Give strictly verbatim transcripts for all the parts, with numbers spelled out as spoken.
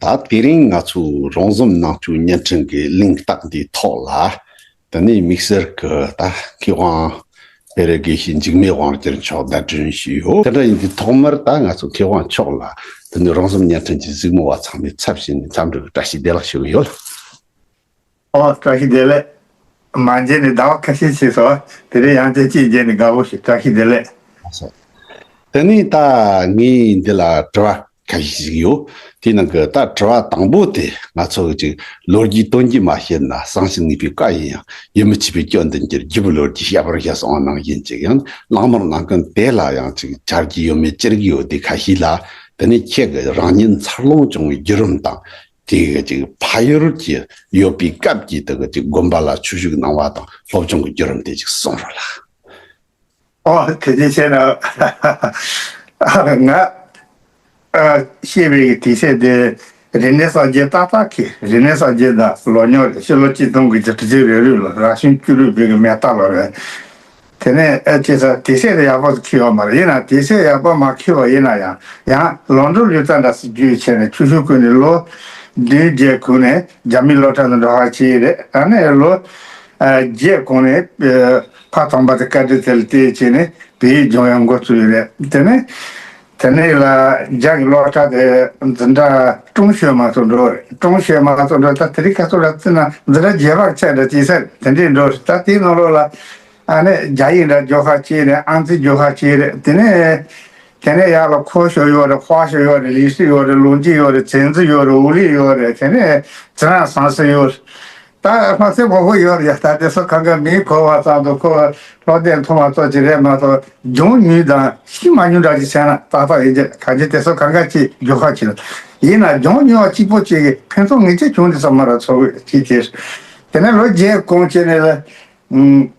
ད་དེ་རིང་ང་ཚོ་རོང་ཟོམ་ནང་ཆོས་བརྙན་འཕྲིན་གྱི་གླེང་སྟེགས་འདིའི་ཐོག་ལ། དེ་ནས་དམིགས་བསལ་གྱི་ད་མཁས་དབང་སྤེལ་རེས་དགེ་བཤེས་འཇིགས་མེད་དབང་རྒྱལ་མཆོག་གདན་འདྲེན་ཞུས་ཡོད། དེ་འདྲ་ཡིན་དུས་ཐོག་མར་ད་ང་ཚོ་མཁས་དབང་མཆོག་ལ་དེ་ནས་རོང་ཟོམ་བརྙན་འཕྲིན་གྱི་གཟིགས་མོ་བ་ཚང་མའི་ཚབ་བྱས་ནས་འཚམས་འདྲི་གི་བཀྲ་ཤིས་བདེ་ལེགས་ཞུ་གི་ཡོད། ཨོ། བཀྲ་ཤིས་བདེ་ལེགས། མ་མཇལ་ནས་ཟླ་བ་ཁ་ཤས་ཕྱིན་སོང་། དེ་རིང་ཡང་བསྐྱར་ཅིག་མཇལ་ནས་དགའ་པོ་ཞིག་བཀྲ་ཤིས་བདེ་ལེགས། དེ་ནས་ད་ངས་འདི་ལ་དྲི་བ་ཁ་ཤས་ཤིག་ཡོད། དེའི་ནང་གི་ད་དྲི་བ་དང་པོ་དེ་ང་ཚོ་གི་ཅིག་ལོ་རྒྱུས་སྟོན་རྒྱུ་མ་ཤེས་ན་བསམ་ཤིང་ནུས་པའི་བཀའ་ཡིན་ཡང་། ཡིད་མི་ཆེས་པའི་སྐྱོན་འདི་འགྱུར། རྒྱུ་བོ་ལོ་རྒྱུས་བཤད་པར་བཤད་སོང་ནང་བཞིན་ཅིག་ཡང་གླེང་མོལ་གནང་མཁན་དེ་ལ་ཡང་ཅིག་ཆ་རྒྱུས་ཡོད་མེད་ཅི་རིགས་ཡོད་དེ་ཁ་ཤས་ལ། དེ་ནས་ཁྱེད་ཀྱི་རང་ཉིད་འཚར་ལོངས་བྱུང་བའི་བརྒྱུད་རིམ་དང་། དེ་གི་ཅིག་ཕ་ཡུལ་གྱི་ཡོད་པའི་སྐབས་ཀྱི་དེ་གི་ཅིག་དགོན་པ་ལ་ཆོས་ཞུགས་གནང་བ་དང་སློབ་སྦྱོང་གི་བརྒྱུད་རིམ་དེ་ཅིག་གསུང་རོགས་ལ། ཨོ། དེ་འདྲ་བྱས་ན། ང་ཨ་བཤད་པའི་དུས་ཚོད་དེ་རིག་གནས་གསར་བརྗེ་ཏག་ཏག་གི་རིག་གནས་གསར་བརྗེ་དང་ལོ་རྙོག་རེད། ཕྱི་ལོ་གཅིག་སྟོང་དགུ་བརྒྱ་དྲུག་ཅུ་རེ་དྲུག་ལོ་རབ་བྱུང་བཅུ་དྲུག་པའི་གི་མེ་སྟག་ལོ་རེད། དེ་ནས་ཨེ་ཅེ་ས་དེ་སྲས་དེ་ཡག་པོ་ཁྱེར་ཡོད་མ་རེད། ཡིན་ན་དེ་སྲས་ཡག་པོ་མ་ཁྱེར་བ་ཡིན་ན་ཡང་། ཡང་ལོ་འགྲོ་ལུས་རྩལ་འདྲ་སེ་རྒྱུས་བྱས་ནས་ཆུ་ཤུར་ཀུན་ནས་ལོ་བདུན་བརྒྱད་གོང་ནས་རྒྱ་མི་སློབ་གྲྭ་ལ་འགྲོ་ཧ་ཅི་རེད། ཨ་ནས་ལོ་བརྒྱད་གོང་ནས་ཕ་དམ་པ་དེ་བཀའ་དྲིན་དེ་ལ་བརྟེན་བྱས་ནས་བོད་ཡིག་སྦྱོང་ཡང་འགོ་བཙུགས་ཡོད་རེད། དེ་ནས་དེ་ནས་ལ་རྒྱ་གི་སློབ་གྲྭ་དེ་འཛིན་གྲྭ་ཀྲུང་ཞོན་མ་ཚོ་འགྲོ་རེད། ཀྲུང་ཞོན་མ་ཚོ་འགྲོ་ད་དེ་རིང་ཁ་ཚོ་ར་བརྩིས་ན་འཛིན་གྲྭ་རྒྱས་པར་ཆགས་འདྲ་བྱེད་ས་རེད། དེ་འདྲས་འགྲོ་རེད། ད་དེའི་ནང་ལོགས་ལ་ཨ་ནི་རྒྱ་ཡིག་འདྲ་སྦྱོང་ཧ་ཅི་རེད། ཨང་རྩིས་སྦྱོང་ཧ་ཅི་རེད། དེ་ནས་དེ་ནས་ཡར་ལ་ཁོ་ཤོ་ཡོད་རེད། ཧྭ་ཤོ་ཡོད་རེད། ལི་ཤི་ཡོད་རེད། ལུང་ཅི་ཡོད་རེད། ཙན་ཙི་ཡོད་རེད། ཝུ་ལི་ཡོད་རེད། དེ་ནས་ཙི་རང་ཟང་ཟིང་ཡོད་རེད། ད་ལྷ་སའི་བོད་པ་ཡོད་རེད། ད་དེ་ཚོ་གང་ག་མིང་གོ་བ་ཙམ་དུ་ཁོ་སློབ་དེབ་མཐོང་བ་ཙམ་ཅིག་རེད་མ་གཏོགས་སྦྱོང་མྱོང་དང་ཤེས་མ་མྱོང་འདྲ་ཅིག་བྱས་ན་ཏག་ཏག་ཡིན་གྱི། གང་ཅི་དེ་ཚོ་གང་ག་ཅིག་སྦྱོང་ཧ་ཅི་རེད། ཡིན་ན་སྦྱོང་མྱོང་བ་གཅིག་པོ་གཅིག་གིས་ཕན་ཐོགས་ངེས་ཅན་བྱུང་དེ་ཚོ་མ་ར་ཚོ་གི་ཅིག་དེ། དེ་ནས་ལོ་བརྒྱད་གོང་བྱས་ནས་ལ།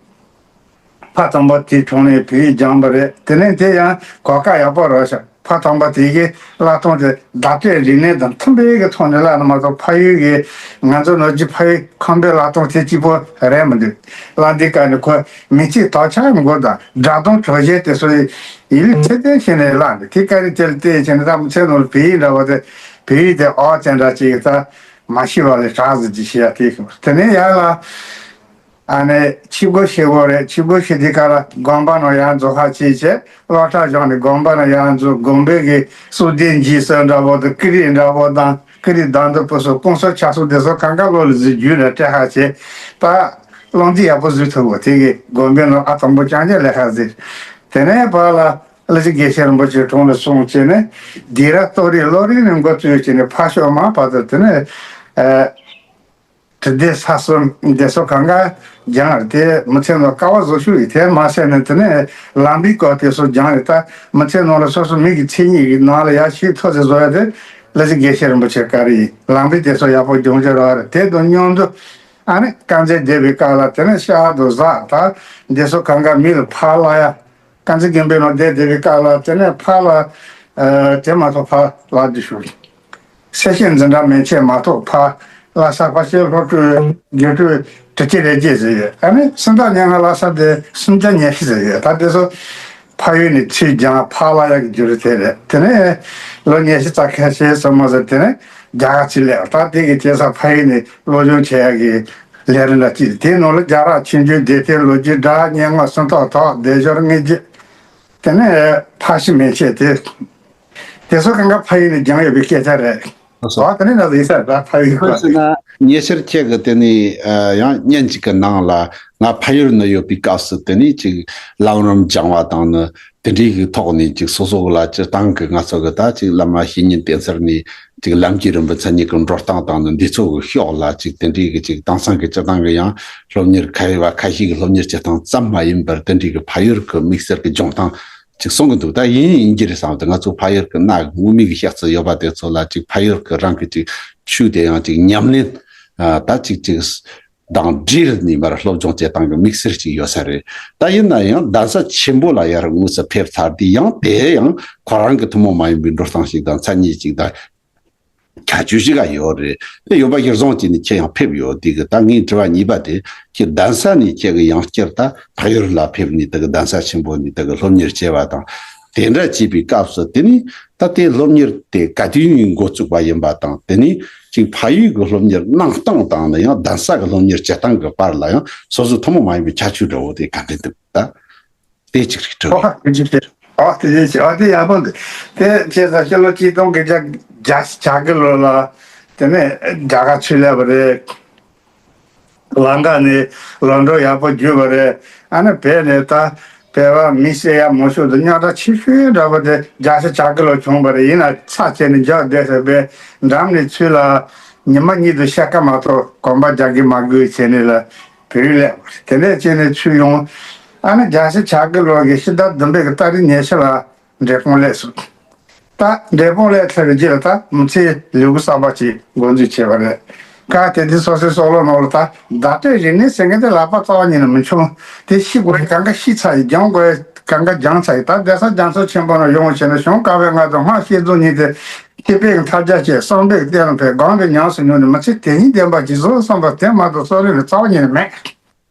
ཕ་དམ་པ་དེའི་དྲུང་ནས་བོད་ཡིག་སྦྱངས་པ་རེད། དེ་ནས་དེ་ཡང་གོ་སྐབས་ཡག་པོ་རག་ཤག་ཕ་དམ་པ་དེ་གི་བསླབ་སྟངས་དེ་བརྡ་སྤྲོད་རིག་གནས་དང་མཐུན་པའི་གི་ཐོག་ནས་བསླབ་ན་མ་གཏོགས་ཕ་ཡུལ་གི་ང་ཚོ་ནོར་གྱི་ཕ་ཡུལ་ཁམས་པའི་བསླབ་སྟངས་དེ་གཅིག་པོ་རེད་མི་འདུག་བསླབ་དུས་སྐབས་ནས་ཁོ་མིང་ཚིག་དག་ཆ་མགོ་དང་སྒྲ་གདངས་གྲགས་ཆས་དེ་ཚོ་ཡིད་ལུས་ཚད་ལྡན་བྱས་ནས་བསླབ་འདུག་དེ་ག་རེ་དེ་ལ་བལྟས་བྱས་ནས་ད་མི་ཚེ་ནང་ལ་བོད་ཡིག་འདྲ་བོ་དེ་བོད་ཡིག་དེ་ཨོ་ཙམ་འདྲ་ཅིག་ད་མ་ཤེས་པ་ལས་དྲག་ཟེར་གྱི་ཤེས་ཡ་དེ་དེ་ནས་ཡར་ལ། ཨ་ནི་ཕྱི་སྒོ་ཕྱེ་དགོས་རེད། ཕྱི་སྒོ་ཕྱེ་དུས་སྐབས་ལ་དགོན་པ་ནང་ཡར་འཛུལ་ཧ་ཅི་བྱས། སློབ་གྲྭ་བཞག་ནས་དགོན་པ་ནང་ཡར་འཛུལ། དགོན་པའི་གི་གསོལ་ལྡན་འཇིགས་སེལ་འདྲ་བོ་དང་། ཀུ་རེ་འདྲ་བོ་དང་། ཀུ་རེ་གདན་འདྲ་པོ་སོགས་སྐུ་གསུང་ཆབ་སྲིད་དེ་ཚོ་གང་ག་བློ་ལ་གཟིགས་རྒྱུ་རེད་སྤྲད་ཧ་ཅི། ད་བློ་འདི་ཡག་པོ་གཟིགས་ཐུབ་བོ་དེ་གི་དགོན་པའི་ནང་ཨ་དང་པོ་རྐྱང་རྐྱང་ལས་ཧ་གཟིགས། དེ་ནས་ཕར་ལ་ཀླུ་ཆུ་དགེ་བཤེས་རིན་པོ་ཆེའི་དྲུང་ལ་སོང་བྱས་ནས་སྡིགས་ར་གཏོར་རེས་སློབ་རིམ་ནས་འགོ་བཙུགས་བྱས་ནས་ཕ་ཤོ་མ་བར་དུ། དེ་ནས་ཨ། དྲི་ལྡན་ས་གསུམ་འདི་ཚོ་གང་ག་སྦྱངས་རེད། དེ་མི་ཚེ་ནང་དཀའ་བ་བཟོ་ཤུགས་ཡིན། དེ་མ་ཟད་ནས་དེ་ནས་ལམ་རིམ་སྐོར་དེ་ཚོ་སྦྱངས་རེད། ད་མི་ཚེ་ནང་ལ་སོ་སོ་མི་གི་མཚན་ཉིད་ཀྱི་ནང་ལ་ཡར་ཤེས་ཐོག་ཚད་བཟོ་ཡ་དེ་ཀླུ་ཆུ་དགེ་བཤེས་རིན་པོ་ཆེ་བཀའ་དྲིན་ཡིན། ལམ་རིམ་དེ་ཚོ་ཡག་པོ་སྦྱོང་རྒྱུ་རེད་བ་རེད། དེ་དང་མཉམ་དུ་ཨ་ནི་དཀར་མཛེས་སྡེ་བའི་སྐབས་ལ་དེ་ནས་ཤར་དུ་གཟའ་ད་འདི་ཚོ་གང་ག་མི་ལ་ཕར་བསླབ་ཡ། དཀར་མཛེས་དགོན་པའི་ནང་བསྡད་བསྡད་པའི་སྐབས་ལ་དེ་ནས་ཕར་ལ། ཨ། དེ་མ་གཏོགས་ཕར་ལ་འདི་ཞུ། སེ་ཤེས་འཛིན་གྲྭ་མན་ཆད་མ་གཏོགས་ཕར་ལྷ་ས་ཕར་ཕྱིན་སློབ་ཕྲུག་དགེ་ཕྲུག་དྲུག་ཅུ་རེ་བརྒྱད་ཟེར་ཡོད། ཨ་ནི་སུམ་རྟགས་སྙན་ངག་བསླབ་ས་དེ་སུམ་བརྒྱ་ཉི་ཤུ་ཟེར་ཡོད། ད་དེ་ཚོ་ཕ་ཡུལ་ནས་ཚུར་སྦྱངས་ཕར་བསླབ་ཡག་གི་རྒྱུ་རུ་དེ་རེད། དེ་ནས་ལོ་ཉི་ཤུ་རྩ་ཁལ་ཕྱིན་སོང་མ་ཟེར། དེ་ནས་རྒྱ་གར་ཚུར་སླེབས། ད་དེ་གི་བྱས་ཙང་ཕ་ཡུལ་ནས་སློབ་སྦྱོང་བྱེད་ཡག་གི་ལས་རིམ་འདྲ་གཅིག་དེའི་ནང་ལ་རྒྱ་རག་ཆོས་འབྱུང་སྡེ་ཐེར་ལོ་རྒྱུས་སྒྲ་སྙན་ངག་སུམ་རྟགས་དག་སྡེབ་སྦྱོར་དངོས་བརྒྱུད། དེ་ནས་ཕར་ཕྱིན་མན་ཆད་དེ། དེ་ཚོ་གང་ག་ཕ་ཡུལ་ནས་སྦྱངས་ཡོད་པའི་སྐད་ཆ་རེད། ལགས་སོ། ཨོ་དེ་ནས་ན་ཟིག་ས་ད་ཕ་ཡུལ་ཁོས་ཟེར་ན་ཉེ་ཆར་ཁྱེད་ཀྱི་དེ་ནས་ཡང་བརྙན་གཅིག་གི་ནང་ལ་ང་ཕ་ཡུལ་ན་ཡོད་པའི་སྐབས་སུ་དེ་ནས་ཅིག་ལམ་རིམ་སྦྱང་བ་དང་ནི། དེ་འདྲའི་གི་ཐོག་ནས་ཅིག་སོ་སོ་ལ་སྤྱིར་བཏང་གི་ང་ཚོ་གི་ད་ཅིག་བླ་མ་བཤེས་གཉེན་བསྟེན་ས་ནས་ཅིག་ལམ་གྱི་རིམ་པ་མཚན་ཉིད་ཀྱི་འགྲོ་སྟངས་དང་ནི་འདི་ཚོ་གི་ཕྱོགས་ལ་ཅིག་དེ་འདྲའི་གི་ཅིག་དེང་སང་གི་སྤྱིར་བཏང་གི་ཡང་སློབ་གཉེར་ཁ་ཡི་བ་ཁ་ཤས་ཀྱི་སློབ་གཉེར་བྱེད་སྟངས་ཙམ་མ་ཡིན་པར་དེ་འདྲའི་གི་ཕ་ཡུལ་གི་དམིགས་བསལ་གི་སྦྱོང་སྟངས་ཅིག་གསུང་གི་འདུག་ད་ཡིན་ཡིན་གྱི་རེད་བསམ་སྟེ། ང་ཚོ་ཕ་ཡུལ་གི་གནའ་གི་སྔོན་མའི་གི་བཤད་ཚུལ་ཡོད་པ་དེ་ཚོ་ལ་ཅིག་ཕ་ཡུལ་གི་རང་གི་ཅིག་ཆོས་དེ་ཡང་ཅིག་ཉམས་ལེན་ད་ཅིག་ཅིག་དང་འབྲེལ་ནས་མར་སློབ་སྦྱོང་བྱེད་སྟངས་ཀྱི་དམིགས་བསལ་ཅིག་ཡོད་ས་རེད། ད་ཡིན་ན་ཡང་གདན་ས་ཆེན་པོ་ལ་ཡར་དངོས་སུ་ཕེབས་ཚར་དུས་ཡང་དེ་ཡང་ཁོ་རང་གི་ཐུན་མོང་མ་ཡིན་པའི་འགྲོ་སྟངས་ཤིག་དང་མཚན་ཉིད་ཅིག་དང་ཁྱད་ཆོས་ཤིག་ག་ཡོད་རེད། དེ་ཡོད་པ་གཞིར་བཟུང་བྱས་ནས་ཁྱེད་ཡང་ཕེབས་ཡོད། དེ་གི་ད་ངའི་དྲི་བ་གཉིས་པ་དེ། ཁྱེད་གདན་ས་ནས་ཁྱེད་ཀྱི་ཡང་བསྐྱར་ད་ཕ་ཡུལ་ལ་ཕེབས་ནས་དེ་གི་གདན་ས་ཆེན་པོ་ནས་དེ་གི་སློབ་གཉེར་བྱས་པ་དང་། དེ་འདྲ་བྱས་པའི་སྐབས་སུ་དེ་ནས་ད་ལྟའི་སློབ་གཉེར་དེ་ག་དུས་ཡིན་འགོ་བཙུགས་པ་ཡིན་པ་དང་། དེ་ནས་ཅིག་ཕ་ཡུལ་གྱི་སློབ་གཉེར་གནང་སྟངས་དང་ནི་ཡང་གདན་ས་གི་སློབ་གཉེར་བྱེད་སྟངས་ཀྱི་བར་ལ་ཡང་སོ་སོ་ཐུན་མོང་མ་ཡིན་པའི་ཁྱད་ཆོས་འདྲ་བོ་དེ་ག་འདྲ་འདུག་ད་དེ་གཅིག་རེད་དྲན། ཨོ་ཧ་དེ་གཅིག་རེད། ཨོ་དེ་གཅིག་ཨོ་དེ་ཡག་པོ་འདུག་དེ་བྱས་ཙང་ཕྱི་ལོ་གཅིག་སྟོང་དགུ་བརྒྱ་བརྒྱད་ཅུ་གྱ་དགུ་ལོ་ལ་དེ་ནས་རྒྱ་གར་ཚུར་སླེབས་པ་རེད། ལམ་ཁ་ནས་ལམ་འགྲོ་ཡག་པོ་བརྒྱུད་པ་རེད། ཨ་ནི་བོད་ནས་ད་བོད་པ་མི་བསད་ཡ་མང་ཤོས་དེ་རྙོག་དྲ་ཆེ་ཤོས་འདྲ་པོ་དེ་བརྒྱད་ཅུ་གྱ་དགུ་ལོ་བྱུང་བ་རེད། ཡིན་ན་ཚར་བཅད་ནས་འཇགས་བསྡད་ཟེར་བས་འགྲམ་ནས་ཚུར་ལ་ཉི་མ་གཉིས་དུ་ཤ་ཁ་མ་གཏོགས་གོམ་པ་རྒྱག་གི་མ་དགོས་བྱས་ནས་ལ་བོད་ཡུལ་སླེབས་པ་རེད། དེ་འདྲས་བྱས་ནས་ཚུར་ཡོང་། ཨ་ནི་བརྒྱད་ཅུ་གྱ་དགུ་ལོ་གི་ཕྱི་ཟླ་བདུན་པའི་གི་ཏ་རིག་ཉི་ཤུ་ལ་འབྲས་སྤུངས་སླེབས་སོང་། ད་འབྲས་སྤུངས་སླེབས་ཚར་བའི་རྗེས་ལ་ད་མི་ཚེའི་ལས་འགུལ་གསར་པ་ཅིག་འགོ་འཛུགས་བྱས་པ་རེད། སྐབས་དེ་དུས་སོ་སོའི་བསམ་བློ་ནང་ལ་ད་བརྡ་སྤྲོད་རིག་གནས་ཟེར་མཁན་དེ་ལག་པ་རྩ་བ་ཉིད་ནས་མི་འཆང་། དེ་ཤེས་དགོས་གང་ག་ཤེས་ཚར་ཡིན། སྦྱང་དགོས་གང་ག་སྦྱངས་ཚར་ཡིན། ད་གདན་ས་རྒྱ་མཚོ་ཆེན་པོ་ནང་ཡོང་བྱས་ན་གཞུང་བཀའ་པོད་ལྔ་དང་སྔགས་བཤད་རྫོགས་གཉིས་དེ་ཁྱད་པར་གྱི་ཐབས་རྒྱ་བཅས་བསམ་པའི་གཏན་ལ་ཕེབས། གང་གི་ཉམས་སུ་མྱོང་ནས་མི་ཚེ་དེ་ཉིད་བདེན་པར་གྱིས་སོ་བསམ་པ་དེ་མ་གཏོགས་བསམ་བློ་ནི་རྩ་བ་ཉིད་ནས་མེད།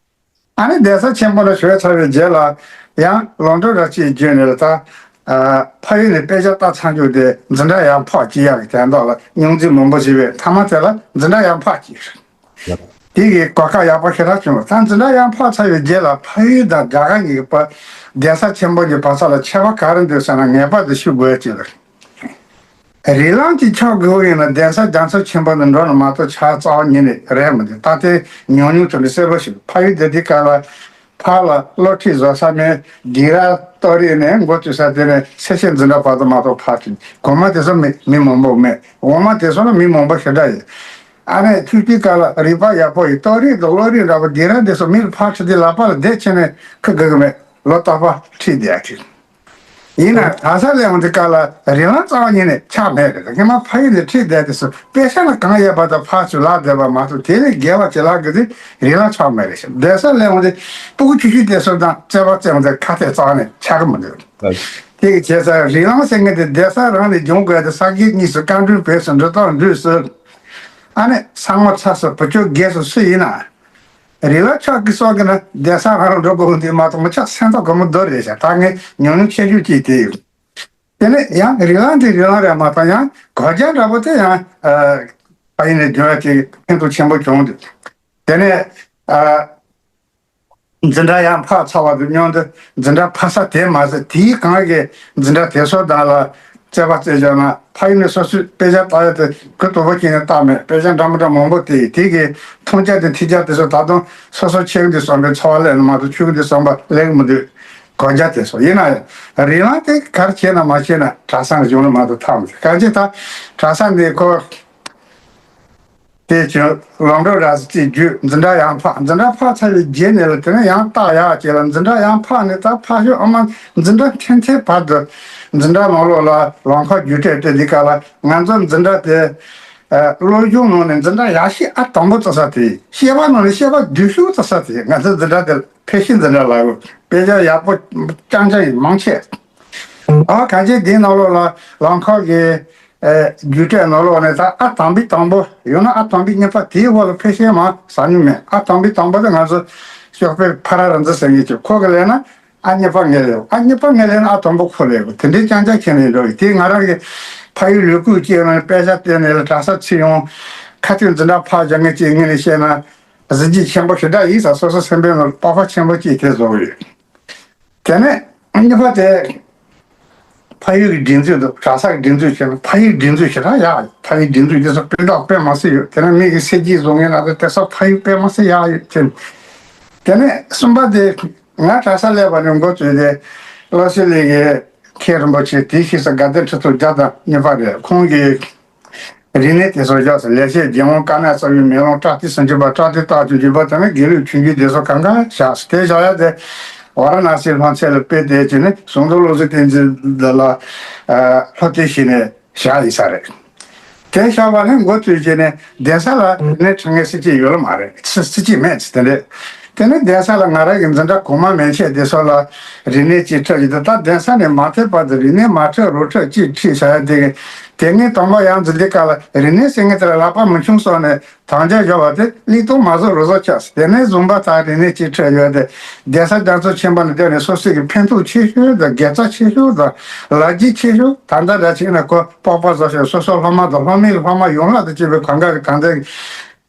ཨ་ནི་གདན་ས་ཆེན་པོ་ལ་བཞུགས་ཚར་བའི་རྗེས་ལ་ཡང་ལམ་འགྲོ་ར་གཅིག་བརྒྱུད་ནས་ལ་ད་ཨ་ཕ་ཡུལ་ནས་དཔེ་ཆ་ལྟ་ཚར་རྒྱུ་དེ་འཛིན་གྲྭ་ཡར་འཕགས་སྐྱེལ་ཡག་གི་དོན་དག་ལ་སྙུང་རྩིས་མང་པོ་བྱས་པས་མཐའ་མ་དེ་ལ་འཛིན་གྲྭ་ཡར་འཕགས་སྐྱེལ། དེ་གི་གོ་སྐབས་ཡག་པོ་ཞེ་དྲག་བྱུང་། ད་འཛིན་གྲྭ་ཡར་འཕགས་ཚར་བའི་རྗེས་ལ་ཕ་ཡུལ་དང་རྒྱ་གར་གཉིས་ཀྱི་བར་གདན་ས་ཆེན་པོ་གཉིས་བར་ས་ལ་ཁྱད་པར་ག་རེ་འདུག་ཟེར་ན་ངེས་པར་དུ་ཤེས་དགོས་ཀྱི་རེད། རིགས་ལམ་གྱི་ཕྱོགས་དགོས་ཡིན་ན་གདན་ས་རྒྱ་མཚོ་ཆེན་པོ་ནས་འགྲོ་ན་མ་གཏོགས་ཆ་རྩ་བ་ཉིད་ནས་རེད་མི་འདུག་ད་ལྟའི་ཉུང་ཉུང་ཚོ་འདི་གསལ་པོ་ཞིག་ཕ་ཡུལ་དེ་དུས་སྐབས་ལ་ཕར་ལ་སློབ་ཁྲིད་བཟོ་ས་མེད། སྡིགས་ར་གཏོར་རེས་ནས་འགོ་བཙུགས་ས་དེ་ནས་སེར་བྱེས་འཛིན་གྲྭ་བར་དུ་མ་གཏོགས་ཕར་ཚུར་གོང་མ་དེ་ཚོ་མི་མི་མང་པོ་མེད། འོག་མ་དེ་ཚོ་ལ་མི་མང་པོ་ཞེ་དྲག་ཡོད། ཨ་ནི་ཆུ་དུས་སྐབས་ལ་རིག་པ་ཡག་པོ་ཡིན། གཏོར་རེས་དང་སློབ་རེས་འདྲ་པོ་སྡིགས་ར་དེ་ཚོ་མི་ལ་ཕར་ཁྲིད་དེ་ལག་པ་ལ་བསྡད་བྱས་ནས་ཁུ་དགོས་གི་མེད། ལོ་རྟག་པར་ཁྲིད་བསྡད་ཡ་ཁྲིད། ཡིན་ན་གདན་ས་སླེབས་འོང་དུས་སྐབས་ལ་རིགས་ལམ་རྩ་བ་ཉིད་ནས་ཆགས་མེད་རེད། སྔོན་མ་ཕ་ཡུལ་ནས་ཁྲིད་བསྡད་དུས་སུ་དཔེ་ཆ་ལ་གང་ཡོད་པ་དང་ཕར་ཚུར་ལབ་བསྡད་པ་མ་གཏོགས་དེ་ལས་བརྒལ་བ་ཅིག་ལབ་དགོས་དུས་རིགས་ལམ་ཆགས་མེད་རེད་ཤག་གདན་ས་སླེབས་འོང་དུས་སྤུ་གུ་ཆུང་ཆུང་དེ་ཚོ་དང་རྩོད་པ་རྩོད་འོང་དུས་ཁ་གཏད་རྩ་བ་ནས་ཆགས་ཀྱི་མི་འདུག་དེ་གི་བྱས་ཙང་རིགས་ལམ་ཟེར་མཁན་དེ་གདན་ས་རང་ནས་སྦྱོང་དགོས་ཏེ་ས་དགེ་གཉིས་སུ་བཀའ་འགྲོའི་བོས་སུ་འབྲི་སྟངས་འབྲུས་སུ་ཨ་ནི་ས་ངོ་ཚ་སུ་བུ་ཆོ་རྒས་སུ་སུ་ཡིན་ན། རིགས་ལམ་ཆགས་ཀྱི་སོགས་ཀྱི་ན་གདན་ས་རང་ལ་འགྲོ་དགོས་འདི་མ་གཏོགས་མི་ཆགས་སེམས་ཐག་གོ་མོ་རྡོ་རེད་ཤག་ད་ངས་ཉུང་ཉུང་ཆེ་ཤོས་ཀྱིས་དེ་ཡོད། དེ་ནས་ཡང་རིགས་ལམ་དེ་རིགས་ལམ་རེད་མ་གཏོགས་ཡང་གོ་རྒྱ་འདྲ་པོ་དེ་ཡང་ཨ་ཕ་ཡུལ་ནས་བྱུང་བ་དེ་ཕན་ཐོགས་ཆེན་པོ་བྱུང་འདུག་དེ་ནས་ཨ་འཛིན་གྲྭ་ཡང་འཕགས་ཚར་བ་དང་མཉམ་དུ་འཛིན་གྲྭ་འཕགས་ས་དེ་མ་ཟད་དེའི་གང་གི་འཛིན་གྲྭ་དེ་ཚོ་དང་ལ་རྩོད་པ་རྩོད་བྱས་ན་ཕ་ཡུལ་ནས་སོ་སོའི་དཔེ་ཆ་ལྟ་ཡ་དེ་གུ་དོག་པོ་བྱས་ནས་ལྟ་མེད། དཔེ་ཆ་འདྲ་མི་འདྲ་མང་པོ་དེ་དེ་གི་མཐོང་རྒྱ་དེ་ཐོས་རྒྱ་དེ་ཚོ་ད་དུང་སོ་སོ་ཆེ་གི་འདི་བསམ་པའི་ཚོར་བ་སླེབས་ནས་མ་གཏོགས་ཆུང་གི་འདི་བསམ་པ་སླེབས་གི་མི་འདུག་གོ་རྒྱ་དེ་ཚོ་ཡིན་ན་ཡང་རིགས་ལམ་དེ་ག་རེ་བྱས་ན་མ་བྱས་ན་གྲྭ་ས་ནས་བྱུང་ན་མ་གཏོགས་ཐབས་མི་འདུག་གང་ཅི་ད་གྲྭ་ས་འདི་ཁོ། དེ་བྱུང་ལམ་འགྲོ་ར་གཅིག་བརྒྱུད་འཛིན་གྲྭ་ཡར་འཕགས། འཛིན་གྲྭ་འཕགས་ཚར་བའི་རྗེས་ནས་ལ་དེ་ནས་ཡང་རྟགས་ཡག་བྱས་ལ་འཛིན་གྲྭ་ཡར་འཕགས་ནས་ད་ཕ་ཤོད་ཨ་མ་འཛིན་གྲྭ་འཐེན་འཐེན་བར་དུ་འཛིན་གྲྭ་ནང་ལོགས་ལ་ལམ་ཁ་བརྒྱུད་སྤྲོད་སྤྲད་དེ་ག་ལ་ང་ཚོ་འཛིན་གྲྭ་དེ་སློབ་སྦྱོང་ནང་ནས་འཛིན་གྲྭ་ཡག་ཤོས་ཨ་དང་པོ་བརྩི་ས་དེ་བཤད་པ་ནང་ནས་བཤད་པ་བསྡུས་ཤོས་བརྩི་ས་དེ་ང་ཚོ་འཛིན་གྲྭ་དེ་ཕལ་ཆེར་འཛིན་གྲྭ་ལ་དཔེ་ཆ་ཡག་པོ་རྐྱང་རྐྱང་ཡིན་མང་ཆེ། ཨ་གང་ཅི་དེའི་ནང་ལོགས་ལ་ལམ་ཁ་གི་ཨེ་རྒྱུགས་སྤྲོད་ནང་ལོགས་ནས་ད་ཨ་དང་པོའི་དང་པོ་ཡང་ན་ཨ་དང་པོའི་གཉིས་པ་དེའི་འོག་ལ་ཕལ་ཆེར་མང་ཟ་མྱོང་མེད། ཨ་དང་པོའི་དང་པོ་དེ་ང་ཚོ་ཞོགས་པའི་ཕ་ར་ར་འཛི་ཟེར་མཁན་གྱི་ཁོ་གི་ལས་ན་ཨ་གཉིས་པ་ངས་ལས། ཨ་གཉིས་པ་ངས་ལས་ན་ཨ་དང་པོ་ཁོ་ལས་དགོས། དེ་འདྲའི་རྐྱང་རྐྱང་ཁྱེར་ནས་འགྲོ་གི། དེ་ང་རང་གི་ཕ་ཡུལ་ལུས་སྐུགས་སྐྱེས་ནས་དཔེ་ཆ་བལྟས་ནས་ལ་གྲྭ་ས་ཚུར་ཡོང་ཁ་ཐུག་འཛིན་གྲྭ་ཕར་སྦྱང་མཁན་གཅིག་ངོས་ནས་བཤད་ན་གཟི་བརྗིད་ཆེན་པོ་ཞེ་དྲག་ཡིན་ས། སོ་སོ་སེམས་པའི་ནང་ལ་དཔའ་བ་ཆེན་པོ་གཅིག་དེ་བཟོ་གི་ཡོད། དེ་ནས་གཉིས་པ་དེ་ཕ་ཡུལ་གྱི་སྒྲིག་འཛུགས་དང་གྲྭ་ས་གི་སྒྲིག་འཛུགས་བྱས་ན་ཕ་ཡུལ་སྒྲིག་འཛུགས་ཞེ་དྲག་ཡག་ཡོད། ཕ་ཡུལ་སྒྲིག་འཛུགས་དེ་ཚོ་དཔེ་དག་དཔེ་མ་སྲིད་ཡོད། དེ་ནས་མི་གི་གསེར་གྱི་བཟོ་མཁན་ལ་དེ་ཚོ་ཕ་ཡུལ་དཔེ་མ་སྲིད་ཡག་ཡོད་ཅེས། དེ་ནས་གསུམ་པ་དེ་ང་གྲྭ་ས་སླེབས་པ་ནས་འགོ་བཙུགས་ཏེ་བློ་གསལ་གླིང་གི་མཁན་རིན་པོ་ཆེ་དེའི་ཕྱིས་སུ་དགའ་ལྡན་ཁྲི་ཐོག་བརྒྱ་དང་གཉིས་པ་རེད། ཁོང་གིས་རིག་གནས་དེ་ཚོ་བཞག་ཟེར། ལེགས་བཤད་རྒྱལ་དབང་བཀའ་གནས་རྩ་བའི་མེ་ལོང་པྲ་ཏི་སུམ་ཅུ་པ་པྲ་ཏི་རྟགས་བཅུ་བཅུ་པ་དེ་ནི་དགེ་ལུགས་ཆོས་བརྒྱུད་དེ་ཚོ་གང་ག་བཞག་ཟེར། དེ་བཞག་ཡ་དེ་ཝཱ་ར་ཎ་སིའི་ལྷ་མཚན་ལ་དཔེ་དེ་བྱས་ནས་ཟུང་དུ་བློ་གཟུ་བསྟན་འཛིན་འདི་ལ་ལྷོ་སྟོད་བྱས་ནས་བཞག་ཡིན་ས་རེད། དེ་བཞག་པ་ནི་འགོ་བཙུགས་བྱས་ནས་གདན་ས་ལ་རིག་གནས་ཁྲིད་མཁན་སྲིད་ཇུས་ཡོད་ལ་མ་རེད། སྲིད་ཇུས་མེད་ཟེར་དེ་རེད། དེ་ནས་གདན་ས་ལ་ང་རང་གི་འཛིན་གྲྭ་གོང་མ་མན་ཆད་དེ་ཚོ་ལ་རིག་གནས་ཅིག་ཁྲིད་ཀྱི་འདུག་ད་གདན་ས་ནས་མ་ཐོན་བར་དུ་རིག་གནས་མ་ཁྲིད་རོགས་ཁྲིད་ཅིག་ཁྲིད་བྱ་ཡ་དེ་གི་ དེ་ནས་དང་པོ་ཡང་འཛིན་དེ་ག་ལ་རིག་གནས་ཟེར་མཁན་དེ་ལ་ལག་པ་མི་ཆུང་སོང་ནས་དང་ཆ་བཞག་པ་དེ་ལིག་ཏོ་མ་བཟོ་རུ་བཟོ་ཆགས། དེ་ནས་བཟུང་པ་ད་རིག་གནས་ཀྱི་ཁྲོད་ཡོད་དེ་གདན་ས་རྒྱ་མཚོ་ཆེན་པོ་ནས་བསྡད་ནས་སོ་སོའི་གི་ཕན་ཐོགས་ཆེ་ཤོས་དང་དགེ་རྩ་ཆེ་ཤོས་དང་ལ་རྒྱ་ཆེ་ཤོས་ད་ལྟ་འདྲ་ཅིག་ན་ཁོ་སྤོགས་པ་བཟོ་ཤོག་སོ་སོ་སློབ་མ་དང་སློབ་མའི་སློབ་མ་ཡོངས་ལ་དང་བཅས་པའི་གང་ག་གི་གང་ལྟར་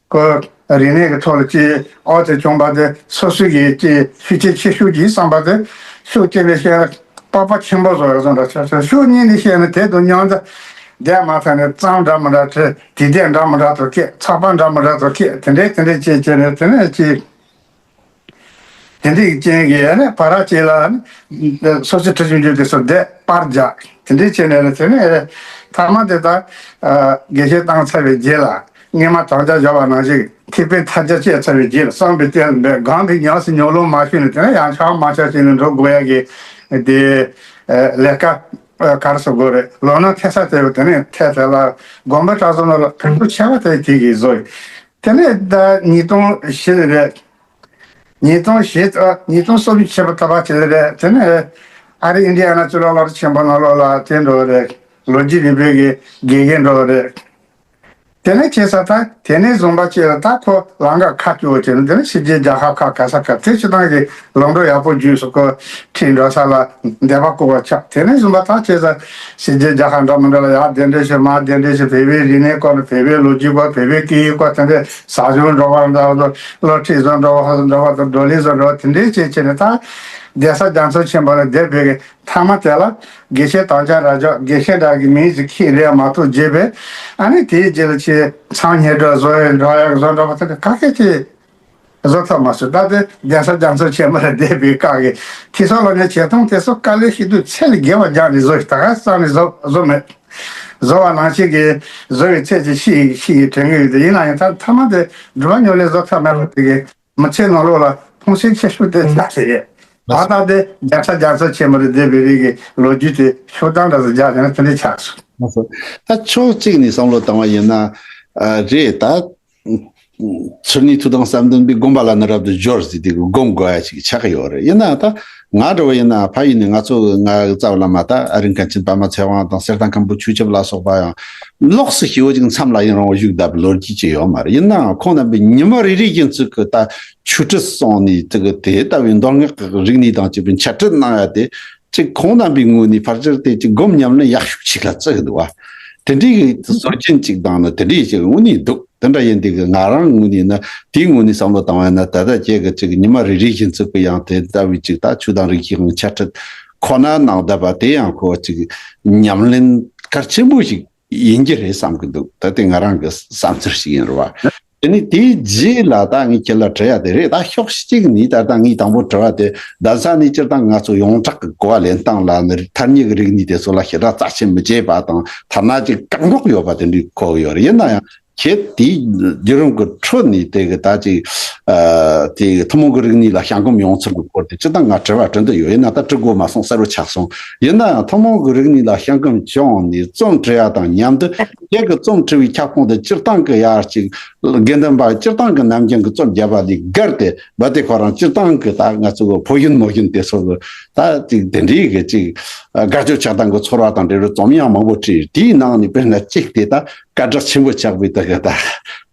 ཁོ་རིག་གནས་ཀྱི་ཐོག་ལ་ཅི་ཨོ་ཙི་བྱུང་བ་དེ་སོ་སོའི་གི་ཅི་ཤུགས་རྐྱེན་ཆེ་ཤོས་ཀྱི་བསམ་པ་དེ་ཤུགས་རྐྱེན་ལས་བཤད་ན་པགས་པ་ཆེན་པོ་བཟོ་ཡག་བཟོ་འདྲ་ཆགས་ཆགས། ཤུགས་གཉིས་ནས་བཤད་ན་དེ་དང་མཉམ་དུ་བསྡད་མ་ཐག་ནས་གཙང་འདྲ་མི་འདྲ་བྲིས། དུས་དེབ་འདྲ་མི་འདྲ་ཚོ་ཁྱེར། ཚགས་པར་འདྲ་མི་འདྲ་ཚོ་ཁྱེར། དེ་འདྲས་དེ་འདྲས་བྱས་བྱས་ནས་དེ་ནས་ཅི་དེ་འདྲས་ཀྱི་རྐྱེན་གྱིས་ཨ་ནི་བར་ཅིག་ལ་ཨ་ནི་སོ་སོའི་ཁྲི་བཞུགས་རྒྱུ་དེ་ཚོ་བསྡད་པར་རྒྱག་དེ་འདྲས་བྱས་ནས་ནི་དེ་ནས་ཐ་མ་དེ་དག་དགེ་བཤེས་བཏང་ཚར་བའི་རྗེས་ལ་སྔས་མ་དམ་བཅའ་བཞག་པ་ནང་བཞིན་ཐེག་པའི་ཐར་རྒྱ་བཅད་ཚར་བའི་རྗེས་ལ་བསམ་པའི་གཏན་ལ་འབེབས། གང་གི་ཉམས་སུ་མྱོང་ལོང་མ་ཤོད་ནས་དེ་ནས་ཡང་ཆག་མ་ཆག་བྱས་ནས་འགྲོ་དགོས་ཡ་གི་དེ་ལས་ཀ་ག་རེ་ཟེར་དགོས་རེད། ལོ་ན་ཐེ་ས་དེ་བས་དེ་ནས་ཐད་དེ་ལ་དགོན་པ་གྲྭ་ཚང་ལ་ཕན་ཐོགས་ཆེ་བ་དེ་དེ་གིས་བཟོས། དེ་ནས་ད་ཉིས་སྟོང་བཞི་ལ་རེད། ཉིས་སྟོང་བཞི་ཨ་ཉིས་སྟོང་སུམ་ཅུ་ཕྱི་པ་ད་བར་དེ་ལ་རེད། དེ་ནས་ཨ་རི་ཨིན་ཌི་ཡ་ན་གཙུག་ལག་སློབ་གྲྭ་ཆེན་པོ་ནང་ལོགས་ལ་དེ་འགྲོ་བ་རེད། ལོ་རྒྱུས་རིག་པའི་གི་དགེ་རྒན་འགྲོ་བ་རེད། དེ་ནས་བྱས་ས་ད་དེ་ནས་བཟུང་པ་བྱས་ལ་ད་ཁོ་ལམ་ཁ་ཁ་སྐྱོ་བ་བྱས་ནས་དེ་ནས་ཕྱི་རྒྱལ་རྒྱལ་ཁབ་ཁག་ག་ས་ག་དེ་སྤྱི་བཏང་གི་ལམ་འགྲོ་ཡག་པོ་བརྒྱུད་སོང་། ཁོ་ཁྲིད་འགྲོ་ས་ལ་འདོད་པ་ལྐུགས་པ་ཆགས། དེ་ནས་བཟུང་པ་ད་བྱས་ས་ཕྱི་རྒྱལ་རྒྱལ་ཁབ་འདྲ་མི་འདྲ་ལ་ཡར་གདན་འདྲེན་ཞུ་མར་གདན་འདྲེན་ཞུ། བོད་པའི་རིག་གནས་སྐོར་ནས་བོད་པའི་ལོ་རྒྱུས་སྐོར་བོད་པའི་སྐད་ཡིག་སྐོར་དེ་འདྲས་ཟབ་སྦྱོང་འགྲོ་བ་འདྲ་བ་དང་སློབ་ཁྲིད་བཟོ་འགྲོ་བ་འདྲ་བ་དང་བགྲོ་གླེང་བཟོ་འགྲོ་བ་དེ་འདྲས་བྱས་བྱས་ནས་ད་གདན་ས་རྒྱ་མཚོ་ཆེན་པོ་ལ་བསྡད་པའི་གི་མཐའ་མ་དེ་ལ་དགེ་བཤེས་དམ་བཅའ་ར་འཇོག་དགེ་བཤེས་འདྲ་གི་མིང་ཞིག་ཁྱེར་རེད་མ་གཏོགས་བརྗེད་པས། ཨ་ནི་དེའི་རྗེས་ལ་ཆེ་མཚམས་སྙན་སྒྲོན་བཟོ་ཡག་འགྲོ་ཡག་བཟོ་འགྲོ་བ་དེ་འདྲ་ག་གེ་ཆེ་བཟོ་ཐབས་མ་སོང་། ད་དེ་གདན་ས་རྒྱ་མཚོ་ཆེན་པོ་ལ་བསྡད་པའི་སྐབས་ཀྱི་ཐོས་བསམ་སློབ་གཉེར་བྱེད་སྟངས་དེ་ཚོ་དཀའ་ལས་ཤི་དུས་ཚད་ལས་བརྒལ་བ་རྒྱག་ནས་བཟོ་ཞིག་ད་ག་རྩ་ནས་བཟོ་བཟོ་མེད། བཟོ་བ་ནང་བཞིན་གྱི་བཟོ་བའི་ཚད་ཀྱི་ཤི་ཡི་ཤི་ཡི་དྲན་གྱི་ཡོད་དེ། ཡིན་ན་ཡང་ད་མཐའ་མ་དེ་སྒྲུབ་པ་ཉམས་ལེན་བཟོ་ཐབས་མེད་པ་དེ་གི་མི་ཚེ་ནང་ལོགས་ལ་ཕུང་སེམས་ཆེ་ཤོས་དེ་ཆགས་ཟེར་ཡས། ད་ལྟ་དེ་རྒྱལ་ས་རྒྱ་མཚོ་ཆེན་མོ་ལ་བསྡད་པའི་རིགས་ཀྱི་ལོ་རྒྱུས་དེ་ཤོག་གྲངས་འདྲ་ཟེར་རྒྱག་ཡོད་ན་དེ་འདྲ་ཆགས་སོང་། ལགས་སོ། ད་ཕྱོགས་གཅིག་ནས་བསམ་བློ་བཏང་བ་ཡིན་ན། ཨ། རེད་ད། ཚུལ་གནས་ཐུབ་དང་བསམ་གཏན་པའི་སྒོམ་པ་ལ་ནི་རབ་ཏུ་སྦྱོར་ཟེར་དེ་གི་སྒོམ་དགོས་ཡ་ཅིག་ཆགས་ཀྱི་ཡོད་རེད། ཡིན་ན་ད་ང་འདྲ་བོ་ཡིན་ན་ཕ་ཡུལ་ནས་ང་ཚོ་ང་རྩ་བ་བླ་མ་ད་ཨ་རིག་མཁན་ཆེན་པདྨ་ཚེ་དབང་དང་གསེར་ཐང་མཁན་པོ་ཆོས་ཁྱབ་ལ་སོགས་པ་ཡང་ལོགས་སུ་ཞེ་བོ་ཅིག་མཚམས་ལ་ཡིན་རུང་བཞུགས་བསྡད་པའི་ལོ་རྒྱུས་ཅིག་ཡོད་མ་རེད། ཡིན་ནའང་ཁོང་རྣམ་པས་ཉི་མ་རེ་རེ་བཞིན་ཚུལ་གི་ད་ཆོས་ཁྲིད་སོང་ནས་དེ་གི་དེ་ལྟ་བུའི་མདོ་སྔགས་ཀྱི་རིག་གནས་དང་བཅས་པའི་འཆད་ཁྲིད་གནང་ཡ་དེ། ཅིག་ཁོང་རྣམ་པའི་ངོས་ནས་ཕལ་ཆེར་དེ་ཅིག་སྒོམ་ཉམས་ལེན་ཡག་ཤོས་ཅིག་ལ་བརྩི་གི་འདུག་བ། དེ་འདྲའི་གི་སྲོལ་རྒྱུན་ཅིག་དང་ནི་དེ་འདྲའི་ཅིག་དངོས་གནས་འདུག་དེ་འདྲ་ཡིན་དུས་ཀྱི་ང་རང་ངོས་ནས་ནི་དེའི་ངོས་ནས་བསམ་བློ་བཏང་བ་ཡིན་ན། ད་ལྟ་ཁྱེད་ཀྱི་ཅིག་ཉི་མ་རེ་རེ་བཞིན་ཚུགས་པའི་ཡང་དེ་ལྟ་བུའི་ཅིག་ད་ཆོས་དང་རིག་གཞུང་འཆད་ཁྲིད་ཁོ་ན་གནང་བསྡད་པ་དེ་ཡང་ཁོ་ཅིག་ཉམས་ལེན་གལ་ཆེན་པོ་ཞིག་ཡིན་གྱི་རེད་བསམ་གྱི་འདུག་ད་དེ་ང་རང་གི་བསམ་ཚུལ་ཞིག་ཡིན་རེད་བ། དེ་ནས་དེའི་རྗེས་ལ་ད་ངས་ཁྱེད་ལ་དྲི་ཡ་དེ་རེད། ད་ཕྱོགས་གཅིག་ནས་ད་ལྟ་ངས་དང་པོ་དྲི་བ་དེ་གདན་ས་ནས་སྤྱིར་བཏང་ང་ཚོ་ཡོངས་གྲགས་ཀྱི་གོ་བ་ལེན་སྟངས་ལ་ནི་ཐ་སྙད་ཀྱི་རིག་གནས་དེ་ཚོ་ལ་ཞེ་དྲག་རྩ་ཆེན་མི་བྱེད་པ་དང་ཐ་ན་ཅིག་བཀག་འགོག་ཡོད་པ་དེ་འདྲའི་གོ་གི་ཡོད་རེད། ཡིན་ན་ཡང་ཁྱེད་དེའི་བརྒྱུད་རིམ་གྱི་ཁྲོད་ནས་དེ་གི་ད་ཅིག་ཨ་དེ་གི་ཐུན་མོང་གི་རིག་གནས་ལ་ཞང་སྒོམ་ཡོང་ཚུལ་གྱི་སྐོར་དེ་སྤྱིར་བཏང་ང་དྲི་བ་དྲི་འདོད་ཡོད། ཡིན་ན་ད་དྲི་དགོས་མ་སོང་། གསལ་པོ་ཆགས་སོང་། ཡིན་ན་ཡང་ཐུན་མོང་གི་རིག་གནས་ལ་ཞང་སྒོམ་བྱུང་ནས་རྩོམ་འབྲི་ཡ་དང་མཉམ་དུ་ཁྱེད་ཀྱི་རྩོམ་འབྲི་བའི་ཁྱབ་ཁོངས་དེ་སྤྱིར་བཏང་གི་ཡར་ཅིག་དགེ་འདུན་པ་སྤྱིར་བཏང་གི་ནམ་རྒྱུན་གྱི་རྩོམ་བརྒྱབ་པ་ལས་བརྒལ་ཏེ་རྦད་དེ་ཁོ་རང་སྤྱིར་བཏང་གི་ད་ང་ཚོ་གི་ཕོ་ཡུལ་མོ་ཡུལ་དེ་ཚོ་གི་ད་ཅིག་དེ་འདྲའི་གི་ཅིག་དགའ་སྐྱོ་ཆགས་སྡང་གི་ཚོར་བ་དང་འབྲེལ་བའི་རྩོམ་ཡང་མང་པོ་བྲིས། དེའི་ནང་ནས་དཔེར་ན་གཅིག་དེ་ད་སྐད་གྲགས་ཆེན་པོ་ཆགས་པའི་ད་གི་ད་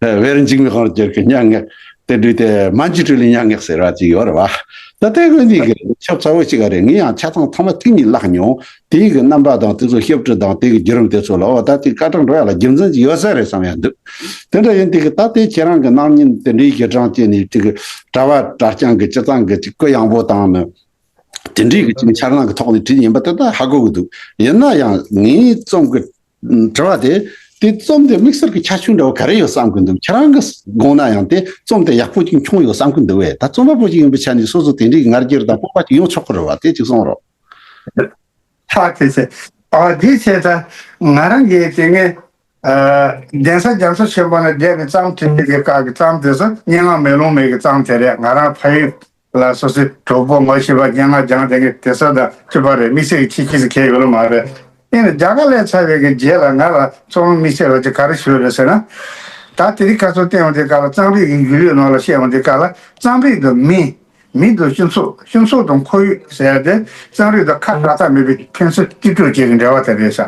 བེ་རི་འཇིགས་མེད་དབང་རྒྱལ་གྱི་སྙན་ངག་དེ་འདྲའི་དེ་མན་ཇུ་ཀྲི་ལི་སྙན་ངག་ཟེར་བ་ཅིག་ཡོད་རེད་བ། ད་ལྟའི་ངོས་ནས་གི་ཁྱབ་ཚ་བོ་ཅིག་ག་རེད། ངས་ཡང་ཆ་ཚང་ཐོག་མ་ཐིག་ནས་བཀླགས་མྱོང་། དེའི་གི་རྣམ་པ་དང་དེ་ཚོ་ཞིབ་ཕྲ་དང་དེ་གི་བརྒྱུད་རིམ་དེ་ཚོ་ལ་འོ་ད་དེ་སྐད་གྲགས་འགྲོ་ཡ་ལ་རྒྱུ་མཚན་ཅིག་ཡོད་ས་རེད་བསམ་ཡ་འདུག་དེ་འདྲ་ཡིན་དུས་གི་ད་དེ་ཁྱེད་རང་གི་སྣང་བརྙན་དེ་འདྲའི་གི་གྲངས་བཅད་ནས་དེ་གི་གྲྭ་བ་གྲྭ་རྐྱང་གི་སྤྱི་བཏང་གི་ཅིག་གུ་ཡངས་པོ་དང་ནི་དེ་འདྲའི་གི་ཅིག་འཆར་སྣང་གི་ཐོག་ནས་བྲིས་ཡིན་པ་དེ་ད་ཧ་གོ་གི་འདུག་ཡིན་ན་ཡང་ངའི་རྩོམ་གི་དྲི་བ་དེ། དེ་རྩོམ་དེ་དམིགས་བསལ་གྱི་ཁྱད་ཆོས་འདྲ་བོ་ག་རེ་ཡོད་བསམ་གྱི་འདུག་ཁྱེད་རང་གི་དགོངས་ན་ཡང་དེ་རྩོམ་དེ་ཡག་པོ་ཅིག་བྱུང་ཡོད་བསམ་གྱི་འདུག་བས། ད་རྩོམ་པ་པོ་ཅིག་ཡིན་པའི་ཆ་ནས་སོ་སོ་དེ་འདྲའི་ང་རྒྱལ་དང་སྤོབས་པ་ཅིག་ཡོང་ཆོག་གི་རེད་བ། དེ་ཅིག་གསུངས་རོགས། ཐག་དེ་ཚེ། ཨ་དེའི་ཆེད་དུ་ང་རང་གིས་དེ་ངས་ཨ་གདན་ས་རྒྱ་མཚོ་ཆེན་པོ་ནས་བསྡད་ནས་རྩོམ་བྲིས་པའི་སྐབས་ཀྱི་རྩོམ་དེ་ཚོ་སྙན་ངག་མེ་ལོང་མའི་གི་རྩོམ་དེ་རེད། ང་རང་ཕ་ཡུལ་ལ་སོ་སོའི་གྲོགས་པོ་ངོ་ཤེས་པ་སྙན་ངག་སྦྱངས་བསྡད་མཁན་དེ་ཚོ་དང་ཕྱུ་པ་རེད། དམིགས་བསལ་གྱི་ཁྱད་ཆོས་སུ་ཁེལ་ཡོད་ལ་མ་རེད། ཡིན་ནའི་རྒྱ་གར་སླེབས་ཚར་བའི་གི་རྗེས་ལ་ང་ལ་རྩོམ་རིག་དམིགས་བསལ་བ་ཅིག་ག་རེ་ཞུས་རེད་ཟེར་ན། ད་དེ་རིང་ཁ་སང་བལྟས་ཡོང་དུས་སྐབས་ལ་རྩོམ་རིག་གི་འགྱུར་ལུགས་ནང་ལ་བཤད་ཡོང་དུས་སྐབས་ལ་རྩོམ་རིག་གི་མི། མི་དང་སྤྱི་ཚོགས། སྤྱི་ཚོགས་དང་ཁོར་ཡུག་ཟེར་ཡ་དེ་རྩོམ་རིག་དང་ཁ་བྲལ་ཐབས་མེད་པའི་ཕན་ཚུན་བརྩི་འཇོག་བྱེད་ཀྱི་འབྲེལ་བ་དེ་རེད་ཤག་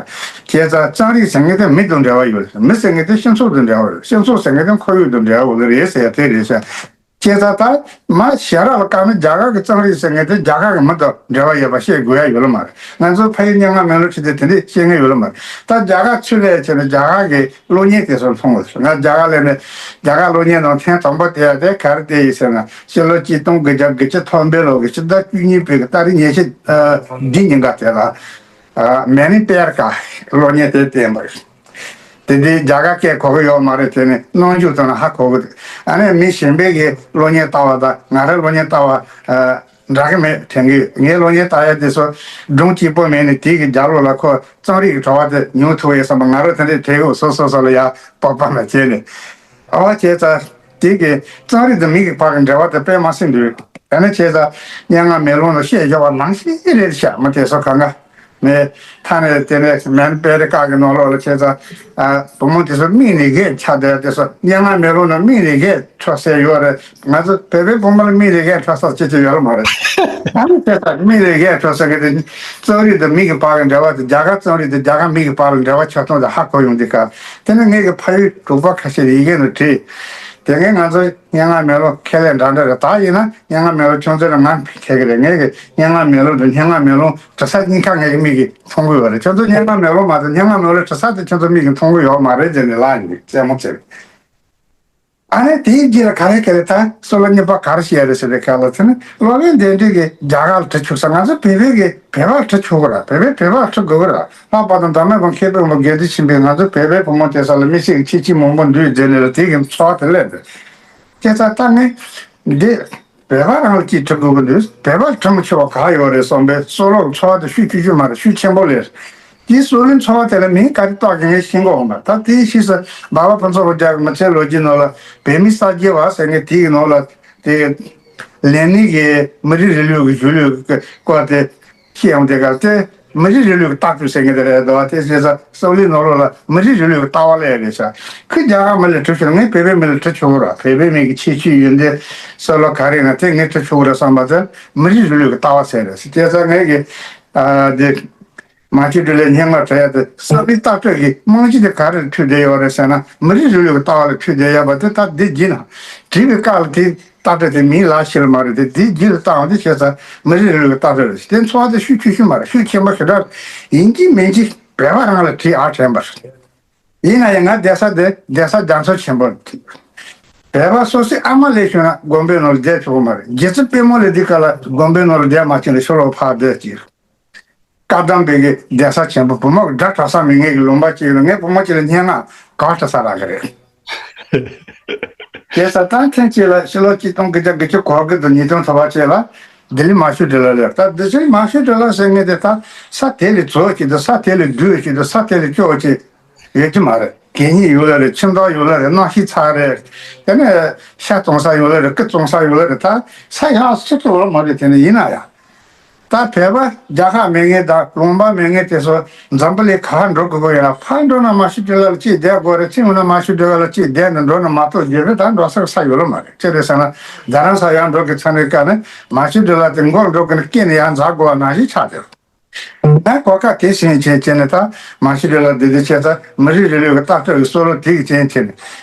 བྱས་ཙང་རྩོམ་རིག་ཟེར་མཁན་དེ་མི་དང་འབྲེལ་བ་ཡོད་རེད། མི་ཟེར་མཁན་དེ་སྤྱི་ཚོགས་དང་འབྲེལ་བ་རེད། སྤྱི་ཚོགས་ཟེར་མཁན་དེ་ཁོར་ཡུག་དང་འབྲེལ་བ་ཡོད་རེད་ཟེར་ཡ་དེ་རེད་ཤག་བྱས་ཙང་ད་མ་ཞེ་དྲག་ལ་བཀག་ན་རྒྱ་གར་གྱི་རྩོམ་རིག་ཟེར་མཁན་དེ་རྒྱ་གར་གྱི་མི་དང་འབྲེལ་བ་ཡོད་པ་བཤད་དགོས་ཡ་ཡོད་ལ་མ་རེད། ང་ཚོ་ཕ་ཡུལ་སྙན་ངག་མེ་ལོང་ཁྲིད་དེ་དེ་འདྲས་བཤད་མཁན་ཡོད་ལ་མ་རེད། ད་རྒྱ་གར་ཚུར་སླེབས་བྱས་ནས་རྒྱ་གར་གྱི་གློག་བརྙན་དེ་ཚོ་མཐོང་དགོས། ང་རྒྱ་གར་སླེབས་ནས་རྒྱ་གར་གློག་བརྙན་ནང་ཐེངས་དང་པོ་དེ་ཡ་དེ་ག་རེ་བལྟས་ཡིན་ཟེར་ན། ཕྱི་ལོ་ཆིག་སྟོང་དགུ་བརྒྱ་དགུ་བཅུ་ཐམ་པའི་ལོ་གི་ཕྱི་ཟླ་བཅུ་གཉིས་པའི་གི་ཏ་རིག་ཉི་ཤུ་ཨ་བདུན་ཉིན་ཀ་དེ་ལ། ཨ་མེ་ནི་པེར་ཀ་གློག་བརྙན་དེ་བསྟན་པ་རེད། དེ་འདྲའི་རྒྱ་གར་སྐད་གོ་གི་ཡོད་མ་རེད། དེ་ནི་རྣམ་འགྱུར་དང་ཧ་གོ་གི་འདུག་ཨ་ནི་མི་གཞན་པའི་གི་གློག་བརྙན་ལྟ་བ་དང་ང་རའི་གློག་བརྙན་ལྟ་བ་ཨ་འདྲ་གི་མེད་དྲན་གི་ཡོད། ངའི་གློག་བརྙན་ལྟ་ཡ་དེ་ཚོ་སྒྲུང་གཅིག་པོ་མེད་ནས་དེའི་གི་རྒྱབ་ལོགས་ལ་ཁོ་རྩོམ་རིག་གི་བྲོ་བ་དེ་མྱོང་ཐུབ་ཡོད་བསམ་པ་ང་རང་དེ་འདྲའི་དྲན་གི་ཡོད། སོ་སོ་སོ་ལ་ཡ་སྤོབས་པ་མ་བྱས་ནས། ཨ་བ་བྱས་ཙང་དེ་གི་རྩོམ་རིག་དང་མི་གི་བར་གི་འབྲེལ་བ་དེ་དཔེ་མ་སྲིད་འདུག་ཨ་ནི་བྱས་ཙང་སྙན་ངག་མེ་ལོང་ལ་བཤད་བཞག་པ་ནང་བཞིན་རེད་ཤག་མ་དེ་ཚོ་གང་ག་མེད། ཐ་ནས་དེ་ནས་མེ་ནི་པེར་ཀ་གི་ནང་ལོགས་ལ་བྱས་ཙང་ཨ་བུ་མོ་དེ་ཚོ་མིག་ནས་གད་ཆག་བསྡད་དེ་ཚོ་སྙན་ངག་མེ་ལོང་ནང་མིག་ནས་གད་འཕྲོ་ཟེར་ཡོད་རེད། ང་ཚོ་བོད་པའི་བུ་མོ་ལ་མིག་ནས་གད་འཕྲོ་ས་ཅི་ཅི་ཡོད་ལ་མ་རེད། ཨ་ནི་བྱས་ཙང་མིག་ནས་གད་འཕྲོ་ཟེར་གི་དེ་རྩོམ་རིག་དང་མི་གི་བར་གི་འབྲེལ་བ་དེ། རྒྱ་གར་རྩོམ་རིག་དང་རྒྱ་གར་མི་གི་བར་ལ་འབྲེལ་བ་ཆགས་སྟངས་དེ་ཧ་གོ་ཡོང་དུས་སྐབས་དེ་ནི་ངེད་ཀྱི་ཕ་ཡུལ་འབྲོག་པ་ཁ་ཤས་ཡི་གེ་ནང་བྲིས། དེ་ངས་ང་ཚོ་སྙན་ངག་མེ་ལོང་ཁས་ལེན་འདྲ་འདྲ་རེད། ད་ཡིན་ན་སྙན་ངག་མེ་ལོང་ཁྱོད་ཚོས་ལ་ང་ཁས་ཀྱི་རེད། ངེད་ཀྱི་སྙན་ངག་མེ་ལོང་དང་སྙན་ངག་མེ་ལོང་འབྲི་ས་གཉིས་ཀ་ངེད་ཀྱི་མིག་གིས་མཐོང་གི་ཡོད་རེད། ཁྱོད་ཚོ་སྙན་ངག་མེ་ལོང་མ་གཏོགས་སྙན་ངག་མེ་ལོང་འབྲི་ས་དེ་ཁྱོད་ཚོ་མིག་གིས་མཐོང་གི་ཡོད་མ་རེད་ཟེར་ནས་ལབ་ཡིན། རྩེད་མོ་རྩེ་བའི། ཨ་ནི་དེའི་རྗེས་ལ་ག་རེ་ག་རེ་ད་སྲོལ་གཉིས་པ་ག་རེ་བཤད་རེད་ཟེར་བའི་སྐབས་ལ་དེ་ནི་གློག་བརྙན་དེ་འདྲས་ཀྱི་རྒྱ་གར་ལ་འབྲི་ཆོག་ས། ང་ཚོ་བོད་པའི་གི་བོད་པ་ལ་འབྲི་ཆོག་གི་ར། བོད་པའི་བོད་པ་ལ་འབྲི་དགོས་ཀྱི་ར། ལྷག་པར་དུ་འདི་མཁན་པོ་མཁས་པའི་བུ་མོ་དགེ་འདུན་ཆོས་འཕེལ་ང་ཚོ་བོད་པའི་བུ་མོ་དེ་ས་ལ་མི་ཤེས་ཀྱི་ཁྱད་ཆོས་མང་པོ་འདུས་ཟེར་ནས་ལ་དེ་གི་འཚོ་བ་དེ་སླེབས་འདུག་ཁྱེད་ཚ་ལྟ་ངས་འདི་བོད་པ་རང་ལ་ཅིག་འབྲི་དགོས་ཀྱི་འདུག་བོད་པ་ལ་འབྲི་མི་ཆོག་པ་ག་ཡོད་རེད་བསམ་པའི་སྲོལ་ལོག་འཚོ་བ་དེ་ཤུགས་ཆེ་ཤོས་མ་རེད། ཤུགས་ཆེན་པོ་ལས། དེའི་སྲོལ་རྒྱུན་འཚོ་བ་དེ་ལ་མིང་ག་རེ་བཏགས་ཀྱི་ངས་ཤེས་གི་ཡོད་མ་རེད། ད་དེའི་ཕྱིས་སུ་སྦག་སྦག་ཕུན་ཚོགས་རང་རྒྱལ་གྱི་མི་ཚེའི་ལོ་རྒྱུས་ནང་ལ་བོད་མིའི་གསར་བརྗེ་བ་ཟེར་མཁན་དེའི་ནང་ལ་དེ་ལེ་ནིན་གྱི་མི་རིགས་རིང་ལུགས་ཀྱི་གཞུང་ལུགས་ཀྱི་སྐོར་དེ་བཤད་ཡོང་དུས་སྐབས་དེ་མི་རིགས་རིང་ལུགས་ཀྱི་ལྟ་གྲུབ་ཟེར་མཁན་དེ་རེད་འདུག་བ། དེ་བྱས་ཙང་སྲོལ་རྒྱུན་ནང་ལོགས་ལ་མི་རིགས་རིང་ལུགས་ཀྱི་ལྟ་བ་སླེབས་རེད་ཤག་ཁོས་རྒྱ་གར་མི་ལ་འབྲི་ཆོག་ངས་བོད་པའི་མི་ལ་འབྲི་ཆོག་གི་རེད། བོད་པའི་མི་གི་ཁྱད་ཆོས་ཡོད་འདི་སྲོལ་ལོ་ག་རེ་ན་དེ་ངས་འབྲི་ཆོག་གི་རེད་བསམ་པ་དེ་མི་རིགས་རིང་ལུགས་ཀྱི་ལྟ་བ་ཟེར་རེད། བྱས་ཙང་ངས་ཀྱི་ཨ་དེ། མ་བཅོས་འགྲེལ་ལས་སྙན་ངག་བྲི་ཡ་དེ་བསམ་པའི་ལྟ་གྲུབ་ཀྱི་རྨང་གཞི་དེ་ག་རེ་ལ་འཁྲུལ་བསྡད་ཡོད་རེད་ཟེར་ན། མི་རིགས་རིང་ལུགས་ཀྱི་ལྟ་བ་ལ་འཁྲུལ་བསྡད་ཡོད་པ་དེ་ད་འདི་བགྱིས་ན། བྲིས་པའི་སྐབས་ལ་དེའི་ལྟ་གྲུབ་དེ་མིང་ལ་ཤེས་ལ་མ་རེད་དེ། དེའི་རྗེས་ལ་བཏང་བ་དེ་བྱས་ཙང་མི་རིགས་རིང་ལུགས་ཀྱི་ལྟ་གྲུབ་རེད། དེ་འཚོ་བ་དེ་ཤུགས་ཆེ་ཤོས་མ་རེད། ཤུགས་ཆེན་པོ་ཞེ་དྲག་ཡིན་གཅིག་མིན་གཅིག་བོད་པ་རང་ལ་བྲིས་ཨ་དྲན་པ་རེད། ཡིན་ན་ཡང་ང་བསྡད་ས་དེ་བསྡད་ས་རྒྱ་མཚོ་ཆེན་པོ་རེད། བོད་པ་སོ་སོའི་ཨ་མ་ལས་བྱུང་ན་དགོན་པའི་ནང་ལ་བསྡད་ཆོག་གི་མ་རེད། རྗེ་བཙུན་པད་མ་ལས་འདི་ག་ལ་དགོན་པའི་ནང་ལ་བསྡད་མ་བྱུང་ལ་ཤོ་ལོ་ཕར་བསྡད་ཀྱི། བཀའ་གདམས་པའི་གི་གདན་ས་ཆེན་པོ་བུ་མོ་གི་སྒྲ་གྲགས་ས་མེད་མཁན་གྱི་ལུང་པ་གཅིག་ལ་ངའི་བུ་མོ་གཅིག་ལ་སྙན་ངག་ག་བྲི་ས་རག་གི་རེད། བྱས་ཙང་ད་ཐེངས་གཅིག་ལ་ཕྱི་ལོ་ཆིག་སྟོང་དགུ་བརྒྱ་དགུ་བཅུ་གོ་དགུ་དང་ཉིས་སྟོང་དུ་བ་བཅས་ལ་ལྡི་ལི་མ་ཤུ་འགྲེལ་ལ་སླེབས། ད་ལྡི་ལི་མ་ཤུ་འགྲེལ་ལ་ཟེར་མཁན་དེ་ད་ས་དེ་ལས་རྫོགས་ཀྱི་འདུག་ས་དེ་ལས་སྡུག་ཀྱི་འདུག་ས་དེ་ལས་སྐྱོ་ཀྱི་ཡོད་ཀྱི་མ་རེད། གད་སྙིགས་ཡོད་ལ་རེད། ཁྱིམ་བདག་ཡོད་ལ་རེད། གནམ་གཤིས་ཚ་རེད། དེ་ནས་ཤ་བཙོང་ས་ཡོད་ལ་རེད། སྐུ་བཙོང་ས་ཡོད་ལ་རེད། ད་ས་ཡག་ཤི་ཐུབ་ལ་མ་རེད། དེ་ནས་ཡིན་ན་ཡང་། ད་བོད་པ་རྒྱལ་ཁབ་མེད་མཁན་དང་ལུང་པ་མེད་མཁན་དེ་ཚོ་འཛམ་བུ་གླིང་ག་པར་འགྲོ་དགོས་ཀྱི་ཡོད་ན། ཕར་འགྲོ་ན་མ་ཤུ་འགྲེལ་ལ་གཅིག་བསྡད་དགོས་རེད། ཚུར་འོང་ན་མ་ཤུ་འགྲེལ་ལ་གཅིག་བསྡད་ནས་འགྲོ་ན་མ་གཏོགས་རྒྱུ་རེད། ད་འགྲོ་ས་ས་ཡོད་ལ་མ་རེད། ཅི་རེད་ཟེར་ན་རྡ་རམ་ས་ཡར་འགྲོ་གི་ཚ་ནས་བཀག་ནས་མ་ཤུ་འགྲེལ་ལ་དེ་མགོ་འགྲོ་གི་ནས་སྐེ་ནས་ཡར་འཛེག་དགོས་པ་ནང་བཞིན་ཆགས་བསྡད། ད་གོ་སྐབས་དེ་ཟིན་བྱས་བྱས་ནས་ད་མ་ཤུ་འགྲེལ་ལ་བསྡད་དེ་བྱས་ཙང་མི་རིགས་རིང་ལུགས་ཀྱི་ལྟ་གྲུབ་ཀྱི་སྲོལ་ལོ་དེ་གི་ཅན་བྱས་ནས་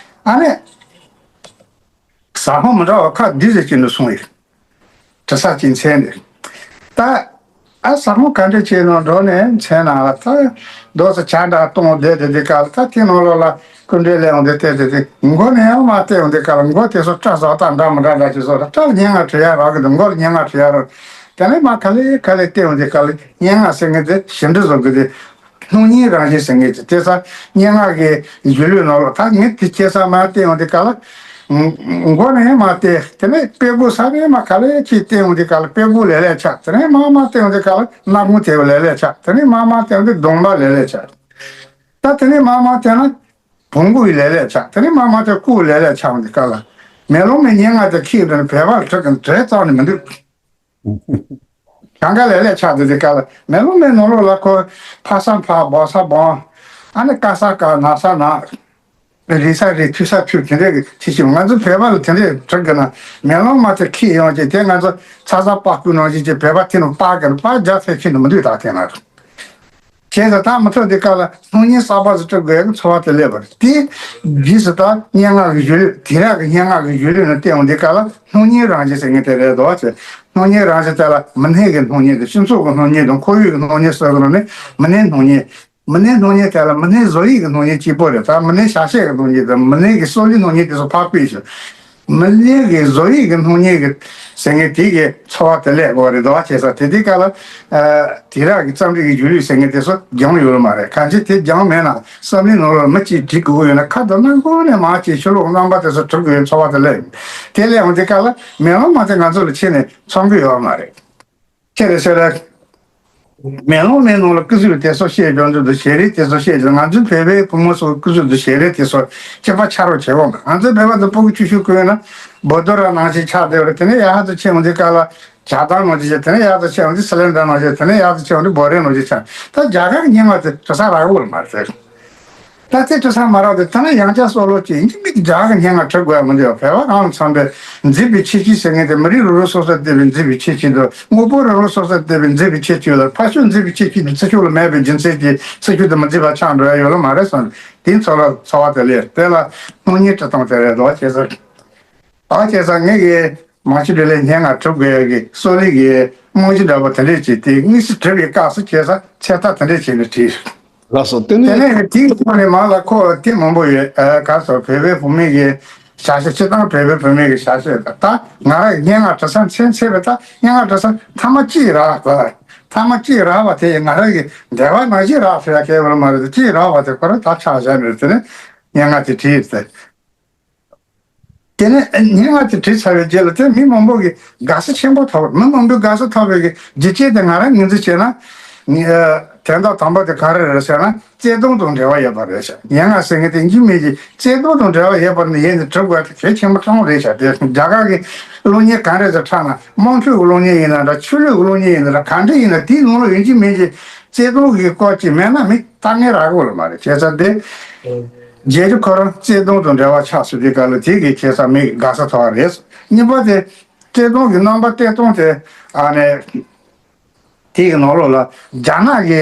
ཨ་ནི་ཟ་ཁང་མི་འདྲ་བ་ཁག་བསྡུས་ཟེར་གྱི་འདུག་གསུངས་ཡོད། བྲི་ས་ཅིག་མཚན་ནས་ད་ཨ་ཟ་ཁང་ག་འདྲ་བྱས་ནས་འགྲོ་ནས་མཚན་ནང་ལ་ད་རྡོ་ས་ཇ་འདྲ་གཏོང་བསྡད་དེ་དེ་ག་ལ་ད་དེ་ནང་ལོགས་ལ་སྐུ་མགྲོན་སླེབས་འོང་དེ་བལྟས་དེ་དེ་མགོ་ནས་ཡང་མ་བལྟས་འོང་དེ་ག་ལ་མགོ་དེ་ཚོ་སྐྲ་ཟག་ཐག་འདྲ་མི་འདྲ་འདྲ་ཅིག་བཟོ་ད་སྐྲ་ལ་སྙན་ངག་བྲི་ཡ་རག་གི་འདུག་མགོ་ལ་སྙན་ངག་བྲི་ཡ་རག་དེ་ནས་མ་ག་ལེ་ག་ལེ་བལྟས་འོང་དེ་ག་ལ་སྙན་ངག་ཟེར་མཁན་དེ་ཞིབ་འབྲི་བཟོ་གི་དེ། སྣང་བརྙན་རང་བཞིན་ཟེར་མཁན་ཅིག་དེ་ས་སྙན་ངག་གི་གཞུང་ལུགས་ནང་ལ་ད་ངས་དེ་ཁྱེད་ས་མ་བལྟས་ཡོང་དེ་ག་ལ། མགོ་ནས་མ་བལྟས། དེ་ནས་དཔེ་དགུ་ས་ནས་མ་ག་ལེ་ཅིག་བལྟས་ཡོང་དེ་ག་ལ་དཔེ་དགུ་ལེ་ལེ་ཆགས། དེ་ནས་མ་མ་བལྟས་ཡོང་དེ་ག་ལ་སྣ་ཁུང་དེ་ལེ་ལེ་ཆགས། དེ་ནས་མ་མ་བལྟས་ཡོང་དེ་གདོང་པ་ལེ་ལེ་ཆགས། ད་དེ་ནས་མ་མ་བལྟས་ན་བོང་གུ་ཡི་ལེ་ལེ་ཆགས། དེ་ནས་མ་མ་བལྟས་སྐུ་ལེ་ལེ་ཆགས་ཡོང་དེ་ག་ལ། མེ་ལོང་མའི་སྙན་ངག་དེ་ཁྱེད་འདྲ་ནས་བོད་པ་ལ་བྲི་གི་གྲས་རྩ་ནས་མི་འདུག་གང་ག་ལེ་ལེ་ཆགས་འདུག་དེ་ག་ལ་མེ་ལོང་མའི་ནང་ལོགས་ལ་ཁོ་ཕ་ས་ཕ་བོ་ས་བོ། ཨ་ནི་ཀ་ས་ཀ་ན་ས་ན། རེད་ས་རེད། ཐུག་ས་ཐུག། དེ་འདྲའི་གི་ཐེ་ཞིབ། ང་ཚོ་བོད་པ་ལ་དེ་འདྲའི་དྲི་དགོས་ན། མེ་ལོང་མ་དེ་ཁྱེར་ཡོང་ཅིག་དེ་ང་ཚོ་ཚ་ཚ་པགས་ཀོ་ནང་བཞིན་གྱི་བོད་པ་དེ་ནང་པགས་དགོས་ན་པགས་རྒྱག་ཐེབས་ཤིག་ནི་མི་འདུག་ད་དེ་ན་རེད། བྱས་ཙང་ད་མུ་མཐུད་དེ་ག་ལ་སྣང་བརྙན་གསར་པ་ཟིག་སྤྲོད་དགོས་ཡག་གི་ཚོར་བ་དེ་སླེབས་པ་རེད། དེ་རྗེས་སུ་ད་སྙན་ངག་གི་གཞུང་ལུགས། དེང་རབས་ཀྱི་སྙན་ངག་གི་གཞུང་ལུགས་ནང་བལྟས་ཡོང་དུས་ག་ལ་སྣང་བརྙན་རང་བཞིན་ཟེར་མཁན་དེ་རེད་དོ། ཅེས་སྣང་བརྙན་རང་བཞིན་དེ་ལ་མི་སྣའི་གི་སྣང་བརྙན་དང་། སྤྱི་ཚོགས་ཀྱི་སྣང་བརྙན་དང་། ཁོར་ཡུག་གི་སྣང་བརྙན་ཟེར་གི་ནང་ནས་མི་སྣའི་སྣང་བརྙན། མི་སྣའི་སྣང་བརྙན་དེ་ལ་མི་སྣའི་བཟོ་དབྱིབས་ཀྱི་སྣང་བརྙན་གཅིག་པོ་རེད། ད་མི་སྣའི་བྱ་བྱེད་ཀྱི་སྣང་བརྙན་དང་། མི་སྣའི་གི་སྲོག་ལུས་སྣང་བརྙན་དེ་ཚོ་ཕར་ཕུད་ཞིང་། མི་སྣའི་གི་བཟོ་དབྱིབས་ཀྱི་སྣང་བརྙན་གྱི་ཟེར་མཁན་དེ་གི་ཚོར་བ་དེ་སླེབས་དགོས་རེད་དོ། བྱས་ཙང་དེ་དུས་སྐབས་ལ། ཨ། དེང་རབས་ཀྱི་རྩོམ་རིག་གི་གཞུང་ལུགས་ཟེར་མཁན་དེ་ཚོ་སྦྱངས་ཡོད་མ་རེད། གང་ཅི་དེ་སྦྱངས་མེད་ན་བསམ་བློའི་ནང་ལ་མི་གཅིག་བྲིས་དགོས་ཀྱི་ཡོད་ན། ཁ་དང་སྣ་ཁུག་ནས་མར་ཅིག་ཕྱི་ལོགས་རྣམ་པ་དེ་ཚོ་གྲུབ་དགོས་པའི་ཚོར་བ་དེ་སླེབས། དེ་སླེབས་ཡོང་དུས་སྐབས་ལ་མེ་ལོང་མ་དེ་ང་ཚོ་ལ་ཁྱེར་ནས་འཚོང་གི་ཡོད་མ་རེད། ཁྱེད་རེ་ཟེར་རེ། མེ་ལོང་མའི་ནང་ལ་སྐུ་གཟུགས་དེ་ཚོ་བཤད་རྒྱུ་འདུག་ཞལ་རས་དེ་ཚོ་བཤད་རྒྱུ། ང་ཚོའི་བོད་པའི་བུ་མོ་ཚོ་སྐུ་གཟུགས་དེ་ཞལ་རས་དེ་ཚོ་གཅིག་པ་ཆགས་རོགས་བྱེད་དགོས་མ། ང་ཚོའི་བོད་པ་ཚོ་སྤུ་གུ་ཆུང་ཆུང་གོན་ན་འབའ་རྡོ་ར་ནང་བཞིན་ཆགས་བསྡད་རེད། དེ་ནས་ཡར་ཧ་ཚོ་ཆེ་འོང་དུས་སྐབས་ལ་ཇ་དང་ནང་བཞིན་བྱས། དེ་ནས་ཡར་ཚོ་ཆེ་འོང་དུས་སི་ལིན་ཌར་ནང་བཞིན། དེ་ནས་ཡར་ཚོ་ཆེ་འོང་དུས་འབོ་རས་ནང་བཞིན་ཆགས། ད་རྒྱ་གར་གྱི་སྙན་ངག་དེ་དྲི་ས་རག་གི་ཡོད་མ་རེད་ཟེར། ད་ཚེ་ཁྲི་ས་མ་རག་དེ་ད་ནི་ཡང་བསྐྱར་སྲོག་ལོ་གཅིག་ཡིན་གཅིག་མིན་གཅིག་རྒྱ་གར་གྱི་སྙན་ངག་འབྲི་དགོས་ཡ་མི་འདུག་བོད་པ་རང་ལ་འཚམ་པའི་མཛེས་པའི་ཁྱད་ཆོས་ཟེར་མཁན་དེ་མི་རིགས་རང་རང་སོ་སོར་བལྟས་པའི་མཛེས་པའི་ཁྱད་ཆོས་དང་། དངོས་པོ་རང་རང་སོ་སོར་བལྟས་པའི་མཛེས་པའི་ཁྱད་ཆོས་ལ། ཕ་ཤུལ་མཛེས་པའི་ཁྱད་ཆོས་དེ་ཚེ་ཤུལ་ལ་མེད་པའི་རྒྱུ་མཚན་གྱིས་ཚེ་ཤུལ་དུ་མི་མཛེས་པ་ཆགས་འགྲོ་ཡ་ཡོད་ལ་མ་རེད་བསམ། དེ་ཚོ་ལ་ཚོར་བ་དེ་སླེབས། དེ་ལ་སྣང་བརྙན་འབྲི་སྟངས་དེ་རེད་དོ། བྱས་ཙང་། ཨ། བྱས་ཙང་ངས་གི་མང་ཆེ་འདྲ་ལས་སྙན་ངག་གྲུབ་དགོས་ཡ་གི་སྲོག་ལས་ཀྱི་རྨང་གཞི་འདྲ་པོ་དེ་འདྲས་ཅིག་དེ་དངོས་སུ་བྲིས་པའི་སྐབས་སུ་བྱས་ཙང་ཚོད་ལྟ་དེ་འདྲས་བྱས་ནས་བྲིས། ལགས་སོ། དེ་ནས། དེ་ནས་དེའི་ཐོག་ནས་མ་ལ་ཁོ་དེ་མང་པོ་ཡོད། ཨ། ག་སོ་བོད་པའི་བུད་མེད་ཀྱི་ཞབས་ཕྱི། སྤྱིར་བཏང་བོད་པའི་བུད་མེད་ཀྱི་ཞབས་ཕྱི། ད་ང་རང་སྙན་ངག་འབྲི་ས་མཚན་ཚེ་བའི། ད་སྙན་ངག་འབྲི་ས་མཐའ་མ་གཅིག་རག་པ། མཐའ་མ་གཅིག་རག་པ་དེ་ང་རང་གི་འདོད་པ་ནང་བཞིན་རག་ཟེར་ཡ་གལ་ཡོད་མ་རེད། གཅིག་རག་པ་དེ་ཁོ་རང་ད་ཆ་བཞག་ནས་དེ་ནས་སྙན་ངག་དེ་བྲིས་ཟེར། དེ་ནས་སྙན་ངག་དེ་བྲིས་ཚར་བའི་རྗེས་ལ་དེ་མི་མང་པོ་གིས་དགའ་བསུ་ཆེན་པོ་ཐོབ། མི་མང་པོས་དགའ་བསུ་ཐོབ་པའི་གི་རྒྱུ་རྐྱེན་དེ་ང་རང་ངོས་འཛིན་བྱས་ན། ཨ། དོན་དག་དང་པོ་དེ་ག་རེ་རེད་ཟེར་ན། བརྩེ་དུང་དང་འབྲེལ་བ་ཡོད་པ་རེད་ཤག་སྙན་ངག་ཟེར་མཁན་དེ་ཡིན་གཅིག་མིན་གཅིག་བརྩེ་དུང་དང་འབྲེལ་བ་ཡོད་པ་ནི་ཡིན་ནི་གྲུབ་དགོས་དེ་གལ་ཆེན་པོ་ཅང་རེད་ཤག་དེ་རྒྱ་གར་གྱི་གློག་བརྙན་ག་འདྲ་ཞིག་འཁྲབ་ན། དམངས་ཁྲོད་ཀྱི་གློག་བརྙན་ཡིན་ན་འདྲ། ཆོས་ལུགས་ཀྱི་གློག་བརྙན་ཡིན་ན་འདྲ། ག་འདྲ་ཡིན་ན་དེའི་ནང་ལ་ཡིན་གཅིག་མིན་གཅིག་བརྩེ་དུང་གི་སྐོར་ཅིག་མེད་ན་མི་ལྟ་མཁན་རག་གི་ཡོད་མ་རེད། བྱས་ཙང་དེ། རྗེས་ལ་ཁོ་རང་བརྩེ་དུང་དང་འབྲེལ་བ་ཆགས་སོང་དུས་སྐབས་ལ་དེ་གི་ཁ་སང་མི་དགའ་ས་ཐོབ་པ་རེད། གཉིས་པ་དེ། བརྩེ་དུང་གི་རྣམ་པ་སྟོན་སྟངས་དེ། ཨ་ནི། དེ་གི་ནང་ལོགས་ལ་རྒྱ་ནག་གི་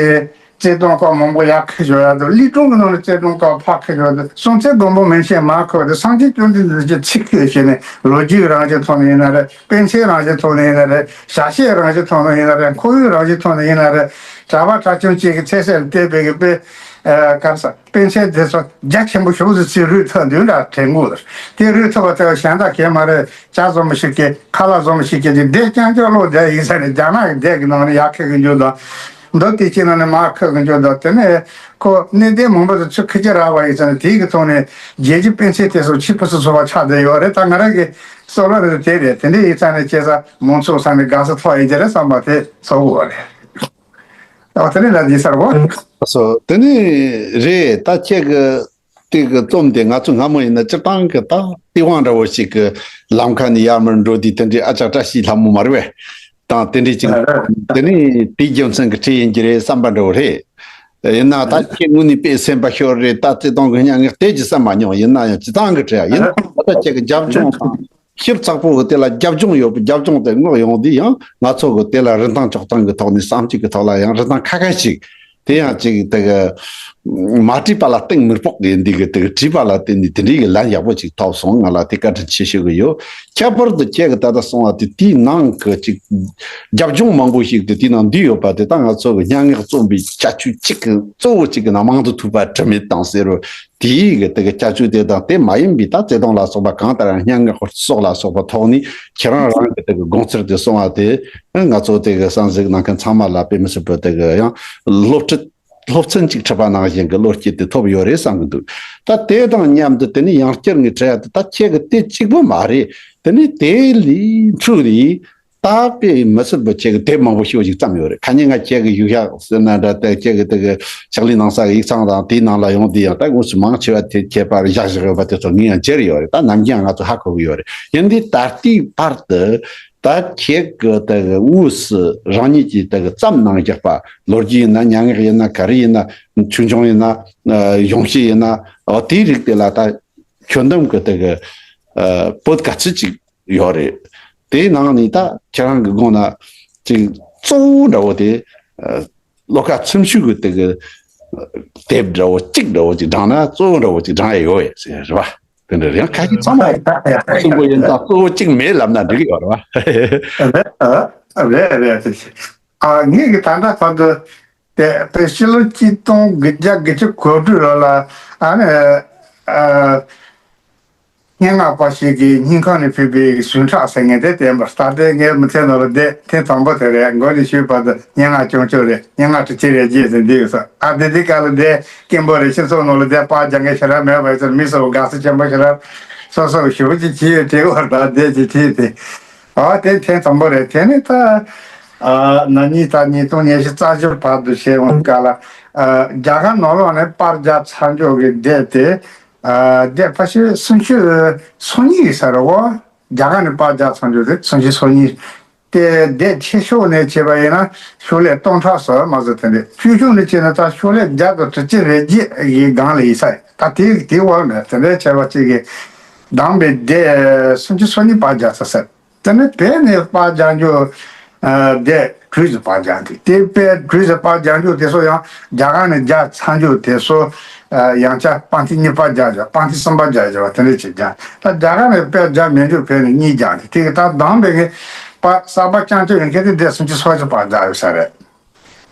བརྩེ་དུང་སྐོར་མང་པོ་ཡར་འཁོད་བཞག་ཡ་དང་། གླིང་སྒྲུང་གི་ནང་ལ་བརྩེ་དུང་སྐོར་ཕར་འཁོད་བཞག་ཡ་དང་། སྲོང་བཙན་སྒམ་པོ་མིང་ཆེན་མར་འཁོད་དེ། སངས་རྒྱས་བཅོམ་ལྡན་འདས་ཀྱི་ཚིག་བཀོད་བྱས་ནས། ལོ་རྒྱུས་རང་བཞིན་ཐོག་ནས་ཡིན་ན་རེད། དཔེ་མཚོན་རང་བཞིན་ཐོག་ནས་ཡིན་ན་རེད། ཞལ་བཤད་རང་བཞིན་ཐོག་ནས་ཡིན་ན་རེད། ཁོར་ཡུག་རང་བཞིན་ཐོག་ནས་ཡིན་ན་རེད། གྲྭ་པ་གྲྭ་ཆུང་བཅས་ཀྱི་ཚེ་སྲོག་ལ་བལྟས་པའི་གི་དཔེ། ཨ། ག་རེ་ཟ། དཔེ་མཚོན་དེ་ཚོ་རྒྱ་ཆེན་པོ་ཞེ་པོ་ཅིག་ཚིག་རུས་ཐོག་མདུན་ལ་དྲན་གོ། དེ་རུས་ཐོག་པ་དེ་གཞན་དག་གས་མ་རེད། ཇ་བཟོ་མི་ཞིག་གིས། ཁ་ལག་བཟོ་མི་ཞིག་གིས་དེ་སྡེ་རྐྱང་རྐྱང་ཀློག་བསྡད་ཡིན་ས་ནས། རྒྱ་ནག་གི་སྡེ་གི་ནང་ནས་ཡར་འཁོད་གི་འཇུག་དང་། མདོ་སྡེ་སྐྱིད་ནང་ནས་མར་འཁོད་གི་འཇུག་དང་། དེ་ནས་ཁོ་གནས་བརྟན་མང་པོ་དེ་ཚོ་ཁི་ཅི་རག་པ་ཡིན་ས་ནས། དེའི་གི་ཐོག་ནས་རྒྱལ་སྤྱིའི་དཔེ་མཚོན་དེ་ཚོ་ཕྱི་ཕུ་སུ་ཚོ་བ་ཆགས་བསྡད་ཡོད་རེད། ད་ང་རང་གི་བསམ་བློ་རེད། དེ་རེད། དེ་འདྲ་ཡིན་ས་ནས་བྱས་ཙང་མང་ཚོགས་ས་ནས་དགའ་ས་ཐོབ་ཡིན་གྱི་རེད་བསམ་པ་དེ་ཚོར་གི་ཡོད་རེད། ཨོ། དེ་ནས་ལ་འདི་གསར་པོ། སོ། དེ་ནས་རེད། ད་ཁྱེད་ཀྱི་དེ་གི་རྩོམ་དེ་ང་ཚོ་སྔ་མོ་ཡིན་ན་སྤྱིར་བཏང་གི་ད་སྟེས་དབང་འདྲ་བོ་ཞིག་གི་ལམ་ཁ་ནས་ཡར་མར་འགྲོ་དུས་དེ་འདྲའི་ཨ་ཅག་བཀྲ་ཤིས་ལྷ་མོ་མ་རེད་པས། དང་དེ་འདྲའི་ཅིག་དེ་ནས་དེའི་རྒྱུ་མཚན་གྱིས་བྲིས་ཡིན་གྱི་རེད་བསམ་པ་འདྲ་བོ་རེད། ཡིན་ན་ད་ཁྱེད་དངོས་གནས་དཔེ་སེམས་པ་ཤོར་རེད། ད་བརྩེ་དུང་གི་སྙན་ངག་དེ་ཅིག་བསམ་མ་མྱོང་། ཡིན་ན་ཡང་སྤྱིར་བཏང་གི་བྲིས་ཡ་ཡིན་ན། ད་ཁྱེད་ཀྱི་རྒྱབ་ལྗོངས་དང་། ཞིབ་ཚགས་པོ་གི་དེ་ལ་རྒྱབ་ལྗོངས་ཡོད་པའི། རྒྱབ་ལྗོངས་དེ་བསྔོགས་ཡོང་དུས་ཡང་ང་ཚོ་གི་དེ་ལ་རིན་ཐང་ཆོག་ཐང་གི་ཐོག་ནས། བསམ་སྤྱོད་ཀྱི་ཐོག་ལ་ཡང་རིན་ཐང་ཁ་ཁ་ཞིག་དེ་ཡང་ཅིག་དེ་གི་མ་བྲིས་པ་ལ་གཏིང་མི་དཔོག་གི་འདི་གི་དེ་གི་བྲིས་པ་ལ་བརྟེན་ནས་དེ་འདྲའི་གི་ལན་ཡག་པོ་ཅིག་ཐོབ་སོང་། ང་ལ་དེ་བཀའ་དྲིན་ཆེ་ཞུ་གི་ཡོད། ཁྱད་པར་དུ་ཁྱེད་ཀྱི་ད་ལྟ་གསུངས་པ་དེ་དེའི་ནང་གི་ཅིག་རྒྱབ་ལྗོངས་མང་པོ་ཞིག་དེ་དེའི་ནང་འདུས་ཡོད་པ་དེ། ད་ང་ཚོ་གི་སྙན་ངག་རྩོམ་པའི་ཁྱད་ཆོས་གཅིག་གི་གཙོ་བོ་གཅིག་གི་ནང་མང་དུ་ཐུག་པ་དྲི་མེད་དང་ཟེར་བ། དེའི་གི་དེ་གི་ཁྱད་ཆོས་དེ་དང་དེ་མ་ཡིན་པའི་ད་བརྩེ་དུང་ལ་སོགས་པ་གང་ལྟར་སྙན་ངག་སོགས་ལ་སོགས་པ་ཐོག་ནས་ཁྱེད་རང་རང་གི་དེ་གི་དགོངས་ཚུལ་དེ་གསུངས་པ་དེ། ང་ཚོ་དེ་གི་གསན་གཟིགས་གནང་མཁན་ཚང་མ་ལ་དཔེ་མི་སྲིད་པའི་དེ་གི་ཡང་སློབ་ཁྲིད། སློབ་ཚན་གཅིག་ཁྲིད་པ་ནང་བཞིན་གྱི་བློ་སྐྱེད་དེ་ཐོབ་ཡོད་རེད་བསམ་གྱི་འདུག་ད་དེ་དང་མཉམ་དུ་དེ་ནས་ཡང་བསྐྱར་ངས་དྲི་ཡ་དེ། ད་ཁྱེད་ཀྱི་དེ་གཅིག་པུ་མ་རེད། དེ་ནས་དེ་ལས་འཕྲོས་ནས། ད་དཔེ་མི་སྲིད་པ་ཁྱེད་ཀྱི་དེབ་མང་པོ་ཞེ་པོ་ཅིག་བརྩམས་ཡོད་རེད། ཁ་ཉིན་ང་ཁྱེད་ཀྱི་བཞུགས་ཤག་ཟེར་ན་འདྲ། ད་ཁྱེད་ཀྱི་དེ་གི་ཕྱག་ལས་གནང་ས་གི་ཡིག་ཚང་དང་དེའི་ནང་ལ་ཡོང་དུས་ཡང་ད་དངོས་སུ་མང་ཆེ་བ་དེ་ཁྱད་པར་བཞག་བཞག་ཡོད་པ་དེ་ཚོ་ངས་ཡང་མཇལ་ཡོད་རེད། ད་ནམ་རྒྱུན་ང་ཚོ་ཧ་གོ་གི་ཡོད་རེད། ཡིན་དུས་ད་ལྟའི་བར་དུ་ད་ཁྱེད་ཀྱི་དེ་གི་དངོས་སུ་རང་ཉིད་ཀྱིས་དེ་གི་བརྩམས་གནང་བཞག་པ། ལོ་རྒྱུས་ཡིན་ན། སྙན་ངག་ཡིན་ན། ག་རེ་ཡིན་ན། ཆོས་འབྱུང་ཡིན་ན། གཞུང་བཤད་ཡིན་ན། འོ། དེའི་རིགས་དེ་ལ་ད། ཁྱོན་བསྡོམས་ཀྱི་དེ་གི་ཨ་བོད་ག་ཚོད་ཅིག་ཡོད་རེད། དེའི་ནང་ནས་ད་ཁྱེད་རང་གི་དགོངས་ན་ཅིག་གཙོ་བོ་འདྲ་བོ་དེ་ཨ་བློ་ཁ་ཚིམ་ཤོས་ཀྱི་དེ་གི་དེབ་འདྲ་བོ་གཅིག་འདྲ་བོ་ཅིག་བགྲངས་ན་གཙོ་བོ་འདྲ་བོ་ཅིག་བགྲངས་ཡས་ཡོད་ཡས་ཟེར་རེད་བ། དེ་འདྲ་རེད། ཡང་ཁ་ཤས་ཚང་མ་གསུང་གི་ཡིན་ད། གཙོ་བོ་གཅིག་མེད་ལབ་ན་འགྲིག་གི་ཡོད་རེད་བ། རེད་ཨ་རེད་རེད་དེ། ཨ་ངེད་ཀྱི་ད་ལྟ་བར་དུ་དེ་དེ་ཕྱི་ལོ་གཅིག་སྟོང་དགུ་བརྒྱ་དགུ་བཅུ་གོ་དྲུག་ལོ་ལ་ཨ་ནི་ཨ་སྙན་ངག་པ་ཞིག་གིས་སྙིང་ཁོང་ནས་ཕུལ་བའི་ཟུངས་ཁྲག་ཟེར་མཁན་དེ་བསྟན་པ། ད་ལྟའི་ངའི་མི་ཚེ་ནང་ལ་བསྡད་ཐེངས་དང་པོ་དེ་རེད། མགོ་ནས་ཤུལ་བར་དུ་སྙན་ངག་ཅུང་ཅུང་རེད། སྙན་ངག་དྲི་ཆུ་རེ་རྒྱས་ཟེར་འདི་ཡོད་ས། ཨ་དེ་དེ་ག་ལ་བསྡད་སྐྱིན་པོ་རེད། སྤྱི་ཚོགས་ནང་ལ་བསྡད་པར་རྒྱག་མཁན་ཞེ་དྲག་མེད་པ་ཡིན་ཙང་མི་ཚོ་དགའ་བསུ་ཆེན་པོ་ཞེ་དྲག་སོ་སོ་ཞུ་བ་ཅིག་བྱས་ཡོད་དེ་བར་དུ་བསྡད་ཅིག་བྱས་ཏེ། ཨ་དེ་ཐེངས་དང་པོ་རེད། དེ་ནས་ད་ཨ་ན་ནིང་ད་ཉིས་སྟོང་ཉི་ཤུ་རྩ་བཞི་བར་དུ་བྱས་འོང་སྐབས་ལ་ཨ་རྒྱ་གར་ནང་ལོགས་ནས་པར་རྒྱག་ཚར་འཇོག་གི་བསྡད་དེ། ཨ་བསྡད་ཕལ་ཆེར་སུམ་ཅུ་སོ་གཉིས་ཡིན་ས་རེད་འོ། རྒྱ་གར་ནས་པར་རྒྱག་ཚར་འཇོག་དེ་སུམ་ཅུ་སོ་གཉིས། དེ་བསྡད་ཆེ་ཤོས་ནས་བྱས་པ་ཡིན་ན་ཤོག་ལྷེ་སྟོང་ཕྲག་ཙམ་མ་ཟད་དེ་འདྲ། ཆུང་ཤོས་ནས་བྱས་ན་ད་ཤོག་ལྷེ་བརྒྱ་དང་དྲུག་ཅུ་རེ་བརྒྱད་ཀྱི་སྒང་ལ་ཡིན་ས་རེད། ད་དེ་དེའི་བར་ནས་དེ་འདྲ་བྱས་པ་གཅིག་གིས་བསྡོམས་པས་བསྡད་སུམ་ཅུ་སོ་གཉིས་པར་རྒྱག་ཚར་ས་རེད། དེ་ནས་བོད་ནས་པར་རྒྱག་འཇོག་ཨ་བསྡད་དྲུག་ཙམ་པར་རྒྱག་འདུག་དེ་བས་དྲུག་ཙམ་པར་རྒྱག་འཇོག་དེ་ཚོ་ཡང་རྒྱ་གར་ནས་རྒྱག་ཚར་འཇོག་དེ་ཚོ་ཨ་ཡང་བསྐྱར་པར་ཐིག་གཉིས་པ་རྒྱག་བཞག་པར་ཐིག་གསུམ་པ་རྒྱག་བཞག་པ་དེ་འདྲ་ཅིག་རྒྱག་ད་རྒྱ་གར་ནས་དཔེ་རྒྱག་མེད་འཇོག་བོད་ནས་གཉིས་རྒྱག་འདུག་དེ་གི་ད་བསྡོམས་པའི་ངས་པར་གསར་པ་རྐྱང་རྐྱང་ཡོད་མཁན་དེ་བསྡད་སུམ་ཅུ་སོ་གཅིག་པར་རྒྱག་ཡོད་ས་རེད།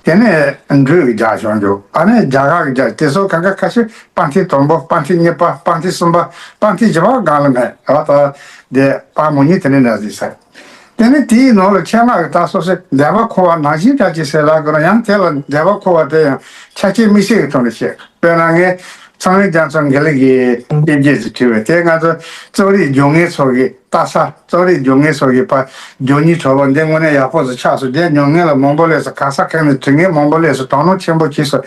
དེ་ནས་འབྲུ་གི་རྒྱག་བྱུང་འདུག་ཨ་ནི་རྒྱ་གར་གྱི་རྒྱག་དེ་ཚོ་གང་ག་ཁ་ཤས་པར་ཐིག་དང་པོ་པར་ཐིག་གཉིས་པ་པར་ཐིག་གསུམ་པ་པར་ཐིག་བཞི་པ་སྒང་ལ་མེད་ར། ད་དེ་པར་མང་ཉུང་དེ་ནས་ནས་ཟིག་ས། དེ་ནས་དེའི་ནང་ལ་ཆེད་མངགས་ཀྱི་ད་སོ་སོའི་འདོད་པ་འཁོལ་བ་ནང་བཞིན་བྱ་ཅིག་ཟེར་ལབ་དགོས་ན་ཡང་དེ་ལ་འདོད་པ་འཁོལ་བ་དེ་ཡང་ཆ་རྐྱེན་དམིགས་བསལ་གྱི་ཐོག་ནས་བཤད། དཔེར་ན་ངས་ཚངས་རིས་རྒྱ་མཚོ་དགེ་ལེགས་ཀྱི་དཔེ་རྒྱན་ཞིག་བྲིས་པས་དེ་ང་ཚོ་རྩོམ་རིག་སྦྱོང་མཁན་ཚོ་གི་ལྟ་ས། རྩོམ་རིག་སྦྱོང་མཁན་ཚོ་གི་ཕར་སྦྱོང་སྙིང་བྲོ་བ་འདི་དངོས་གནས་ཡག་པོ་ཞིག་ཆགས་སོང་། དེ་མྱོང་མཁན་ལ་མང་པོ་སླེབས་སོང་། ག་ས་གང་ནས་དྲི་ངན་མང་པོ་སླེབས་སོང་། དོ་སྣང་ཆེན་པོ་བྱས་སོང་།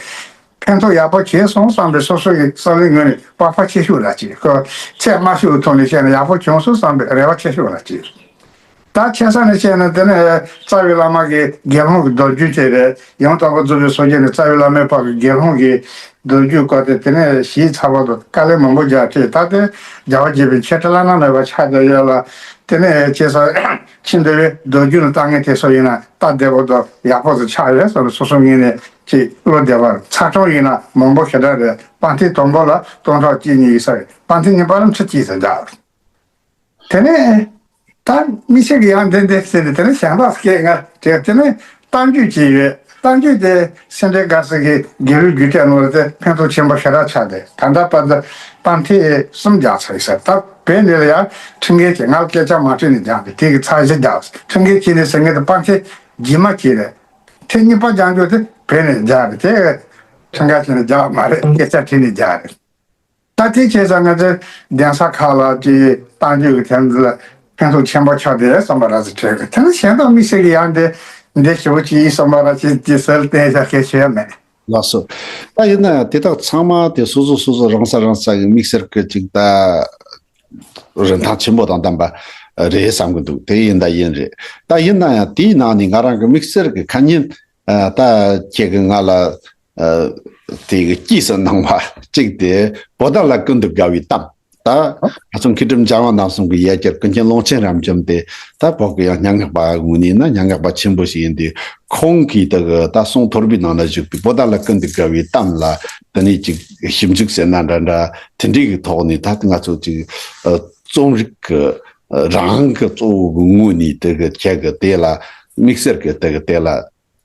ཕན་ཐོགས་ཡག་པོ་བྱས་སོང་བསམ་པའི་སོ་སོ་ཡི་བསམ་བློའི་ངོས་ནས་བག་ཕེབས་ཆེ་ཤོས་ར་ཅིག་ཁོ་ཚད་དམའ་ཤོས་ཀྱི་ཐོག་ནས་བཤད་ན་ཡག་པོ་བྱུང་སོང་བསམ་པའི་རེ་བ་ཆེ་ཤོས་ར་ཅིག་ད་ཆེ་ས་ནས་བཤད་ན་དེ་ནས་རྩ་བའི་བླ་མ་གི་དགེ་སློང་གི་མདོ་རྒྱུད་དེ་རེད། ཡང་དག་པར་རྫོགས་པའི་སངས་རྒྱས་ནས་རྩ་བའི་བླ་མའི་བར་གྱི་དགེ་སློང་གི་མདོ་རྒྱུད་བཀོད་དེ་དེ་ནས་ཞིབ་ཚགས་པོ་དང་དཀའ་ལས་མང་པོ་རྒྱག་བྱས། ད་དེ་རྒྱལ་བ་དགྱེས་པའི་མཆོད་བྲལ་བླ་ན་མེད་པ་ཆགས་བསྡད་ཡོད་ལ། དེ་ནས་ཁྱེད་ཚོ་ཕྱི་འདུལ་བའི་མདོ་རྒྱུད་ནས་ལྟ་མཁན་དེ་ཚོ་ཡིན་ན་སྟབས་བདེ་པོ་དང་ཡག་པོ་ཞིག་ཆགས་ཡོད་བསམ་ནས་སོ་སོ་ངོས་ནས་ཅིག་བློ་བདེ་བར་ཚ་གྲང་ཡིན་ན་མང་པོ་ཞེ་དྲག་རེད། པར་ཐིག་དང་པོ་ལ་སྟོང་ཕྲག་གཅིག་གཉིས་ཡིན་ས་རེད། པར་ཐིག་གཉིས་པ་ལ་ཁྲི་གཅིག་ཙམ་རྒྱག་དེ་ནས་ད་མི་ཞིག་གིས་ཡང་འདི་འདི་ཟེར་ནས་དེ་ནས་གཞན་དག་སྐད་ངར་བྲལ། དེ་ནས་གཏམ་རྒྱུད་ཅིག་ཡོད། གཏམ་རྒྱུད་དེ་སེ་འབྲས་དགའ་ཚལ་གྱི་དགེ་ལུགས་རྒྱུགས་སྤྲོད་ནང་ལ་དེ་ཕན་ཐོགས་ཆེན་པོ་ཞེ་དྲག་ཆགས་ཏེ་ད་ལྟ་བར་དུ་པར་ཐིག་གསུམ་རྒྱག་ཚར་ཡོད་ས། ད་བོད་འདི་ལ་ཡང་ཁྲིམས་འགལ་གྱིས་ང་ལ་སྐད་ཆ་མ་དྲིས་ནས་རྒྱག་པས་དེ་གི་ཚར་བཞི་རྒྱག་ཁྲིམས་འགལ་བྱས་ནས་ཟེར་མཁན་དེ་པར་ཐིག་རྗེས་མ་གཅིག་རེད། ཐེངས་གཉིས་པ་རྒྱག་རྒྱུ་དེ་བོད་ནས་རྒྱག་རེད། དེ་ཁྲིམས་འགལ་བྱས་ནས་རྒྱག་མ་རེད། སྐད་ཆ་དྲིས་ནས་རྒྱག་རེད། ད་དེ་བྱས་ཙང་ང་ཚོའི་གདན་ས་ཁག་ལ་ཅིག་གཏམ་རྒྱུད་ཀྱི་དེ་འདི་ལ་ཕན་ཐོགས་ཆེན་པོ་ཆགས་བསྡད་བསམ་པ་ར་ཅིག་དྲན་གི། དེ་ནི་གཞན་དག་དམིགས་བསལ་གྱི་ཡང་འདི་འདི་ཞེ་པོ་ཅིག་ཡིན་བསམ་པ་ར་ཅིག་ཅིག་ཟེར་བསྟན་བཞག་མཁན་ཞིག་ཡང་མེད། ལགས་སོ། ད་ཡིན་ན་ཡང་དེ་དག་ཚང་མ་དེ་སོ་སོ་སོ་སོ་རང་ས་རང་ས་གི་དམིགས་བསལ་གྱི་ཅིག་ད་རིན་ཐང་ཆེན་པོ་དང་ལྡན་པ་རེད་བསམ་གྱི་འདུག་དེ་ཡིན་ད་ཡིན་རེད། ད་ཡིན་ན་ཡང་དེའི་ནང་ནས་ང་རང་གི་དམིགས་བསལ་གྱི་ཁ་ཉིན་ཨ་ད་ཁྱེད་ཀྱིས་ང་ལ་ཨ་དེ་གི་དཀྱིས་སུ་གནང་བ་གཅིག་དེ་བོད་ཟླ་ལ་ཀུན་ཏུ་དགའ་བའི་གཏམ། ད་ང་ཚོ་མཁས་གྲུབ་འཇམ་དབྱངས་རྣམ་གསུམ་གྱི་ཡ་གྱལ་ཀུན་མཁྱེན་ཀློང་ཆེན་རབ་འབྱམས་དེ་ད་བོད་ཀྱི་ཡང་སྙན་ངག་པ་ངོས་ནས་ན་སྙན་ངག་པ་ཆེན་པོ་ཞིག་ཡིན་དུས་ཁོང་གིས་ད་གི་ད་གསུང་ཐོར་བུའི་ནང་ན་བཞུགས་པའི་བོད་ཟླ་ལ་ཀུན་ཏུ་དགའ་བའི་གཏམ་ལ་དེ་ནས་ཅིག་ཞིབ་འཇུག་ཟེར་ན་འདྲ་འདྲ་དེ་འདྲའི་གི་ཐོག་ནས་ད་ང་ཚོ་ཅིག་ཨ་རྩོམ་རིག་གི་རང་གི་གཙོ་བོ་གི་ངོས་ནས་དེ་གི་ཁྱེད་ཀྱི་དེ་ལ་དམིགས་བསལ་གྱི་དེ་གི་དེ་ལ།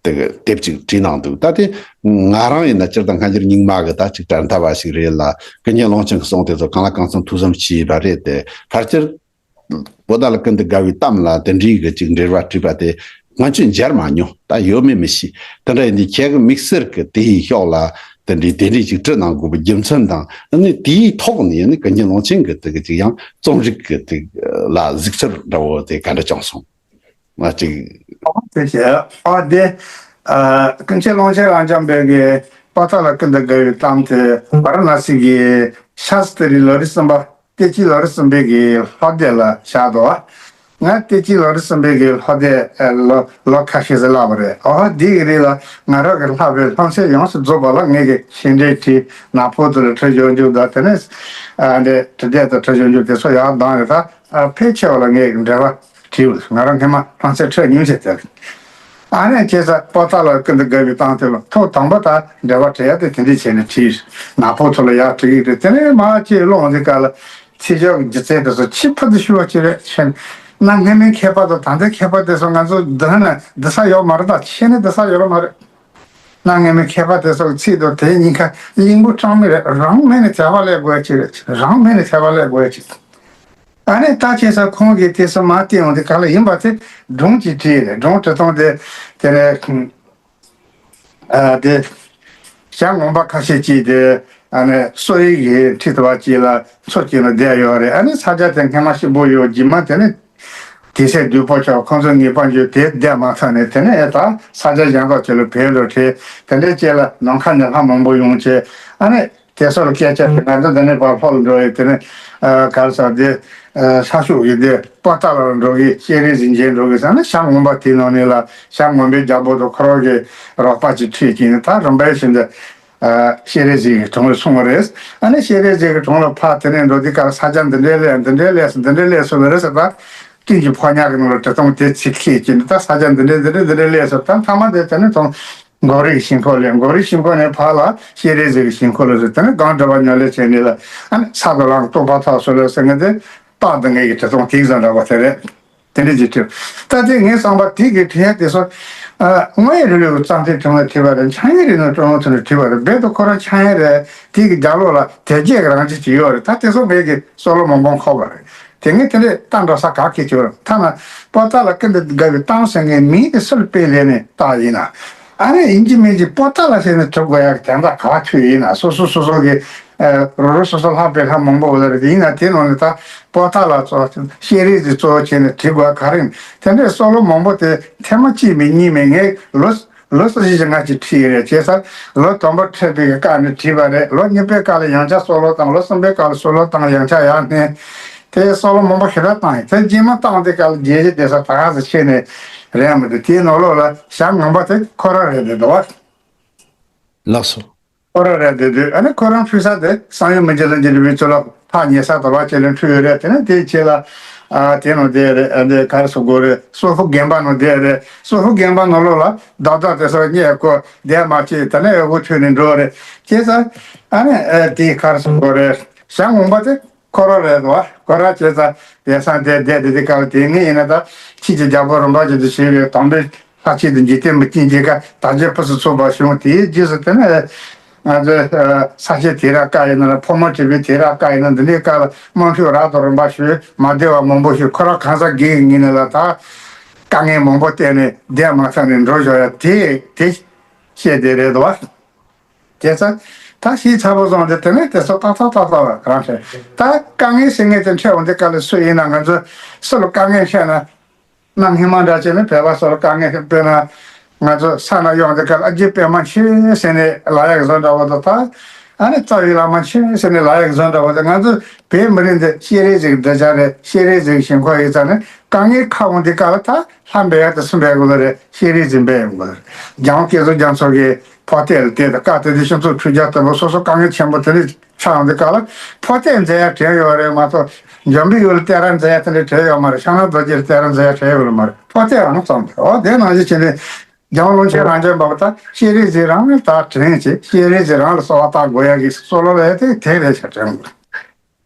དེ་གི་དེབ་ཅིག་བྲིས་གནང་འདུག་ད་དེ་ང་རང་ཡིན་ན་སྤྱིར་བཏང་སྔ་འགྱུར་རྙིང་མ་གི་ད་ཅིག་གྲལ་མཐའ་བ་ཞིག་རེད་ལ། ཀུན་མཁྱེན་ཀློང་ཆེན་གྱི་གསུང་དེ་ཚོ་གང་ལ་གང་འཚམ་ཐུགས་བསམ་བཞེས་པ་རེད་དེ། ཕལ་ཆེར་བོད་ཟླ་ལ་ཀུན་ཏུ་དགའ་བའི་གཏམ་ལ་དེ་འདྲའི་གི་ཅིག་འགྲེལ་བ་བྲིས་པ་དེ་ང་ཚོས་མཇལ་མ་མྱོང་། ད་ཡོད་མེད་མི་ཤེས། དེ་འདྲ་ཡིན་དུས་ཁྱེད་ཀྱི་དམིགས་བསལ་གྱི་དེའི་ཕྱོགས་ལ་དེ་འདྲའི་དེ་འདྲའི་ཅིག་བྲིས་གནང་དགོས་པའི་རྒྱུ་མཚན་དང་ཨ་ནི་དེའི་ཐོག་ནས་ཨ་ནི་ཀུན་མཁྱེན་ཀློང་ཆེན་གྱི་དེ་གི་ཅིག་ཡང་རྩོམ་རིག་གི་དེ་ལ་གཟིགས་ཚུལ་འདྲ་བོ་དེ་ག་འདྲ་བྱུང་སོང་། ང་ཅིག་ཨོ་དེ་བྱས། ཨ་དེ་ཨ་ཀུན་མཁྱེན་ཀློང་ཆེན་རབ་འབྱམས་པའི་གི་བོད་ཟླ་ལ་ཀུན་ཏུ་དགའ་བའི་གཏམ་དེ་ཝཱ་ར་ཎ་སི་གི་ཤཱ་སྟྲིའི་ལོ་རིམ་གསུམ་པ་བསྟན་སྤྱིའི་ལོ་རིམ་གསུམ་པའི་གི་ལྷ་སྡེ་ལ་བཞག་འདུག་ང་བསྟན་སྐྱིད་ལམ་རིམ་གསུམ་པའི་གི་སློབ་དེབ་ལོ་ལོ་ཁ་ཤས་ཟིག་བཀླགས་པ་རེད། ཨོ་དེའི་གི་རིང་ལ་ང་རང་གི་བཀླགས་པའི་སློབ་ཚན་ཡོངས་སུ་རྫོགས་པ་ལ་ངས་གི་ཤེས་འདྲེན་བྲིས། ནག་པོ་དེ་ལ་ཁྲིད་སྦྱོར་རྒྱུ་དང་དེ་ནས་ཨ་འདྲེ་དྲི་དེབ་དང་ཁྲིད་སྦྱོར་རྒྱུ་དེ་ཚོ་ཡག་དང་རེད། ད་ཕལ་ཆེ་བ་ལ་ངས་གི་འགྲེལ་པ་བྲིས། ང་རང་སྔས་མ་སློབ་ཚན་ཁྲིད་ཉུང་ཆེ་དེ་རེད། ཨ་ནས་བྱས་ཙང་པོ་ཏཱ་ལ་ཀུན་ཏུ་དགའ་བའི་གཏམ་དེ་ལ་ཐོག་དང་པོ་ད་འགྲེལ་པ་བྲི་ཡ་དེ་དེ་འདྲས་བྱས་ནས་བྲིས། ནག་པོ་ཐོག་ལ་ཡར་བྲི་གི་རེད། དེ་ནས་མར་ཅིག་ཀློག་འདི་ག་ལ་ཚིག་སྦྱོར་གྱི་རྒྱུ་མཚན་དེ་ཚོ་ཆེས་ཕུལ་དུ་ཞུ་བ་ཅིག་རེད་བྱས་ནས། གནའ་སྔ་མའི་མཁས་པ་དང་ད་ལྟའི་མཁས་པ་དེ་ཚོ་ང་ཚོ་འདི་ན་འདི་ས་ཡོད་མ་རེད། ད་ཆེ་ནས་འདི་ས་ཡོད་མ་རེད། གནའ་སྔ་མའི་མཁས་པ་དེ་ཚོ་གི་ཚིག་དང་དེ་གཉིས་ཀ་གླིང་བུ་གྲངས་མེད་རེད། རང་མེད་ནས་དད་པ་སླེབས་དགོས་ཅིག་རེད། རང་མེད་ནས་དད་པ་སླེབས་དགོས་ཅིག་ཨ་ནི་ད་ཁྱེད་ཚོ་ཁོང་གིས་དེ་ཚོ་མ་བལྟས་འོང་དེ་ག་ལ་ཡིན་པ་དེ་སྒྲུང་ཅིག་བྲིས་རེད། སྒྲུང་བྲིས་སྟངས་དེ་དེ་ནས་ཨ་དེ་ཞྭ་ངོམ་པ་ཁ་ཤས་ཅིག་དེ་ཨ་ནི་གསོ་ཡི་གི་ཁྲིད་ཐུབ་པ་ཅིག་ལ་འཚོ་སྐྱེལ་ནས་བསྡད་ཡོད་རེད། ཨ་ནི་ས་ཆ་དེ་སྔ་མ་ཞིག་པོ་ཡོད་རྗེས་མ་དེ་ནི་དེ་སྲས་བདུད་པོ་ཆགས། ཁོང་ཚོ་ངེས་པར་འཇུ་དེ་བསྡད་མ་ཐག་ནས་དེ་ནས་ཨེ་ད་ས་ཆ་གཞན་དག་ཅིག་ལ་བལ་ལོ་ཁྲིད། དེ་འདྲའི་ཅིག་ལ་ནམ་མཁའ་ནས་ལྷ་མང་པོ་ཡོང་བྱས། ཨ་ནི། དེ་ཚོ་ལ་སྐད་ཆ་དེ་ང་ཚོ་འདི་ནས་བར་ལྷོ་ལ་འགྲོ་ཡི་དེ་ནས་ག་རེ་ཟེར་དེ་ས་ཤུག་གི་དེ་པོ་ཏཱ་ལ་ལ་འགྲོ་གི་ཤེས་རིག་ཟིན་བྱས་འགྲོ་གི་ཟེར་ན་ཞྭ་ངོམ་པ་དེའི་ནང་ནས་ལ་ཞྭ་ངོམ་པའི་རྒྱལ་པོ་དང་ཁོ་རང་གི་རོགས་པ་ཅིག་ཁྲིད་ཀྱིན་ད་རིམ་པས་བཞིན་དུ་ཤེས་རིག་ཟིན་གྱི་གྲོང་ལ་སོང་བ་རེད། ཨ་ནི་ཤེས་རིག་ཟིན་གྱི་གྲོང་ལ་ཕར་དེ་ནས་འགྲོ་དུས་སྐབས་ས་ཆ་འདི་འདྲའི་ལས་འདི་འདྲའི་ལས་སུ་འདི་འདྲའི་ལས་སུ་ལ་རེད་ཟེར་ད་སྤྲིན་གྱི་ཕོ་ཉ་གི་ནང་ལ་དྲི་བཏང་དེ་ཚིག་ཁེལ་ཀྱིན་ད་ས་ཆ་འདི་འདྲའི་འདི་འདྲའི་འདི་འདྲའི་ལས་སུ་ད་མཐའ་མ་དེ་དེ་ནས་ཐོང་། མགོ་རིལ་ཞིང་ཁོག་ལས། མགོ་རིལ་ཞིང་ཁོག་ནས་ཕར་ལ་ཤེས་རིག་ཟིག་གི་ཞིང་ཁོག་ལ་ཟེར། དེ་ནས་སྒང་འགྲོ་བ་ཉོ་ལས་བྱས་ནས་ལ་ཨ་ནི་ས་དང་ལམ་གཏོགས་པ་ཐག་སོ་ལ་ཟེར་ངས་དེ་རྟགས་འདི་ངས་ཀྱི་དྲི་བཏང་དེང་སང་འདྲ་བ་དེ་རེད། དེ་འདྲ་ཅིག་བྲིས། ད་དེ་ངས་བསམ་པ་དེ་གི་བྲིས་ཡ་དེ་ཚོ་དངོས་ཡོད་རིག་པའི་རྩོམ་ཐུང་ཐུང་ལ་བྲིས་པ་རེད། འཆང་ཡིག་རིག་ནོ་ཀྲོང་ཐུང་ལ་བྲིས་པ་རེད། རྦད་དུ་ཁོ་རང་འཆང་ཡིག་རེད། དེ་གི་རྒྱབ་ལོགས་ལ་དེབ་སྐྱེལ་གི་རང་བཞིན་ཅིག་ཡོད་རེད། ད་དེ་ཚོ་ངས་ཀྱི་སྲོག་ལོ་མང་པོ་འཁོར་བ་རེད། དེ་ངས་དེ་འདྲས་ལྟ་འགྲོ་ས་ག་གེ་ཅིག་ཡོད་རེད། ཐ་ན་པོ་ཏཱ་ལ་ཀུན་ཏུ་དགའ་བའི་གཏམ་ཟེར་མཁན་མིང་དེ་སུ་ལ་དཔེ་ལེན་ནས་བཏགས་ཡིན་ན། ཨ་ནི་ཡིན་གཅིག་མིན་གཅིག་པོ་ཏཱ་ལ་ཟེར་ནས་གྲུབ་དགོས་ཡག་གི་དོན་དག་ག་བ་ཐུག་ཡིན་ན། སོ་སོ་སོ་སོ་གི་རོ་རོ་སོ་སོ་ལྷག་པའི་ལྷ་མང་པོ་ཡོད་རེད། ཡིན་ན་དེ་ནང་ནས་ད་པོ་ཏཱ་ལ་གཙོ་ཤེས་རིག་དེ་གཙོ་བོ་བྱས་ནས་བྲིས་དགོས་ག་རེ་ཡིན། དེ་འདྲའི་སྲོག་ལོ་མང་པོ་དེ་ཐེངས་མ་གཅིག་མིན་གཉིས་མིན་ངས་ལོ་ལོ་སོ་བཞི་ཞེ་ལྔ་ཅིག་ཁྲིད་ཡོད་རེད། བྱས་ཙང་ལོ་དང་པོ་ཁྲིད་པའི་སྐབས་ནས་བྲིས་པ་རེད། ལོ་གཉིས་པའི་སྐབས་ལ་ཡང་བསྐྱར་སྲོག་ལོ་བཏང་། ལོ་གསུམ་པའི་སྐབས་ལ་སྲོག་ལོ་བཏང་། ཡང་བསྐྱར་ཡར་སྣོན། དེ་སྲོག་ལོ་མང་པོ་ཞེ་དྲག་བཏང་ཡིན། དེ་རྗེས་མ་བཏང་དེ་སྐབས་ལ་རྒྱལ་སྤྱི་སྡོད་ས་ད་ག་ཟེ་ཆེ་ནས་རེད་མི་འདུག་དེའི་ནང་ལོགས་ལ་ཞྭ་ངོམ་པ་དེ་ཁོ་རང་རེད་འདུག་བ། ལགས་སོ། ཁོ་རང་རེད་འདུག་དུས་ཨ་ནི་ཁོ་རང་ཕུལ་ས་དེ་བསམ་ཡས་མི་འགྱུར་ལ་འགྱུར་བའི་གཙུག་ལག་ཕར་ཉེ་ས་དོར་བ་བྱས་ལ་འཁྲུལ་ཡོད་རེད། དེ་ནས་དེའི་ཆེད་ལ་ཨ་དེ་ནང་བསྡད་རེད། ཨ་འདི་ག་རེ་ཟེར་དགོས་རེད། སོ་ཕོ་དགོན་པ་ནང་བསྡད་རེད། སོ་ཕོ་དགོན་པ་ནང་ལོགས་ལ་རྡོག་རྡོག་དེ་ཚོ་རྙེད་གོ་བསྡད་མ་བྱས་དེ་ནས་འུ་ཐུག་ནས་འགྲོ་རེད། བྱས་ཙང་ཨ་ནི་ཨ་དེ་ག་རེ་ཟེར་དགོས་རེད། ཞྭ་ངོམ་པ་དེ་ཁོ་རང་རེད་དོ། ཁོ་རང་བྱས་ཙང་དེང་སང་དེ་བསྡད་དེ་དེ་ག་ལ་དེ་ངས་ཡིན་ན་ད་ཁྱེད་ཀྱི་རྒྱལ་པོ་རིན་པོ་ཆེ་དུ་བྱས་པའི་དམ་པའི་ལྷ་ཆོས་དང་འཇིག་རྟེན་མི་མཁྱེན་མཇལ་ཁ་དར་རྒྱས་ཕུན་སུམ་ཚོགས་པ་བྱུང་། དེའི་རྗེས་སུ་དེ་ནས་ང་ཚོའི་ས་སྐྱའི་ཐེག་ར་བཀའ་ཡིན་ན་ཕོ་མོ་དྲུག་པའི་ཐེག་ར་བཀའ་ཡིན་ན་འདི་འདྲའི་བཀའ་ལ་དམངས་ཁྲོད་རབ་དང་རིམ་པ་ཞུས། མ་བདེ་བ་མང་པོ་ཞུས། ཁོ་རང་གང་ཟག་སྒེར་གྱི་ངོས་ནས་ལ་ད་དཀའ་ངལ་མང་པོ་བསྟན་ནས་བསྡད་མ་ཐག་ནས་འགྲོ་བཞག་ཡ་དེ་དེ་བཤད་བསྡད་རེད་དོ། བྱས་ཙང་ད་ཤེས་ཚར་བ་བཟུང་སྟེ་དེ་ནས་དེ་ཚོ་ཏག་ཏག་ཏག་ཏག་རང་བཤད། ད་དཀའ་ངལ་ཟེར་མཁན་དེ་འཕྲད་འོང་དུས་སྐབས་ལ་སུ་ཡིན་ན་ང་ཚོ་སུ་ལ་དཀའ་ངལ་འཕྲད་ན། གནའ་སྔ་མ་འདྲ་བྱས་ན་བོད་པ་ཚོ་ལ་དཀའ་ངལ་དཔེར་ན་ང་ཚོ་ས་ན་གཡོག་འདི་ག་ལ་ཨ་ཅེ་པད་མ་མཆོད་ཟེར་ནས་ལབ་ཡག་བཟོ་འདྲ་བོ་དང་། ད་ཨ་ནི་རྩ་བའི་བླ་མ་མཆོད་ཟེར་ནས་ལབ་ཡག་བཟོ་འདྲ་བོ་དང་། ང་ཚོ་བོད་མི་རིགས་འདི་ཤེས་རིག་ཅིག་འདི་ཆ་རེད། ཤེས་རིག་ཅིག་ཞིང་ཁོག་ཡིན་ཙང་ནི་དཀའ་ངལ་ཁག་འོང་དུས་སྐབས་ལ་ད་ལྷ་འབེལ་ཡག་དང་སུ་འབེལ་དགོས་ལ་རེད། ཤེས་རིག་ཅིག་འབེལ་ཡོང་དགོས་ལ་རེད། རྒྱལ་དབང་སྐྱབས་མགོན་རྒྱ་མཚོ་གིས་ཕོ་གཏད་ལ་བལྟས་ཏེ་སྐབས་དེ་དུས་སྤྱི་ཚོགས་འཕྲུལ་རྒྱལ་དང་པོ་སོ་སོ་དཀའ་ངལ་ཆེན་པོ་དེ་འདྲ་ཆགས་འདི་ག་ལ་ཕོ་གཏད་མཛད་ཡ་དྲན་ཡོད་རེད་མ་གཏོགས། འཇམ་པའི་ཡུལ་ལ་གཏད་ར་མཛད་ཡ་དེ་འདྲ་དྲན་ཡོད་མ་རེད། ཤ་ན་རྡོ་རྗེ་ལ་གཏད་ར་མཛད་ཡ་དྲན་ཡོད་མ་རེད། ཕོ་གཏད་རང་བཙོང་དེ་འོ་དེ་ནང་བཞིན་བྱས་ནས་རྒྱལ་བ་རླུང་ཆེན་རང་བྱོན་པ་ད་ཤེས་རིག་ཟིག་རང་ལ་ད་དྲན་བྱེད། ཤེས་རིག་ཟིག་རང་ལ་གསོལ་བ་བཏབ་དགོས་ཡ་གི་སྲོག་ལོ་ལ་ཡ་དེ་དེ་རེད་ཤག་དྲན་དགོས།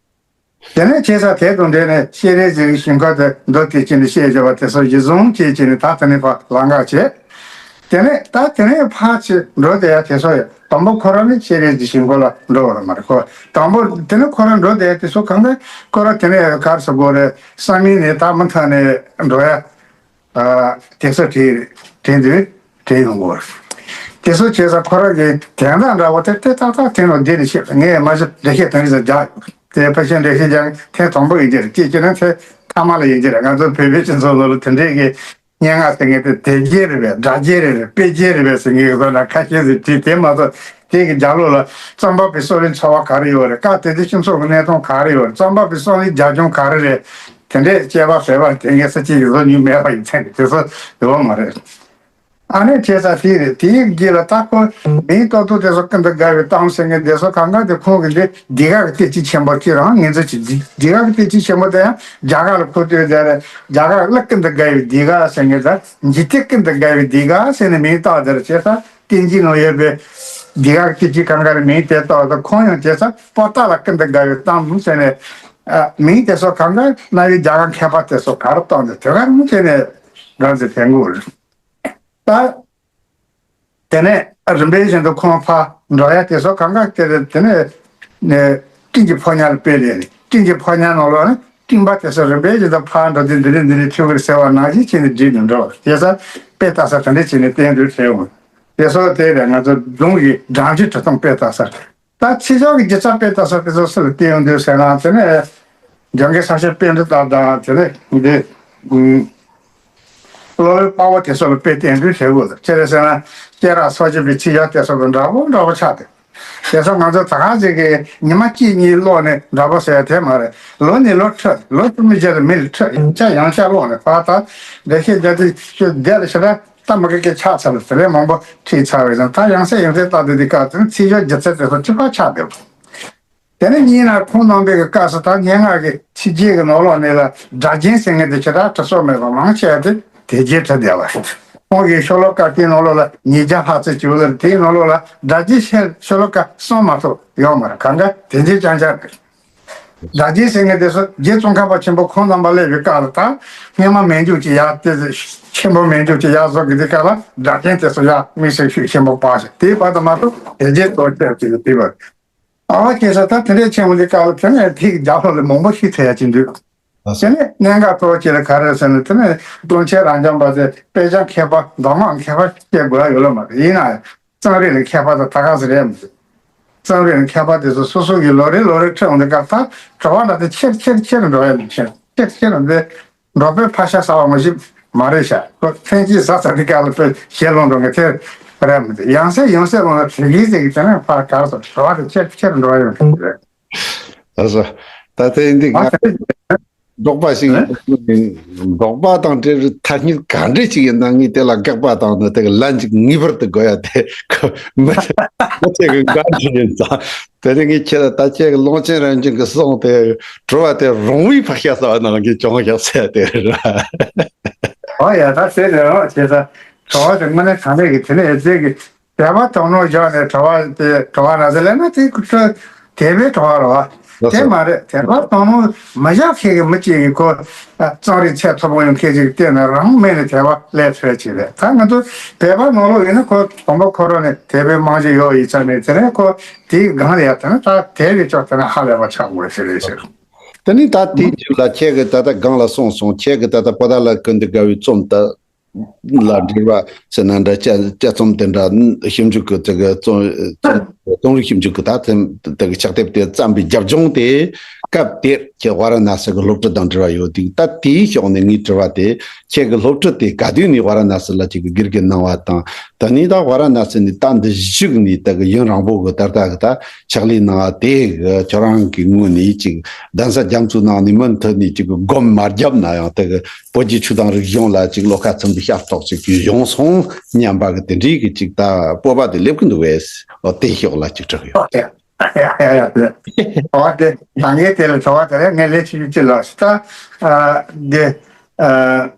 དེ་ནས་བྱས་ས་དེ་དང་འབྲེལ་ནས་ཤེས་རིག་ཟིག་གི་ཞིང་ཁ་དེ་མདོ་དེ་ཅི་འདྲ་བཤད་བཞག་པ་དེ་ཚོ་གཞི་བཟུང་བྱས་བྱས་ནས་ད་དེ་ནས་ཕར་ལམ་ཁ་བྱས། དེ་ནས་ད་དེ་ནས་ཕར་ཕྱིན་འགྲོ་བསྡད་ཡ་དེ་ཚོ་ཡ་དང་པོ་ཁོ་རང་ནི་ཤེས་རིག་གི་ཞིང་ཁོ་ལ་འགྲོ་བ་ར་མ་རེད་ཁོ། དང་པོ་དེ་ནས་ཁོ་རང་འགྲོ་བསྡད་ཡ་དེ་ཚོ་གང་ལྟར་ཁོ་རང་དེ་ནས་ག་རེ་ཟེར་དགོས་རེད། བསམ་ཡུལ་ནས་ད་མུ་མཐའ་ནས་འགྲོ་ཡ་དེ་ཚོ་དྲན་དྲན་དུས་དྲན་ཡོང་གི་རེད། དེ་ཚོ་བྱས་ཙང་ཁོ་རང་གི་དན་རྟགས་འདྲ་བོ་དེ་དེ་ཏག་ཏག་དེ་ནང་བསྡད་ནས་བཤད། ངས་མ་གཞི་འགྲེལ་བཤད་དེ་འདྲ་ཟེར་རྒྱག་དེ་ཕལ་ཆེར་འགྲེལ་བཤད་རྒྱག་ཐེངས་དང་པོ་ཡིན་གྱི་རེད། ཅིས་ཅེ་ན་ཐེངས་མཐའ་མ་ལ་ཡིན་གྱི་རེད། ང་ཚོ་བོད་པའི་སྤྱི་ཚོགས་ནང་ལ་དེ་འདྲའི་གི་སྙན་ངག་ཟེར་མཁན་དེ་དེབ་སྐྱེལ་རེད་པས། སྒྲ་སྐྱེལ་རེད་པས། དཔེ་སྐྱེལ་རེད་པས་ཟེར་མཁན་གྱི་བཟོ་འདྲ་ཁ་ཤས་ཟིག་བྲིས། དེ་མ་གཏོགས་དེ་གི་རྒྱབ་ལོགས་ལ་རྩོམ་པ་པོའི་གསོ་རིག་འཚོ་བ་ག་རེ་ཡོད་རེད། སྐབས་དེ་དུས་སྤྱི་ཚོགས་ཀྱི་གནས་སྟངས་ག་རེ་ཡོད་རེད། རྩོམ་པ་པོའི་གསོ་རིག་རྒྱབ་ལྗོངས་ག་རེ་རེད། དེ་འདྲའི་སྐྱེས་པ་བོད་པ་དེ་ངས་ས་ཆེན་ཡོད་ཟོ་ཉུང་མེད་པ་ཡིན་ཚད་དེ་ཚོ་ཡོད་མ་རེད། ཨ་ནི་བྱས་ཙང་དེ་རེད། དེའི་རྗེས་ལ་ད་ཁོ་མིང་ཏོག་ཏོག་དེ་ཚོ་ཀུན་ཏུ་དགའ་བའི་གཏམ་ཟེར་མཁན་དེ་ཚོ་གང་ག་དེ་ཁོང་གི་འདི་འདི་ག་གི་བསྟན་བཅོས་ཆེན་པོ་ཅི་རང་ངེས་འཛིན་གྱི་འདི་འདི་ག་གི་བསྟན་བཅོས་ཆེན་པོ་དེ་ཡང་རྒྱ་གར་ལ་ཁོ་ཚོས་དེ་རེད། རྒྱ་གར་གླུ་ཀུན་ཏུ་དགའ་བའི་འདི་ག་ཟེར་མཁན་དང་འཇིག་རྟེན་ཀུན་ཏུ་དགའ་བའི་འདི་ག་ཟེར་ནས་མིང་བཏགས་དེར་བྱས་ཙང་བསྟན་བཅོས་ནང་ཡོད་པའི་འདི་ག་གི་བསྟན་བཅོས་གང་ག་ལ་མིང་དེ་བཏགས་ཏེ་ཁོང་ཡང་བྱས་ཙང་པོ་ཏཱ་ལ་ཀུན་ཏུ་དགའ་བའི་གཏམ་ཟེར་ནས་ཨ་མིང་དེ་ཚོ་གང་ག་རྣ་བའི་རྒྱ་གར་མཁས་པ་དེ་ཚོ་ག་རེ་བཏགས་ནས་དེ་ག་རང་བྱས་ནས་འགྲོ་ཟེར་ཕན་གོ་རེད། ད། དེ་ནས་རིམ་པས་བཞིན་དུ་ཁོང་ཕར་འགྲོ་ཡ་དེ་ཚོ་གང་ག་དེ་རེད། དེ་ནས་ནས་སྤྲིན་གྱི་ཕོ་ཉ་ལ་དཔེ་ལེན་ནས་སྤྲིན་གྱི་ཕོ་ཉ་ནང་ལོགས་ནས་སྤྲིན་པ་དེ་ཚོ་རིམ་པས་བཞིན་དུ་ཕར་འགྲོ་དུས་འདི་རེད་འདི་རེད་ཁྲིད་དགོས་ཟེར་བ་ནང་བཞིན་བྱས་ནས་བསྒྲིགས་ནས་འགྲོ་བ་དེ་ཚོ་དཔེ་ལྟ་ས་དེ་འདྲས་བྱས་ནས་བསྟན་འགྲོ་བྱས་འོང་། དེ་ཚོ་དེ་རེད། ང་ཚོ་སྒྲུང་གི་སྒྲ་འཇུག་ཁྲིད་སྟངས་དཔེ་ལྟ་ས། ད་ཚིག་སྦྱོར་གྱི་སྒྱུ་རྩལ་དཔེ་ལྟ་ས་དེ་ཚོ་སུ་ལ་བསྟན་ཡོང་དུས་ཟེར་ན། དེ་ནས་འཇང་གི་ས་སྐྱ་པཎྜི་ཏ་དང་དེ་ནས་འདི་ཨུམ་གློ་བའི་དཔའ་བོ་དེ་ཚོ་ལ་དཔེ་བསྟན་འགྲོས་བྱེད་དགོས། ཅི་རེད་ཟེར་ན་སྐྱེས་རབས་སོ་བརྒྱད་པའི་ཚིག་སྦྱོར་དེ་ཚོ་དང་འདྲ་པོ་འདྲ་པོ་ཆགས་ཏེ། དེ་ཚོ་ང་ཚོ་ད་ག་ཟིག་གི་ཉི་མ་གཅིག་གཉིས་ཀློག་ནས་འདྲ་པོ་ཟེར་ཡ་དེ་མ་རེད། ལོ་ནས་ལོ་འཕྲོད། ལོ་བཅུ་མི་བརྒྱ་རེ་མི་ལ་འཕྲོད། ཡང་བསྐྱར་ཡང་བསྐྱར་ཀློག་ནས་ཕར་ད་འགྲེལ་བཤད་རྒྱག་དུས་ཁྱོད་བསྡད་ལ་ཞེ་དྲག་སྟབས་མི་དགའ་གི་ཆགས་ཚར་ལ་དེ་ལས་མང་པོ་ཁྲིད་ཚར་བའི་ཙང་ད་ཡང་སེ་ཡང་སེ་ལྟ་དུས་འདི་སྐབས་དེ་ཚིག་སྦྱོར་སྒྱུ་རྩལ་དེ་ཚོ་གཅིག་པ་ཆགས་བསྡད་པ། དེ་ནས་གཉིས་ན་ཁོང་རྣམ་པའི་གི་སྐབས་སུ་ད་སྙན་ངག་གི་ཚིགས་བཅད་ཀྱི་ནང་ལོགས་ནས་ལ་སྒྲ་རྒྱན་ཟེར་མཁན་དེ་ཇི་ལྟར་ཁྲིད་སྲོལ་མེད་པ་མང་ཆེ་བ་དེ་དེ་རྗེས་ཁྲིད་བསྡད་པ། ཁོང་གི་ཤོ་ལོ་ཀ་དེའི་ནང་ལོགས་ལ་ཉིས་བརྒྱ་ལྷག་ཙམ་བྱུང་ལ་དེའི་ནང་ལོགས་ལ་སྒྲ་རྒྱན་ཤོ་ཤོ་ལོ་ཀ་གསུམ་མ་གཏོགས་ཡོད་མ་རེད། གང་ག་དེ་འདྲའི་རྐྱང་རྐྱང་རེད། སྒྲ་རྒྱན་ཟེར་མཁན་དེ་ཚོ་རྗེ་ཙོང་ཁ་པ་ཆེན་པོ་ཁོང་རྣམ་པ་སླེབས་པའི་སྐབས་ལ་ད་སྔོན་མ་མན་ཇུ་གི་ཡག་དེ་ཆེན་པོ་མན་ཇུ་གི་ཡག་བཟོ་གི་དེ་སྐབས་ལ་སྒྲ་རྒྱན་དེ་ཚོ་ཡག་དམིགས་བསལ་ཤུགས་ཆེན་པོ་སྤར་ཞིང་དེའི་བར་དུ་མ་གཏོགས་དེ་རྗེས་གཏོར་བྱས་ཀྱི་དེ་བར། ཨ་བ་ཁྱེད་ཚོ་ད་དེ་འདྲའི་ཆེན་པོ་འདི་སྐབས་ལ་དེ་ནས་ཐིག་རྒྱབ་ལོགས་ལ་མང་པོ་ཞིག་ཐེ་ཡ་ཅིག་འདུག་དེ་ནས་གནད་འགག་གཙོ་བོ་ཅིག་ལ་ག་རེ་ཟེར་ན། དེ་ནས་ཀློང་ཆེན་རབ་འབྱམས་པ་དེ་དཔེ་ཆ་མཁས་པ་མདོ་སྔགས་མཁས་པ་བཤད་དགོས་ཡ་ཡོད་ལ་མ་རེད། ཡིན་ན་ཡང་རྩོམ་རིག་ལ་མཁས་པ་དང་ད་ག་ཟེ་རེད་མི་འདུག་རྩོམ་རིག་ལ་མཁས་པ་དེ་ཚོ་སོ་སོ་གི་ལོ་རེ་ལོ་རེ་ཁྲིད་འོང་དུས་སྐབས་ད་བྲོ་བ་འདྲ་དེ་ཆེར་ཆེར་ཆེར་འགྲོ་ཡ་མི་ཆེར་ཆེར་ཆེར་འདི་འགྲོ་པའི་ཕ་ཤ་ཟ་བ་མ་ཞིག་མ་རེད་ཤག་ཁོ་ཕན་ཅི་ཟ་ཟ་དེ་ག་ལ་དཔེ་ཞལ་ལོང་འགྲོ་མཁན་དེ་རེད་མི་འདུག་ཡང་སེ་ཡང་སེ་ལོང་ལ་དྲི་གིས་ཟེར་གི་དེ་ནས་ཕར་གར་སོ་བྲོ་བ་དེ་ཆེར་ཆེར་འགྲོ་ཡ་ཡོང་གི་རེད། ལགས་སོ། ད་ལྟའི་འདི་ང་ཨ་ཚེ་འབྲོག་པ་ཞིག་ཨེ་ཡིན། འབྲོག་པ་དང་འབྲེལ་བའི་ཐ་སྙད་ག་འདྲས་ཞིག་ཡིན་ན་ངས་དེ་ལ་དགག་པ་དང་ནི་དེ་གི་ལན་ཅིག་ངེས་པར་དུ་དགོས་ཡ་དེ་ཁོ་མི་ཚེ་མི་ཚེ་གི་འགན་འཁྲི་ཡིན་ཙང་། དེ་རིང་ངས་ཁྱེད་ལ་ད་ཁྱེད་ཀྱི་ཀློང་ཆེན་རབ་འབྱམས་ཀྱི་གསུང་དེ་དྲི་བ་དེ་རོང་བའི་ཕ་ཤ་ཟ་བ་ནང་གི་བྱུང་ཤག་ཟེར་ཡ་དེ་རེད་ར། ཨོ་ཡ་ད་ཟེར་ནས་རོགས་བྱས་ཙང་དྲི་བ་དེ་དངོས་གནས་གང་ལེགས་ཀྱི་དེ་ནས་ཨེ་ཙེ་གི་དད་པ་དོགས་སྣང་བཞག་ནས་གྲྭ་པ་དེ་གྲྭ་པ་ར་ཟེར་ལབ་ན་དེ་ཁོ་ཚོ་དད་པའི་གྲྭ་པ་རེད་བ། ལགས་དེ་སོ། མ་རེད། དད་པ་དོགས་སྣང་མི་བཞག་མཁན་གྱི་མི་གཅིག་གིས་ཁོ་རྩོམ་རིག་ཚད་མཐོ་པོ་ཡོང་མཁན་ཅིག་བལྟས་ན་རང་མེད་ནས་དད་པ་སླེབས་ཐུབ་ཅིག་རེད། ད་ང་ཚོ་དད་པ་ནང་ལོགས་ཡིན་ན་ཁོ་དང་པོ་ཁོ་རང་ནས་དད་པའི་རྨང་གཞི་ཡོད་ཡིན་ཙང་ནས་དེ་ནས་ཁོ་དེའི་སྒང་ལ་ཡ་དེ་ནས་ད་དད་པའི་ཕྱོགས་དེ་ནས་ཧ་ལས་པ་ཆགས་དགོས་ཞེས་རེད་ཟེར། དེ་ནས་ད་དེའི་རྗེས་ལ་ཁྱེད་ཀྱིས་ད་ལྟ་སྒང་ལ་གསུངས་སོང་། ཁྱེད་ཀྱིས་ད་ལྟ་པོ་ཏཱ་ལ་ཀུན་ཏུ་དགའ་བའི་རྩོམ་དེ་ལ་འགྲེལ་བ་ཟེར་ན་འདྲ། དཔྱད་དཔྱད་རྩོམ་དེ་འདྲ་ཞིབ་འཇུག་གི་དེ་གི་རྩོམ་རྩོམ་རྩོམ་རིག་ཞིབ་འཇུག་གི་ད་ཐེམ་དེ་གི་ཕྱག་དེབ་དེ་བརྩམས་པའི་རྒྱབ་ལྗོངས་དེ་སྐབས་དེར་ཁྱེད་ཝཱ་ར་ཎ་སི་གི་སློབ་ཁྲིད་དང་འབྲེལ་བ་ཡོད་དུས། ད་དེའི་ཕྱོགས་ནས་ངའི་དྲི་བ་དེ། ཁྱེད་ཀྱི་སློབ་ཁྲིད་དེ་ག་དུས་ནས་ཝཱ་ར་ཎ་སི་ལ་ཁྱེད་ཀྱི་དགེ་རྒན་གནང་བ་དང་། ད་ནི་ད་ཝཱ་ར་ཎ་སི་ནས་ད་འདི་བཞུགས་ནས་ད་གི་ཡུན་རིང་པོ་གི་ད་ལྟ་གི་ད་ཕྱག་ལས་གནང་བ་དེ་གི་ཁྱོད་རང་གི་ངོས་ནས་ཅིག་གདན་ས་རྒྱ་མཚོའི་ནང་ནས་མུ་མཐུད་ནས་ཅིག་གི་སྒོམ་མ་བརྒྱབ་ན་ཡང་ད་གི་བོད་ཀྱི་ཆོས་དང་རིག་གཞུང་ལ་ཅིག་བློ་ཁ་ཚིམ་པའི་ཤ་སྟག་ཅིག་བྱུང་སོང་སྙམ་པ་གི་དེ་འདྲའི་གི་ཅིག་ད་སྤོབས་པ་དེ་སླེབས་ཀྱི་འདུག་བས། འོ་དེ་ཕྱོགས་ལ་ཅིག་དྲི་གི་ཡོད། ཡ་ཡ་ཡ་ཡ། ཨོ་དེ་ད་ངས་དེ་ལ་དྲི་བ་དེ་རེད། ངས་ལས་བྱེད་རྒྱུ་ཅི་ལ་ད་ཨ་དེ་ཨ།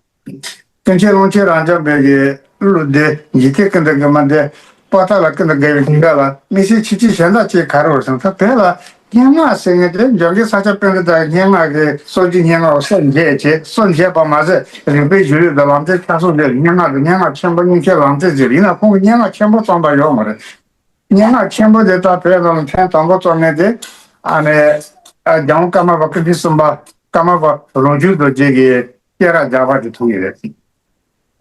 ཀུན་མཁྱེན་ཀློང་ཆེན་རབ་འབྱམས་པའི་གི་གླུ་འདི་འཇིག་རྟེན་ཀུན་ཏུ་དགའ་མ་འདི་པོ་ཏཱ་ལ་ཀུན་ཏུ་དགའ་བའི་ཞིང་ཁམས་ལ་དམིགས་བསལ་ཁྱད་ཆོས་གཞན་དག་ཅིག་ག་རེ་ཡོད་ཟེར་ན། ད་བོད་ལ་སྙན་ངག་ཟེར་མཁན་དེ་འཇང་གི་ས་སྐྱ་པཎྜི་ཏ་སྙན་ངག་གི་སྲོལ་རྒྱུན་སྙན་ངག་སྲོལ་འབྱེད་བྱས། སྲོལ་འབྱེད་པ་མ་ཟད་རིག་པའི་གཞུང་ལུགས་དང་ལམ་སྟོན་ཆ་ཚང་འདི་སྙན་ངག་གི་སྙན་ངག་ཆེན་པོ་རྙིང་ཤོས་ལམ་སྟོན་ཟེར། ཡིན་ན་ཁོང་གིས་སྙན་ངག་ཆེན་པོ་རྩོམ་པ་ཡོད་མ་རེད། སྙན་ངག་ཆེན་པོ་དེ་དག་བོད་ནང་ལ་ཐེངས་དང་པོ་རྩོམ་མཁན་དེ་ཨ་ནི་ཨ་རྒྱལ་དབང་ཀརྨ་པ་ཀིརྟི་སེམས་དཔའ་ཀརྨ་པ་རང་བྱུང་རྡོ་རྗེ་གི་སྐྱེས་རབས་བརྒྱ་པ་དེ་ཐུག་ཡོད་རེད།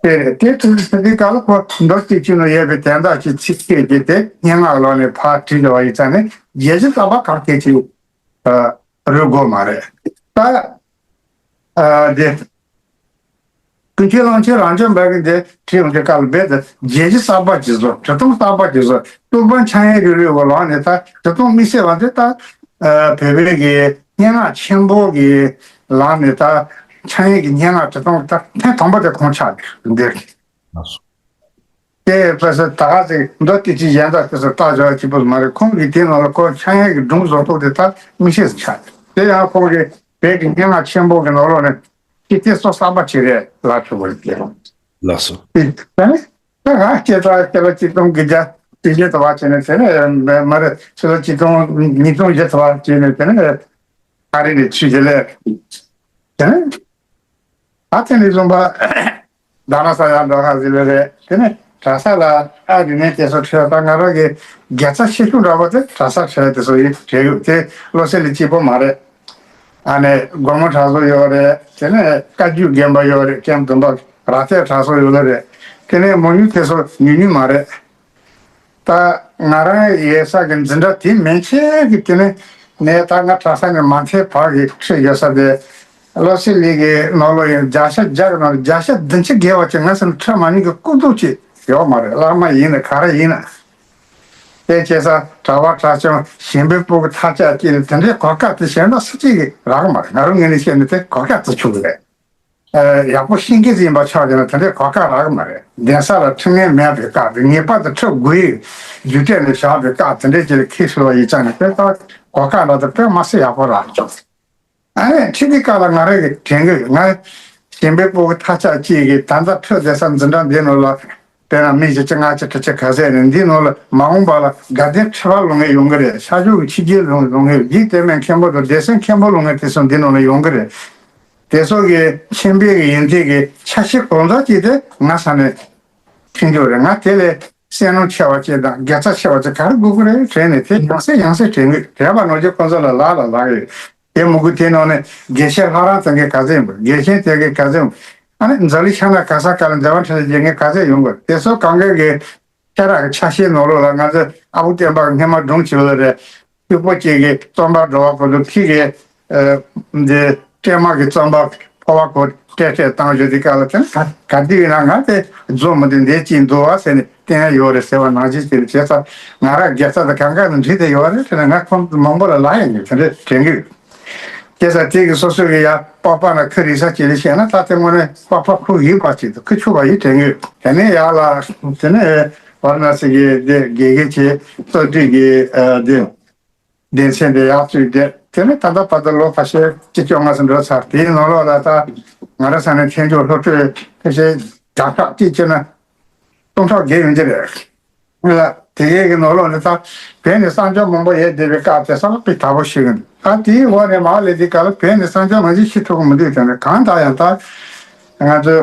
དེ་རེད། དེ་ཐུག་ཟེར་དུས་སྐབས་ལ་ཁོ་མདོ་སྡེ་བདུན་ནང་ཡོད་པའི་དོན་དག་ཅིག་ཚིག་བཅད་ཀྱིས་དེ་སྙན་ངག་ལམ་ནས་ཕར་བྲིས་བཞག་པ་ཡིན་ཙང་ནས་རྒྱལ་སྤྱི་དམ་པ་གང་ཐད་ཅིག་ཨ་རུལ་དགོས་མ་རེད། ད་ཨ་དེ། ཀུན་མཁྱེན་ཀློང་ཆེན་རབ་འབྱམས་པ་གིས་འདི་བྲིས་ཡོང་དུས་སྐབས་ལ་རྦད་དེ་རྒྱལ་སྤྱི་གསར་པ་ཅིག་བཟོ། བྲིས་སྟངས་གསར་པ་ཅིག་བཟོ། གཏོར་ཕང་འཆང་ཡས་རུལ་རུལ་བའི་ལམ་ནས་ད་བྲིས་སྟངས་དམིགས་བསལ་བ་འདི་ད་ཨ་བོད་པའི་གི་སྙན་ངག་ཆེན་པོ་གི་ལམ་ནས་ད་ འཆང་ཡས་ཀྱི་སྙན་ངག་བྲིས་སྟངས་དེ་ཐེངས་དང་པོ་དེ་ཁོང་ཆགས་འདིར། དེ་ཕལ་ཆེར་ད་ག་ཅིག་མདོ་སྡེ་སྲིད་གཞན་དག་དེ་ཚོ་བལྟ་བྱ་བ་གཅིག་པུ་མ་རེད། ཁོང་གིས་དེའི་ནང་ལ་ཁོ་འཆང་ཡས་ཀྱི་སྒྲུང་བཟོ་སྟངས་དེ་ད་མི་ཤེས་སུ་ཆགས། དེ་ཡང་ཁོང་གིས་བོད་ཀྱི་སྙན་ངག་ཆེན་པོ་གི་ནང་ལོགས་ནས་ཅི་སྟེ་སོ་གསར་པ་ཅིག་རེད་ལབ་ཆོག་གི་རེད། ལགས་སོ། དེ་ནི་ད་ང་སྐྱེས་ཚར་སྐྱེས་ལོ་ཆིག་སྟོང་དགུ་བརྒྱ་བཞི་བཅུ་ཞེ་ཐམ་པ་བྱས་ནས་དེ་ནས་མ་རེད། ཕྱི་ལོ་ཆིག་སྟོང་ཉིས་སྟོང་ཞེ་ཐམ་པ་བྱས་ནས་དེ་ནས་ཨ་རི་ནས་ཚུར་རྒྱ་ལས་དེ་ནས་ད་དེ་ནས་བཟུང་པ་རྡ་རམ་ས་ལ་འགྲོ་ཁ་ཟེར་བ་རེད། དེ་ནས་གྲྭ་ས་ལ་ཨ་རི་ནས་དེ་ཚོ་ཁྲིད་ད་ང་རང་གི་དགེ་རྩ་ཆེ་ཤོས་འདྲ་པོ་དེ་གྲྭ་ས་ཁྲིད་དེ་ཚོ་ཡིན་བྲིས་ཡོད། དེ་བློ་གསལ་ལས་སྐྱིད་པོ་མ་རེད། ཨ་ནས་སྒོ་མོ་གྲྭ་ཚང་ཡོད་རེད། དེ་ནས་བཀའ་བརྒྱུད་དགོན་པ་ཡོད་རེད། ཀེམ་བདུན་པ་རྭ་སྟོད་གྲྭ་ཚང་ཡོད་ལ་རེད། དེ་ནས་མོ་ཡུལ་དེ་ཚོ་ཉུང་ཉུང་མ་རེད། ད་ང་རང་ཡོད་ས་གི་འཛིན་གྲྭ་དེ་མན་ཆད་ཀྱི་དེ་ནས་ནས་ད་ང་གྲྭ་ས་ནས་མ་མཐའི་བར་གྱི་ཁྲིད་ཡོད་ས་དེ་བློ་གསལ་ལས་ཀྱི་ནང་ལོགས་ཡིན། བརྒྱ་ཆ་བརྒྱ་གི་ནང་ལ་བརྒྱ་ཆ་བདུན་ཅུ་བརྒལ་བ་ཅིག་ང་ཚོ་ནས་ཁྲིད་མ་མྱོང་གི་སྐུ་མདོག་ཅིག་ཡོད་མ་རེད། བླ་མ་ཡིན་ན་ག་རེ་ཡིན་ན། དེ་བྱས་ཙང་གྲྭ་པ་གྲྭ་ཆུང་གཞན་པའི་སྤུ་གུ་ཐག་བཅད་ཀྱི་ནི་དེ་འདྲའི་གོ་སྐབས་དེ་གཞན་དག་སུ་གཅིག་གིས་རག་གི་མ་རེད། ང་རང་ངོས་ནས་བཤད་ན་དེ་གོ་སྐབས་དེ་ཆུང་གི་རེད། ཨ། ཡག་པོ་ཤེས་མཁན་ཅིག་ཡིན་པ་ཆགས་ཀྱི་ན་དེ་འདྲའི་གོ་སྐབས་རག་གི་མ་རེད། གདན་ས་ལ་ཁྲིད་མཁན་མེད་པའི་སྐབས་དེ། ངེས་པར་དུ་ཁྲིད་དགོས་ཡི་རྒྱུ་འབྲས་ལ་བཞག་པའི་སྐབས་དེ་འདྲའི་ཅིག་ལ་ཁྱེད་ཚོ་ཡིད་ཆེས་ནས་དཔེ་ལྟ་གོ་སྐབས་འདྲ་དེ་དཔེ་མ་སྲིད་ཡག་པོ་རག་བྱུང་། ཨ་ནི་ཁྲིད་དུས་སྐབས་ལ་ང་རང་གིས་དྲན་གི་ཡོད། ང་གཞན་པའི་སྤུ་གུ་ཐག་ཆགས་གཅིག་གིས་ད་ལྟ་ཁྲིད་བསྡད་ས་འཛིན་གྲྭ་འདི་ནང་ལ་དཔེར་ན་མི་བཞི་བཅུ་ལྔ་བཅུ་ཁྲི་ཆ་ག་ཚད་ནས་འདི་ནང་ལ་མ་འོངས་པ་ལ་དགའ་ལྡན་ཁྲི་པ་ལོག་མཁན་ཡོང་གི་རེད། ཤར་ཕྱོགས་ཀྱི་ཕྱི་རྒྱལ་ལོག་མཁན་ལོག་མཁན་ཡོད། འཇིག་རྟེན་མའི་མཁན་པོ་དང་སྡེ་སྲིད་མཁན་པོ་ལོག་མཁན་དེ་ཚོ་འདི་ནང་ལ་ཡོང་གི་རེད། དེ་ཚོ་གི་ཁྱིམ་པའི་གི་ཡོན་ཏན་གི་ཆ་ཤས་གང་ཟག་ཅིག་དེ་ང་ས་ནས་ཐོན་རྒྱུ་རེད། ང་དེ་ལས་སེམས་ནང་ཆེ་བ་ཅིག་དང་དགེ་རྩ་ཆེ་བ་ཅིག་ག་རེ་དགོས་ཀྱི་རེད་དྲན་ནས་དེ་ཡང་སེ་ཡང་སེ་དྲན་གི་དྲན་པ་ནོར་རྒྱུ་ཁོང་ཚོ་ལ་ལག་ལ་ལག་ཡོད། དེ་མི་དགོས། དེ་ནང་ནས་དགེ་བཤེས་ལྷ་རམས་ཚང་གི་ག་ཚད་ཡིན་པ། དགེ་བཤེས་དེ་གི་ག་ཚད་ཡིན་པ། ཨ་ནི་འཛམ་གླིང་ཤར་ནས་ག་ས་ག་ལ་མཛད་པ་འཕྲིན་ལས་རྒྱས་མཁན་ག་ཚད་ཡོང་དགོས། དེ་ཚོ་གང་ག་གི་ཁྱེད་རང་གི་ཆ་ཤས་ནང་ལོགས་ལ་ང་ཚོ་ཨ་བུ་བསྟན་པ་གི་སྔས་མ་སྒྲུང་བྱེད་པ་ལ་རེད། ཕྱུག་པོ་གཅིག་གིས་རྩོམ་པ་འགྲོ་བ་གོ་འདུག་ཁྱི་གིས་འདི་སྲན་མ་གི་རྩོམ་པ་ཕོ་བ་གོ་སྤྲད་སྤྲད་བཏང་བཞག་དུས་སྐབས་ལ་དེ་ནི་ག་དུས་ཡིན་ན་ང་དེ་རྫོགས་མི་འདུག་འདས་ཀྱི་འདུག་བ་ཟེར་ནས་བསྟན་ཡ་ཡོད་རེད་ཟེར་བ་ནང་བཞིན་བྱས་ནས་བྱས་ཙང་ང་རང་དགེ་རྩ་དང་གང་ག་ནས་འདྲིས་ཏེ་ཡོད་རེད་དྲན་ནས་ང་ཁོང་མང་པོ་ལ་ལབ་ཡ་ཡིན་དེ་འདྲ་དྲན་གི་ཡོད། དེ་ས་དེ་གི་སོ་སོ་གི་ཡ་པགས་པ་ན་ཁུ་རིག་ས་ཅི་རེད་བཤད་ན་ད་དེ་དངོས་གནས་པགས་པ་ཁུ་ཡིན་པ་ཅིག་ཏུ་ཁུ་ཆུ་བ་ཡིན་དྲན་གི་ཡོད། དེ་ནས་ཡར་ལ་དེ་ནས་ཝཱ་ར་ཎ་སི་གི་དེ་དགེ་རྒན་ཆེ་གཙོ་སྒྲིག་གི་དེ་སྡེ་ཚན་དེ་ཡར་བཙུགས་ཏེ་དེ་ནས་ད་ལྟ་བར་དུ་ལོ་ཁ་ཤས་ཅི་བཅོ་ལྔ་ཙམ་འགྲོ་ཚར། དེའི་ནང་ལོགས་ལ་ད་ང་རང་ས་ནས་ཐེན་ཅོ་སློབ་ཕྲུག་ཁ་ཤས་བརྒྱ་ཕྲག་གཅིག་བྱས་ན་སྟོང་ཕྲག་བརྒལ་ཡོང་གི་རེད། ལ་དེ་གའི་གི་ནང་ལོགས་ནས་ད་བོད་ནས་གསར་འབྱོར་མང་པོ་ཡོད་བསྡད་པའི་སྐབས་དེ་ས་ལ་དཔེ་དགའ་པོ་ཞིག་ཡིན། ད་དེའི་འོག་ནས་མར་སླེབས་དུས་སྐབས་ལ་བོད་ནས་གསར་འབྱོར་མང་ཆེ་ཤི་ཐུབ་ཀྱི་མི་འདུག་དེ་ནས་གང་ལྟར་ཡང་ད་ང་ཚོ་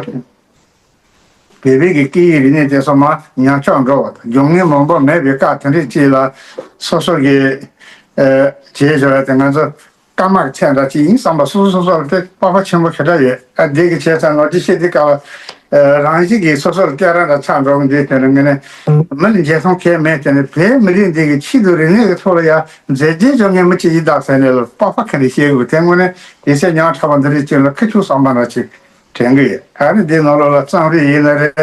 བོད་པའི་གི་སྐད་ཡིག་རིག་གནས་དེ་ཚོ་མར་ཉམས་ཆག་འགྲོ་བ་དང་སྦྱོང་མཁན་མང་པོ་མེད་པའི་སྐབས་དེ་འདྲའི་ཅིག་ལ་སོ་སོ་གི་བྱས་བཞག་ཡ་དེ་ང་ཚོ་སྐར་མ་གི་ཚད་འདྲ་ཅིག་ཡིན་བསམ་པ་སོ་སོ་སོ་སོ་ལ་དཔེ་སྤོབས་པ་ཆེན་པོ་ཞེ་དྲག་ཡོད། ཨ་འདི་གི་བྱས་ཙང་ནོར་འཁྲུལ་བཤད་དུས་སྐབས་ལ་རང་བཞིན་གྱིས་སོ་སོ་ལ་སྐད་ར་འདྲ་ཆགས་འགྲོ་གི་འདུག་དེ་ནི་ངས་ནི་མི་ལ་འཇལ་ཐང་གང་ཡང་མེད། དེ་ནི་བོད་མི་རིགས་འདི་གི་ཆེད་དུ་རིག་གནས་ཀྱི་ཐོག་ལ་ཡང་མཛད་རྗེས་འཇོག་མཁན་མི་གཅིག་ཡིན་ད་ཟེར་ནས་ལ་སྤོབས་པ་ག་འདྲ་བཤད་དགོས། དེ་དངོས་གནས་དེ་ཚེ་ཉག་ཕྲ་བ་འདི་རིགས་ཅིག་ལ་ཁ་ཆུ་བསམ་པ་འདྲ་ཅིག་དྲན་གི་ཡོད། ཨ་ནི་འདིའི་ནང་ལོགས་ལ་རྩོམ་རིག་ཡིན་ན་རེད།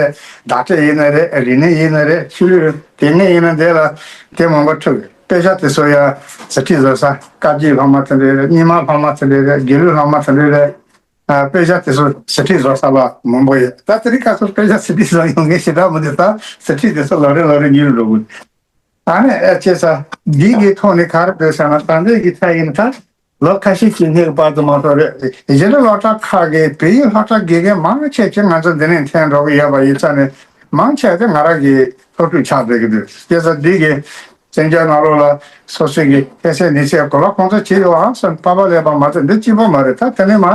བརྡ་སྤྲོད་ཡིན་ན་རེད། རིག་གནས་ཡིན་ན་རེད། ཆོས་ལུགས་དེ་ངས་ཡིན་ན་འདི་ལ་དེ་མང་པོ་ཐུག་གི། དཔེ་ཆ་དེ་ཚོ་ཡང་ཟིན་བྲིས་བཟོ་ས་བཀའ་བརྒྱུད་ལྷག་མ་དེ་འདྲ་རེད། རྙིང་མ་ལྷག་མ་དེ་འདྲ་རེད། དགེ་ལུགས་ལྷག་མ་དེ་འདྲ་རེད། ཨ་དཔེ་ཆ་དེ་ཚོ་ཟིན་བྲིས་བཟོ་ས་ལ་མང་པོ་ཡོད། ད་དེ་རིང་ཁ་སང་དཔེ་ཆ་ཟིན་བྲིས་བཟོ་ཡོང་མཁན་ཞེ་དྲག་མི་འདུག་ད་ཟིན་བྲིས་དེ་ཚོ་ལོ་རེ་ལོ་རེ་ཉུང་རུ་འགྲོ་གི། ཨ་ནི་ཨ་ཅེ་ས་འདི་གི་ཐོག་ནས་ག་རེ་འདོད་ཟེར་ན་ད་ལྟའི་གི་ཐད་ཡིན་ད། ལོ་ཁ་ཤས་ཀྱི་སྔོན་བར་དུ་མ་གཏོགས་རེད། གཞི་རིམ་སློབ་གྲྭ་ཁག་གི་བོད་ཡིག་སློབ་གྲྭ་དགེ་རྒན་མང་ཆེ་ཆེ་ང་ཚོ་འདི་ནས་ཐོན་འགྲོ་གི་ཡོད་པ་ཡིན་ཙང་ནས་མང་ཆེ་དེ་ང་རང་གི་སློབ་ཕྲུག་ཆགས་བསྡད་ཀྱི་འདུག་དེ་ཚོ་འདི་གི་གསན་རྒྱ་ནང་ལོགས་ལ་སོ་སོའི་གི་ཁ་ཤས་ནི་ཚེ་གོ་ལ་ཁོང་ཚོ་བྱེད་ཡོད་ཨང་སོང་པ་པ་ལས་པ་མ་ཚད་འདི་གཅིག་པོ་མ་རེད། ད་དེ་ནས་མ་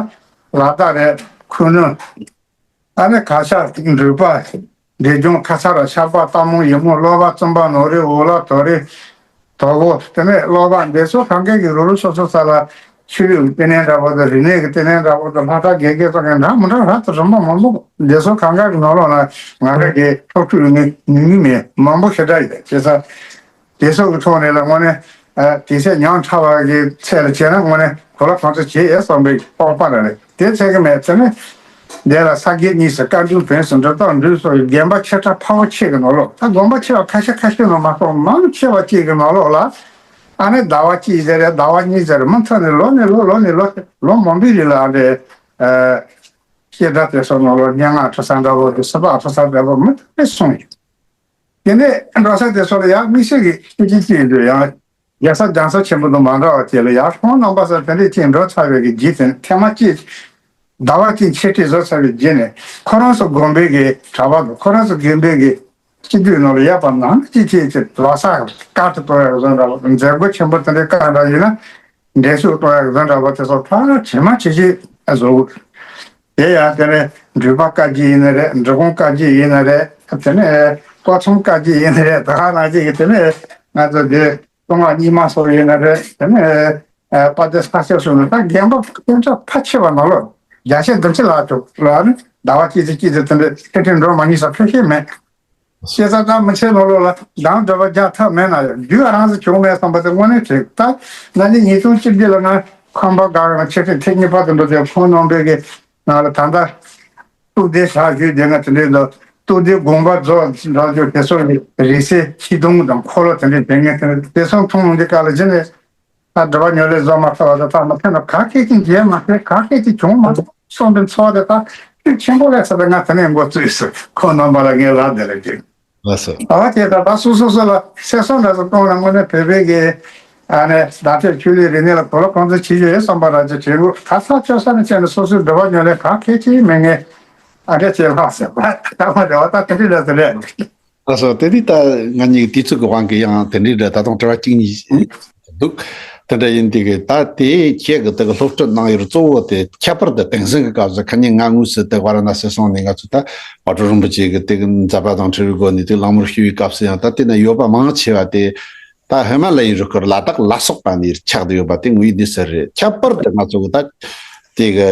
ལ་དྭགས་རེད། ཁུ་ནུ། ཨ་ནི་གར་ཞ་འབྲུག་པ། འབྲས་ལྗོངས་ཁ་ཚ་ར་ཤར་པ་སྟག་མོ་ཡི་མོ་གློ་བ་བཙུན་པ་ནོར་རི་འོ་ལ་དོ་རི་དོ་བོ་དེ་ནས་གློ་བ་འདི་ཚོ་གང་གས་ཀྱི་རོ་རོ་སོ་སོ་ས་ལ་ཆོས་ལུགས་ལྟེ་གནས་འདྲ་པོ་དང་རིག་གནས་ཀྱི་ལྟེ་གནས་འདྲ་པོ་དང་ལྷ་གྲྭ་དགེ་རྒན་ཚོ་གས་འདྲ་མི་འདྲ་རབ་ཏུ་རིམ་པ་མང་པོ་འདི་ཚོ་གང་ག་གི་ནང་ལོགས་ན་ང་རང་གི་སློབ་ཕྲུག་ནི་ཉུང་ཉུང་མེད་མང་པོ་ཞེ་དྲག་ཡོད་བྱས་ཙང་། དེ་སོགས་ཀྱི་ཐོག་ནས་ལ་དངོས་གནས་ཨ་དེ་ཚེ་ཉག་ཕྲ་བ་གི་ཚད་ལ་བྱས་ན་དངོས་གནས་གོ་ལ་གང་ཚོད་བྱེད་ཡས་བསམ་པའི་སྤོབས་པ་ར་རེད། དེ་ཚད་ཀྱི་མེད་ཚེ་ནི་འདས་ལ་ས་དགེ་གཉིས་སུ་བཀའ་འགྲུལ་བོན་སུ་འབྲི་དང་འབྲུག་སོགས་ཀྱི་རྒན་པ་ཆེ་ཕྲ་འཕར་བ་ཆེ་གི་ནང་ལོགས་ད་དགོན་པ་ཆེ་བ་ཁ་ཤས་ཁ་ཤས་ནང་མ་གཏོགས་མང་ཆེ་བ་གཅིག་གི་ནང་ལོགས་ལ་ཨ་ནི་ཟླ་བ་གཅིག་ཟེར་རེད། ཟླ་བ་གཉིས་ཟེར་རེད། མུ་མཐུད་ནས་ལོ་ནས་ལོ་ལོ་ནས་ལོ་ལོ་མང་པོའི་རིང་ལ་ཨ་འདྲས་ ཨ། བཤད་གྲྭ་དེ་ཚོ་ནང་ལ་སྙན་ངག་འཁྲབ་ས་འདྲ་པོ་དང་། སུམ་པ་འཁྲབ་ས་འདྲ་པོ་མི་འདྲ་བ་གསུངས་ཡོད། དེ་ནས་འགྲོ་ས་དེ་ཚོ་ལ་ཡང་དམིགས་བསལ་གྱི་ཤེས་ཀྱི་ཅིག་ཡིན་དུས་ཡང་རྒྱལ་ས་རྒྱལ་ས་ཆེན་པོ་དང་མ་འདྲ་བ་དེ་ལ་ཡང་ཁོང་རྣམ་པ་ཚོ་དེ་འདྲས་ཅིག་འགྲོ་ཚར་བའི་གི་རྗེས་དེ་ནས་ཐེངས་མ་གཅིག་ཟླ་བ་གཅིག་འཆད་ཁྲིད་བཟོ་ཚར་བའི་རྗེས་ནས་ཁོ་རང་ཚོ་དགོན་པའི་གི་གྲྭ་པ་དང་ཁོ་རང་ཚོ་དགོན་པའི་གི་སྤྱི་འཐུས་ནང་ལ་ཡོད་པ་ནང་གཅིག་གཅིག་གཅིག་ལོ་གསར་དཀར་དུ་གཏོང་ཡག་བཟོ་འདྲ་བ། མཛད་སྒོ་ཆེན་པོ་དེ་འདྲའི་སྐབས་འདྲ་ཡིན་ན་འགྲན་ཞུགས་གཏོང་ཡག་བཟོ་འདྲ་བ་དེ་ཚོ་ཕར་ཇི་མ་ཇི་བཞིན་བཟོ་དགོས། དེ་ཡང་དེ་ནས་འགྲུལ་པ་བཀའ་བརྒྱུད་ཡིན་ན་རེད། འབྲི་གུང་བཀའ་བརྒྱུད་ཡིན་ན་རེད། དེ་ནས་སྐོར་ཚོམ་བཀའ་བརྒྱུད་ཡིན་ན་རེད། ད་ག་ནང་བཞིན་གྱི་དེ་ནས་ང་ཚོ་འདི་གཏོང་བ་རྙིང་མ་སོགས་ཡིན་ན་རེད། དེ་ནས་ཨ་དཔལ་ལྡན་ས་སྐྱ་སོགས་ནས་ད་རྒན་པ་སྐྱོན་ཆ་ཕལ་ཆེ་བ་ནང་ལོགས་བརྒྱ་ཆ་བདུན་ཅུ་ལྷག་ཅིག་ལ་ནི་ཟླ་བ་གཅིག་ཙམ་གཅིག་ཙམ་དེ་འདྲ་འཆད་ཁྲིད་འགྲོ་མ་མྱོང་ས་ཕལ་ཆེར་མེད། བཤད་ས་ད་མི་ཚེ་ནང་ལོགས་ལ་གདངས་འདྲ་པོ་རྒྱག་ཐབས་མེད་ན་ཡང་དུས་རང་ཙམ་བྱུང་མེད་བསམ་པ་དེ་དངོས་གནས་དྲན། ད་ན་ནིང་ཉིས་སྟོང་བཅུ་བདུན་ལ་ང་ཁམས་པ་སྒང་ལ་འཆད་ཁྲིད་ཐེངས་གཉིས་པ་དེ་འགྲོ་དུས་ཁོང་རྣམ་པས་ཀྱི་ང་ལ་ད་ལྟ་སྟུག་ལྡན་ཞག་བཞུགས་བསྡད་མཁན་དེ་འདྲའི་ལ་སྟུག་ལྡན་དགོངས་པ་རྫོགས་འདྲ་བརྗོད་དེ་སོགས་ཀྱི་རིང་བསྲེལ་ཆིག་སྟོང་དང་འཁོར་ལོ་དེ་འདྲའི་བསྡད་མཁན་དེ་འདྲ་དེ་ཚོ་མཐོང་ཡོང་དུས་སྐབས་ལ་གཞི་ནས་ད་སྒྲུབ་པ་ཉམས་ལེན་བཟོ་མ་ཐུབ་པ་དང་། ད་མི་ཕན་ཐོགས་ག་གེ་ཅིག་མཇལ་མ་ཐུབ། ག་གེ་ཅིག་བྱུང་མ་ཐུབ་བསམ་པའི་ཚོར་བ་དེ་ད་ཤུགས་ཆེན་པོ་སླེབས་ཚར་ཏེ་ང་དེ་ནས་འགོ་བཙུགས་སོང་། ཁོང་རྣམ་པ་ལ་ངས་ལབ་བསྡད་ལ་ཅིག་ལགས་སོ། ཨ་བ་དེ་ད་ད་སོ་སོ་སོ་ལ་སེམས་གསོ་འདྲ་ཟིག་གཏོང་ན་དངོས་གནས་བོད་པའི་གི་ཨ་ནི་བརྡ་སྤྲོད་ཆོས་ལུགས་རིག་གནས་ལ་གོ་ལ་གང་འཚམ་བྱེད་རྒྱུ་ཡོད་བསམ་པ་ར་ཅིག་དྲན་གོ། ད་ས་ཆ་ས་ནས་བྱས་ནས་སོ་སོའི་འགྲོ་བ་མྱོང་ལས་ག་གེ་ཅིག་མེད་ངེས། ཨ་འདྲ་བྱས་ལྷག་ཟེར་བ་ད་མ་རེད་བ། ད་དེ་འདྲ་རེད་ཟེར་རེད། ལགས་སོ། དེ་ནི་ད་ང་གཉིས་དུས་ཚོད་ཀྱི་དབང་གིས་ཡང་དེ་འདྲའི་འདྲ་ད་དུང་དྲི་བ་གཅིག་གཉིས་འདུག་དེ་འདྲ་ཡིན་དུས་ཀྱི་ད་དེ་ཁྱེད་ཀྱི་དེ་གི་སློབ་ཁྲིད་གནང་ཡུལ་གཙོ་བོ་དེ་ཁྱད་པར་དུ་དེང་སང་གི་སྐབས་སུ་ཁ་ཉིན་ང་དངོས་སུ་དེ་ཝཱ་ར་ཎ་སི་སོང་ནས་ང་ཚོ་ད་དཔལ་སྤྲུལ་རིན་པོ་ཆེ་གི་དེ་གི་མཛད་པ་དང་འབྲེལ་བའི་སྒོ་ནས་དེ་གླེང་མོལ་ཞུ་བའི་སྐབས་སུ་ཡང་ད་དེ་ན་ཡོད་པ་མང་ཆེ་བ་དེ་ད་ཧི་མ་ལ་ཡའི་རུ་ཁག་ལ་དྭགས་ལ་སོགས་པ་ནས་ཆགས་བསྡད་ཡོད་པ་དེ་དངོས་ཡོད་གནས་ཚུལ་རེད། ཁྱད་པར་དུ་ང་ཚོ་གི་ད་དེ་གི་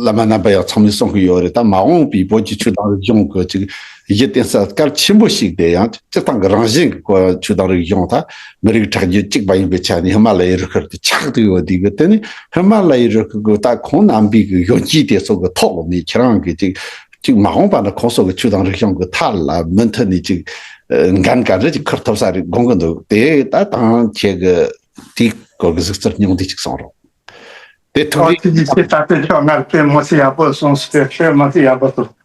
བླ་མ་རྣམ་པ་ཡང་ཚང་མས་གསུང་གི་ཡོད་རེད། ད་མ་འོངས་པའི་བོད་ཀྱི་ཆོས་དང་རིག་གཞུང་གི་ཅིག་གཞི་རྟེན་ས་གལ་ཆེན་པོ་ཞིག་དེ་ཡང་སྤྱིར་བཏང་གི་རང་བཞིན་གྱི་སྐོར་ཆོས་དང་རིག་གཞུང་ད་མི་རིགས་ཁྲག་རྒྱུད་གཅིག་པ་ཡིན་པའི་ཆ་ནས་ཧི་མ་ལ་ཡའི་རུ་ཁག་དེ་ཆགས་བསྡད་ཡོད་དུས་ཀྱི་དེ་ནི་ཧི་མ་ལ་ཡའི་རུ་ཁག་གི་ད་ཁོང་རྣམ་པའི་གི་ཡོན་གྱིས་དེ་ཚོ་གི་ཐོག་ནས་ཁྱེད་རང་གི་ཅིག་ཅིག་མ་འོངས་པ་ན་ཁོང་ཚོ་གི་ཆོས་དང་རིག་གཞུང་གི་ཐད་ལ་མུ་མཐུད་ནས་ཅིག་འགན་ག་འདྲ་ཅིག་འཁུར་ཐུབ་ས་རེད་དགོངས་ཀྱི་འདུག་དེ་ད་དང་ཁྱེད་ཀྱི་དེའི་སྐོར་གྱི་གཟིགས་ཚུལ་སྙིང་བསྡུས་ཅིག་གསུང་རོགས། དེ་ཐུགས་ཨོ་རིག་ཁྱེད་ཀྱིས་ཆེས་ད་ལྟ་ཆོག་ང་དཔེ་མི་སྲིད་ཡག་པོ་གསུངས་སོང་། དཔེ་མི་སྲིད་ཡག་པོ་གསུངས།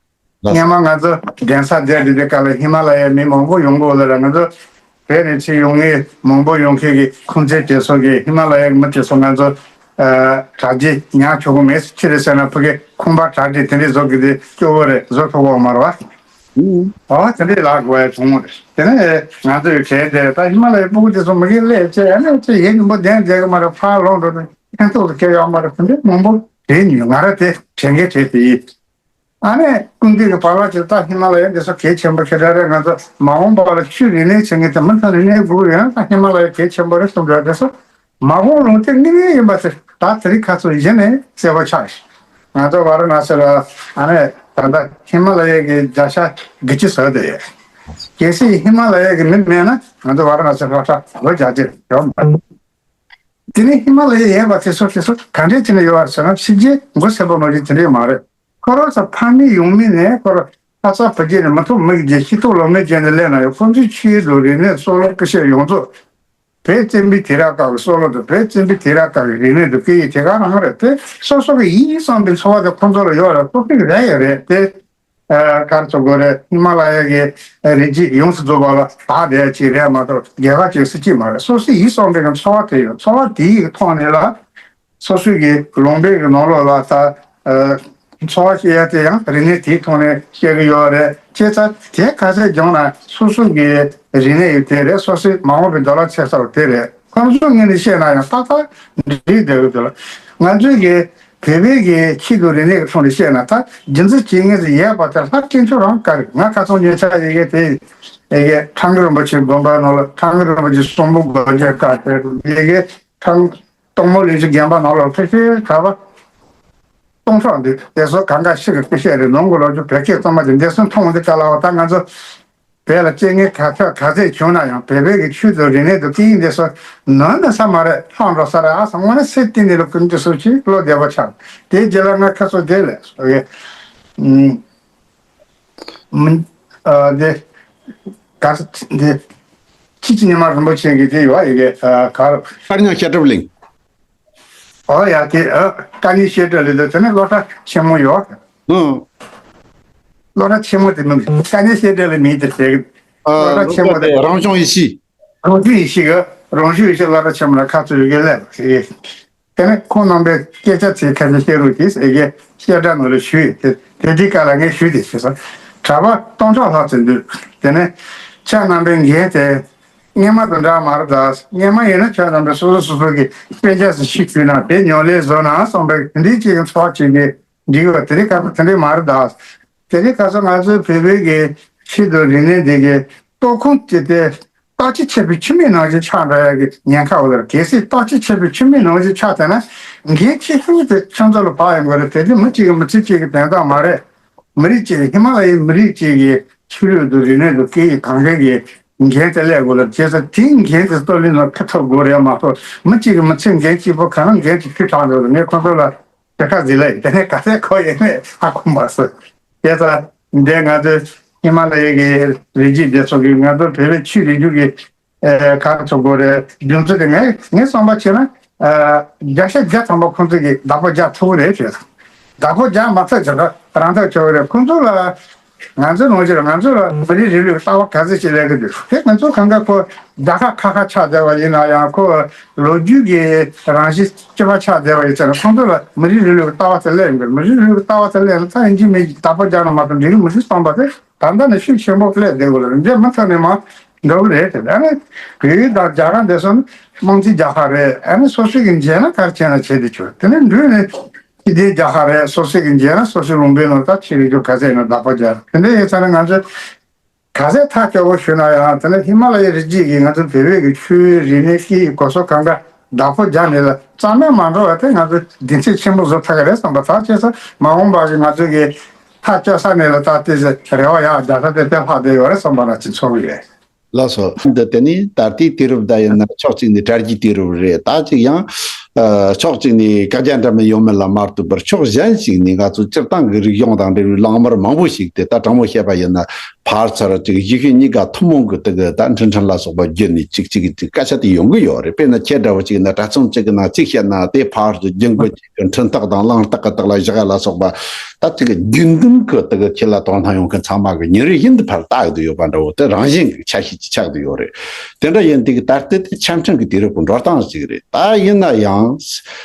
ལགས་སོ། སྔོན་མ་ང་ཚོ་གདན་ས་བསྡད་དེ་དེ་ག་ལ་ཧི་མ་ལ་ཡའི་མི་མང་པོ་ཡོང་གི་ཡོད་ལ་ར། ང་ཚོ་བོད་ནས་ཕྱིར་ཡོང་མཁན་མང་པོ་ཡོང་མཁན་གྱི་ཁུངས་བཙན་དེ་ཚོ་གིས་ཧི་མ་ལ་ཡའི་མི་དེ་ཚོ་ང་ཚོ་ཨ་གྲ་སྒྲིག་ཉར་ཆོག་གི་མེད། ཅི་རེད་ཟེར་ན་ཕ་གི་ཁང་པ་གྲ་སྒྲིག་དེ་འདྲས་བཟོ་གི་དེ་སྐྱོ་བོ་རེད། བཟོ་ཐུབ་ཀྱི་ཡོད་མ་རེད་བ། ཨུ། ཨ་དེ་འདྲས་ལབ་དགོས་ཡ་བྱུང་བ་རེད། དེ་ནས་ང་ཚོའི་གྲས་དེ་ད་ཧི་མ་ལ་ཡའི་སྤུ་གུ་དེ་ཚོ་མ་གིར་སླེབས་བྱས་ཨ་ནི་ཅི་ཡིན་མོ་བདེན་བསྡད་གི་མ་རེད། ཕར་ལོག་འགྲོ་དུས་ཕན་ཐོགས་ལ་སྐྱེ་ཡོད་མ་རེད། དེ་འདྲས་མང་པོ་རེད། ཉོས་ང་ར་དེ་དྲན་གི་དྲན་དེ་ཡིན། ཨ་ནི་སྐུ་མདུན་གྱི་བར་ལ་ཅིག་ད་ཧི་མ་ལ་ཡ་འདི་ཚོ་གལ་ཆེན་པོ་ཞེ་དྲག་རེད། ང་ཚོ་མ་འོངས་པ་ལ་ཆོས་རིག་གནས་བྱེད་མཁན་དེ་མི་ཚང་རིག་གནས་དགོས་ཡོད་ན་ད་ཧི་མ་ལ་ཡ་གལ་ཆེན་པོ་རེད་གསུངས་འདུག་དེ་ཚོ་མ་འོངས་ལུང་དེ་དངོས་གནས་ཡིན་པ་ཚོ་ད་དེ་རིང་ཁ་ཚོ་གཞི་ནས་གསལ་པོ་ཆགས་ཤིང་། ང་ཚོ་ཝཱ་ར་ཎ་སི་ལ་ཨ་ནི་ད་ལྟ་ཧི་མ་ལ་ཡ་གི་བརྒྱ་ཆ་དགུ་བཅུ་ཟིན་བསྡད་ཡོད། གལ་སྲིད་ཧི་མ་ལ་ཡ་གི་མི་མེད་ན་ང་ཚོ་ཝཱ་ར་ཎ་སི་ཧྲ་ཧྲ་ལོ་བརྒྱ་ཅིག་ཡོད་མ་རེད། དེ་ནས་ཧི་མ་ལ་ཡའི་ཡན་པ་དེ་ཚོ་དེ་ཚོ་ག་འདྲས་བྱས་ནས་ཡོད་པ་རེད་ཟེར་ན་ཕྱི་རྒྱལ་མགོ་སེར་པོ་ནང་བཞིན་དེ་འདྲས་མ་རེད། ཁོ་རང་ཚོ་ཕ་མེས་ཡུལ་མེས་ནས་ཁོ་རང་ལྷ་ས་བོད་བརྒྱུད་ནས་མི་ཐོག་མི་གི་རྗེས་ཤི་ཐོག་ལོ་མའི་རྗེས་ནས་སླེབས་ན་ཡང་ཁོ་ཚོའི་ཆོས་དང་རིག་གནས་སྲོལ་ལུགས་སྤུས་ཚད་ཡོངས་རྫོགས་བོད་བཙན་པོའི་དུས་རབས་སྐབས་ཀྱི་སྲོལ་ལུགས་དང་བོད་བཙན་པོའི་དུས་རབས་སྐབས་ཀྱི་རིག་གནས་དང་སྐད་ཡིག་དེ་ག་རང་རེད་དེ། སོ་སོ་གི་ཡིད་བསམ་པའི་འཚོ་བ་དེ་ཁོ་ཚོ་ལ་ཡོད་རེད། སོ་སོ་གི་རེད་ཡོད་རེད་དེ། ཨ་ག་རེ་ཟེར་དགོས་རེད། ཧི་མ་ལ་ཡ་གི་རི་རྒྱུད་ཡོངས་སུ་རྫོགས་པ་ལ་བདག་བསྡད་ཅིག་རེད་མ་གཏོགས་རྒྱལ་ཁབ་ཅིག་སྲིད་ཅིག་མ་རེད། སོ་སོའི་ཡིད་བསམ་པའི་གི་འཚོ་བ་དེ་ཡོད། འཚོ་བ་དེའི་གི་ཐོག་ནས་ལ་སོ་སོའི་གི་ལུང་པའི་གི་ནང་ལོགས་ལ་ད་ཨ་འཚོ་བ་སྐྱེལ་ཡ་དེ་ཡང་རིག་གནས་དེའི་ཐོག་ནས་སྐྱེལ་གི་ཡོད་རེད། བྱས་ཙང་དེ་ག་ཚད་སྦྱངས་ན་སོ་སོ་གི་རིག་གནས་ཡོད་དེ་རེད། སོ་སོའི་མ་འོངས་པའི་འདོད་ལ་ཚེ་ས་དེ་རེད། ཁོང་ཚོའི་ངོས་ནས་བཤད་ན་ཡང་ཏག་ཏག་འགྲིག་བསྡད་ཡོད་དེ་ལ་ང་ཚོའི་གི་བོད་པའི་གི་ཆོས་དང་རིག་གནས་ཀྱི་ཐོག་ནས་བཤད་ན་ད་རྒྱུན་འཛིན་བྱེད་མཁན་ཟིག་ཡོད་པ་དེ་ལྷ་སྐྱེས་མཆོག་རང་དགའ་རེད། ང་ཁ་སང་ཉེ་ཆར་ཡི་གེ་དེ་ཡི་གེ་ཁྲ་འགུ་རིན་པོ་ཆེ་དགོན་པ་ནང་ལ་ཁྲ་འགུ་རིན་པོ་ཆེ་གསུང་འབུམ་དགོན་པའི་སྐབས་དེ་ཡི་གེ་ཁྲ་སྟོང་མོ་ལུས་ཀྱི་རྒན་པ་ནང་ལ་ཕལ་ཆེར་གྲྭ་པ་སྟོང་ཕྲག་འདུག་དེ་ཚོ་གང་ག་ཤི་གི་སྐུ་བཤད་རེད། ནང་གི་ལོ་རྒྱུས་བོད་སྐད་གཙང་མ་དེ་འདས་སོང་མཐོང་འདི་ག་ལ་བ་ད་ང་ཚོ། དེ་ལ་སྐྱེ་ངན་ག་ཚོད་ག་ཚད་བྱུང་ན་ཡང་བོད་པའི་གི་ཆོས་དང་རིག་གནས་དང་སྐད་ཡིག་འདི་ཚོ་ནོར་ནི་ས་མ་རེད། ལྷག་འགྲོ་ས་རེད། ཨ་ས་དངོས་གནས་སེམས་གཏིང་ནས་ལ་ཀུན་གྱི་སུ་ཅིག་བློ་བདེ་བ་ཆགས། དེའི་རྗེས་ལ་ང་ཁ་སོ་བདེ་ལས་སོ་ཡེ་མི་ཨ་དེ་ག་ས་དེ་ཁྱི་ཅི་ཉི་མ་རིན་པོ་ཆེ་གི་དེ་ཡོད་ཡི་གེ་ཨ་གར། དཀར་ཉང་ཤ་ཁྲབ་གླིང་། ཨོ་ཡ་དེ་ཨ་དཀའ་ངལ་བཤད་གྲབས་ལས་དོ་དེ་ནི་སློབ་གྲྭ་ཆེན་མོ་ཡོད། ཨང་། སློབ་གྲྭ་ཆེན་མོ་དེ་མིན་དཀའ་ངལ་བཤད་གྲབས་ལས་མིན་དེ་ཟེར་གི། སློབ་ཨ་གྲྭ་ཆེན་མོ་དེ་རང་བྱུང་ཡེ་ཤེས། རང་བྱུང་ཡེ་ཤེས་གི་རང་བྱུང་ཡེ་ཤེས་སློབ་གྲྭ་ཆེན་མོ་ལ་ཁ་ཚུར་ཡོད་གི་ལས་ཟེར་གི། དེ་ནས་ཁོང་རྣམ་པས་སྐད་ཆ་ཚིག་ཁ་ཤས་བཤད་རོགས་གྱིས་ཟེར་གི་བཤད་གྲྭ་ནང་ལ་ཞུས་ཏེ་དེ་དེའི་སྐབས་ལ་ངས་ཞུས་ཏེ་ཞུས་སོང་། གྲྭ་པ་སྟོང་ཕྲག་ལྷག་ཙམ་འདུག་དེ་ནས་ཁྱེད་རྣམ་པའི་འགན་དེ་སྔོན་མ་དང་འདྲ་མ་རེད་ད། སྔོན་མ་ཡིན་ན་ཁྱེད་རྣམ་པས་སོ་སོ་སོ་སོ་གི་དཔེ་ཆ་ཟིག་ཤིག་ཞུས་ན་དེ་ཉོ་ལས་བཟོ་ན་བསམ་པའི་དེ་འདྲའི་ཅིག་ཚོགས་ཅིག་གི་འགྲིག་བ་དེ་རིང་ཁ་སང་དེ་འདྲའི་མ་རེད་ད། དེ་རིང་ཁ་སང་ང་ཚོའི་བོད་པའི་གི་ཆོས་དང་རིག་གནས་འདི་གི་གཏོར་ཁུངས་ཅིག་དེ། བརྟག་དཔྱད་བྱེད་པའི་ཆུ་མིག་ནང་བཞིན་ཆགས་འགྲོ་ཡག་གི་ཉེན་ཁ་འོ་ལར། གལ་སྲིད་བརྟག་དཔྱད་བྱེད་པའི་ཆུ་མིག་ནང་བཞིན་ཆགས་ཐལ་ན། འགན་ཆེ་ཤོས་དེ་ཁྱོད་ཚོ་ལ་བབས་ཡོང་གི་རེད། དེ་དེ་མི་གཅིག་གི་མི་ཚེ་གཅིག་གི་དོན་དག་མ་རེད། མི་རིགས་གཅིག་གི་ཧི་མ་ལ་ཡའི་མི་རིགས་གཅིག་གི་ཆོས་ལུགས་དང་རིག་གནས་དང་སྐད་ཡིག་གང་ག་གི་འགན་དེ་སླེབས་དགོས་ལ། བྱས་ཙང་དེའི་འགན་དེ་གཏོར་ལེན་ནང་ཁ་ཐོབ་དགོས་རེད་མ་གཏོགས་མི་གཅིག་གི་མི་ཚེ་འགན་གཅིག་པོ་ག་རང་འགན་གཅིག་ཁྱུ་དྲག་འགྲོ་རེད། ངས་ཁོང་ཚོ་ལ། དེ་ཁ་ཟིག་ལ་དེ་ནས་ག་ཚད་གོ་ཡོད་མེད་ཧ་གོ་མ་སོང་། དེ་ཙང་འདས་ང་ཚོའི་ཧི་མ་ལ་ཡའི་གི་རི་རྒྱུད་དེ་ཚོ་གི་ང་ཚོ་བོད་པའི་ཆོས་རིག་རྒྱུད་ཀྱི་ཨེ་ག་རེ་ཚོ་དགོས་རེད། རྒྱུ་མཚན་དེ་ངས་ངས་བསམ་པ་བྱས་ན་ཨ་བརྒྱ་ཆ་བརྒྱ་ཐམ་པ་ཁོང་ཚོ་གི་བདག་པོ་རྒྱག་ཐུབ་ཀྱི་རེད་ཞུས། བདག་པོ་རྒྱག་མ་ཐུབ་ཀྱི་རེད། རང་ཐག་ཆོད་ཀྱི་རེད། ཁོང་ཚོ་ལ། ང་ཚོའི་ནང་ཆོས་ལ་ང་ཚོ་ལ་མི་རིགས་རིང་ལུགས་ལྟ་བ་ག་ཚོད་ཅིག་སླེབས་ཀྱི་འདུག་དེ་ང་ཚོ་གང་ག་ཁོ་རྒྱལ་ཁབ་ཁ་ཁ་ཆགས་བསྡད་པ་ཡིན་ན་ཡང་ཁོ་ལོ་རྒྱུས་ཀྱི་རང་བཞིན་སྐྱེ་བ་ཆགས་བསྡད་པ་ཡིན་ཙང་ཁོང་ཚོ་ལ་མི་རིགས་རིང་ལུགས་ལྟ་བ་དེ་སླེབས་ཡོང་གི་རེད། མི་རིགས་རིང་ལུགས་ལྟ་བ་དེ་སླེབས་ན་ད་ཡིན་གཅིག་མིན་གཅིག་བདག་པོ་རྒྱག་ན་མ་གཏོགས་འགྲིག་གི་མི་འདུག་བསམ་པ་དེ་ད་ལྟ་ནས་ཤུགས་ཆེན་པོ་སླེབས་བསྡད་དགོས་ལ་རིམ་གྱིས་མུ་མཐུད་ནས་མ་འགྲོ་གི་རེད། དེ་ཨ་ནི་བོད་ཡིག་དང་རྒྱ་གར་འདི་ཚོ་དམངས་གཙོའི་རྒྱལ་ཁབ་རེད། ཨ་ནི་སོ་སོ་གི་མཇལ་ན་ག་རེ་བྱས་ན་བྱས་དེ་ཆོག་དེ་ནས་འགྲོས་ནས། སྤྱི་བདེ་རྒྱལ་ཁབ་རེད། སོ་སོ་གི་མཇལ་ན་སོ་སོའི་ལུང་པའི་ནང་ད་ཆོས་རིག་རྒྱུ་ག་ཚད་ཡིན་ན་བདག་པོ་རྒྱག་དེ་འདྲ་ཡིན་ཙང་ན་ང་ཚོས་ག་ཚད་ཐག་གཅོད་པོ་ཞུས་ན་ཡང་དེ་ནས་ཧི་མ་ལ་ཡའི་རི་རྒྱུད་ཀྱི་ང་ཚོ་བོད་པའི་གི་ཆོས་རིག་གནས་སྐད་ཡིག་གོ་ས་གང་ག་བདག་པོ་རྒྱག་ནས་ལ་རྩ་མེད་མ་འགྲོ་བ་དེ་ང་ཚོས་བདེན་ཚིག་ཆེན་པོ་བཟོ་ཐུབ་ཀྱི་རེད་བསམ་པ། ད་བྱས་ཙང་མ་འོངས་པ་གི་ང་ཚོ་གི་ཐག་གཅོད་ས་ནས་ལ་ད་དེ་ཚེ་རེ་བ་ཡག་རྒྱལ་ཁ་དེ་དཔེ་ལྷག་བསྡད་ཡོད་རེད་བསམ་པ་ན་ཅིག་ཚོར་གི་རེད། ལགས་སོ། འདི་དེ་ནི་ད་ལྟའི་དུས་རབས་འདི་ཡིན་ན་ཕྱོགས་གཅིག་ནས་དྲ་རྒྱའི་དུས་རབས་རེད། ད་ཅིག་ཡང་ཨ་ཕྱོགས་གཅིག་ནས་བཀའ་རྒྱ་འདྲ་མིན་ཡོད་མེད་ལ་མ་ལྟོས་པར་ཕྱོགས་གཞན་ཞིག་ནས་ང་ཚོ་སྤྱིར་བཏང་གི་རིག་གཞུང་དང་འབྲེལ་བའི་གླེང་མོལ་མང་པོ་ཞིག་དེ་ད་དྲང་མོ་བཤད་པ་ཡིན་ན་ཕར་ཚུར་ཅིག་གཞིས་བྱེས་གཉིས་ཀ་ཐུན་མོང་གི་དེ་གི་ད་འཕྲིན་ཕྲན་ལ་སོགས་པ་བརྒྱུད་ནས་ཅིག་ཅིག་ཅིག་སྐད་ཆ་དེ་ཡོང་གི་ཡོད་རེད། དཔེར་ན་ཁྱེད་འདྲ་བོ་ཅིག་ཡིན་ན་གྲྭ་ཚང་གཅིག་གི་ནང་ཅིག་བཤད་ན་དེ་ཕར་ཚུར་རྒྱུན་གོ་འཕྲིན་ཐག་དང་གླེང་སྟེགས་ཀྱི་སྟེང་ལ་བཞག་ཡ་ལ་སོགས་པ། ད་ཅིག་རྒྱུན་ལྡན་གྱི་དེ་གི་ཁྱེད་ལ་དོ་སྣང་ཡོང་མཁན་ཚང་མ་གི་ཉིན་རེ་བཞིན་དུ་ཕར་ལྟ་གི་ཡོད་པ་འདྲ་བོ་དེ་རང་བཞིན་གྱི་ཆ་ཤས་ཅིག་ཆགས་བསྡད་ཡོད་རེད། དེ་འདྲ་ཡིན་དུས་ད་ལྟའི་དེ་ཆ་འཕྲིན་གྱི་དུས་རབས་ཀྱི་འགྲོ་སྟངས་ཅིག་རེད། ད་ཡིན་ན་ཡང་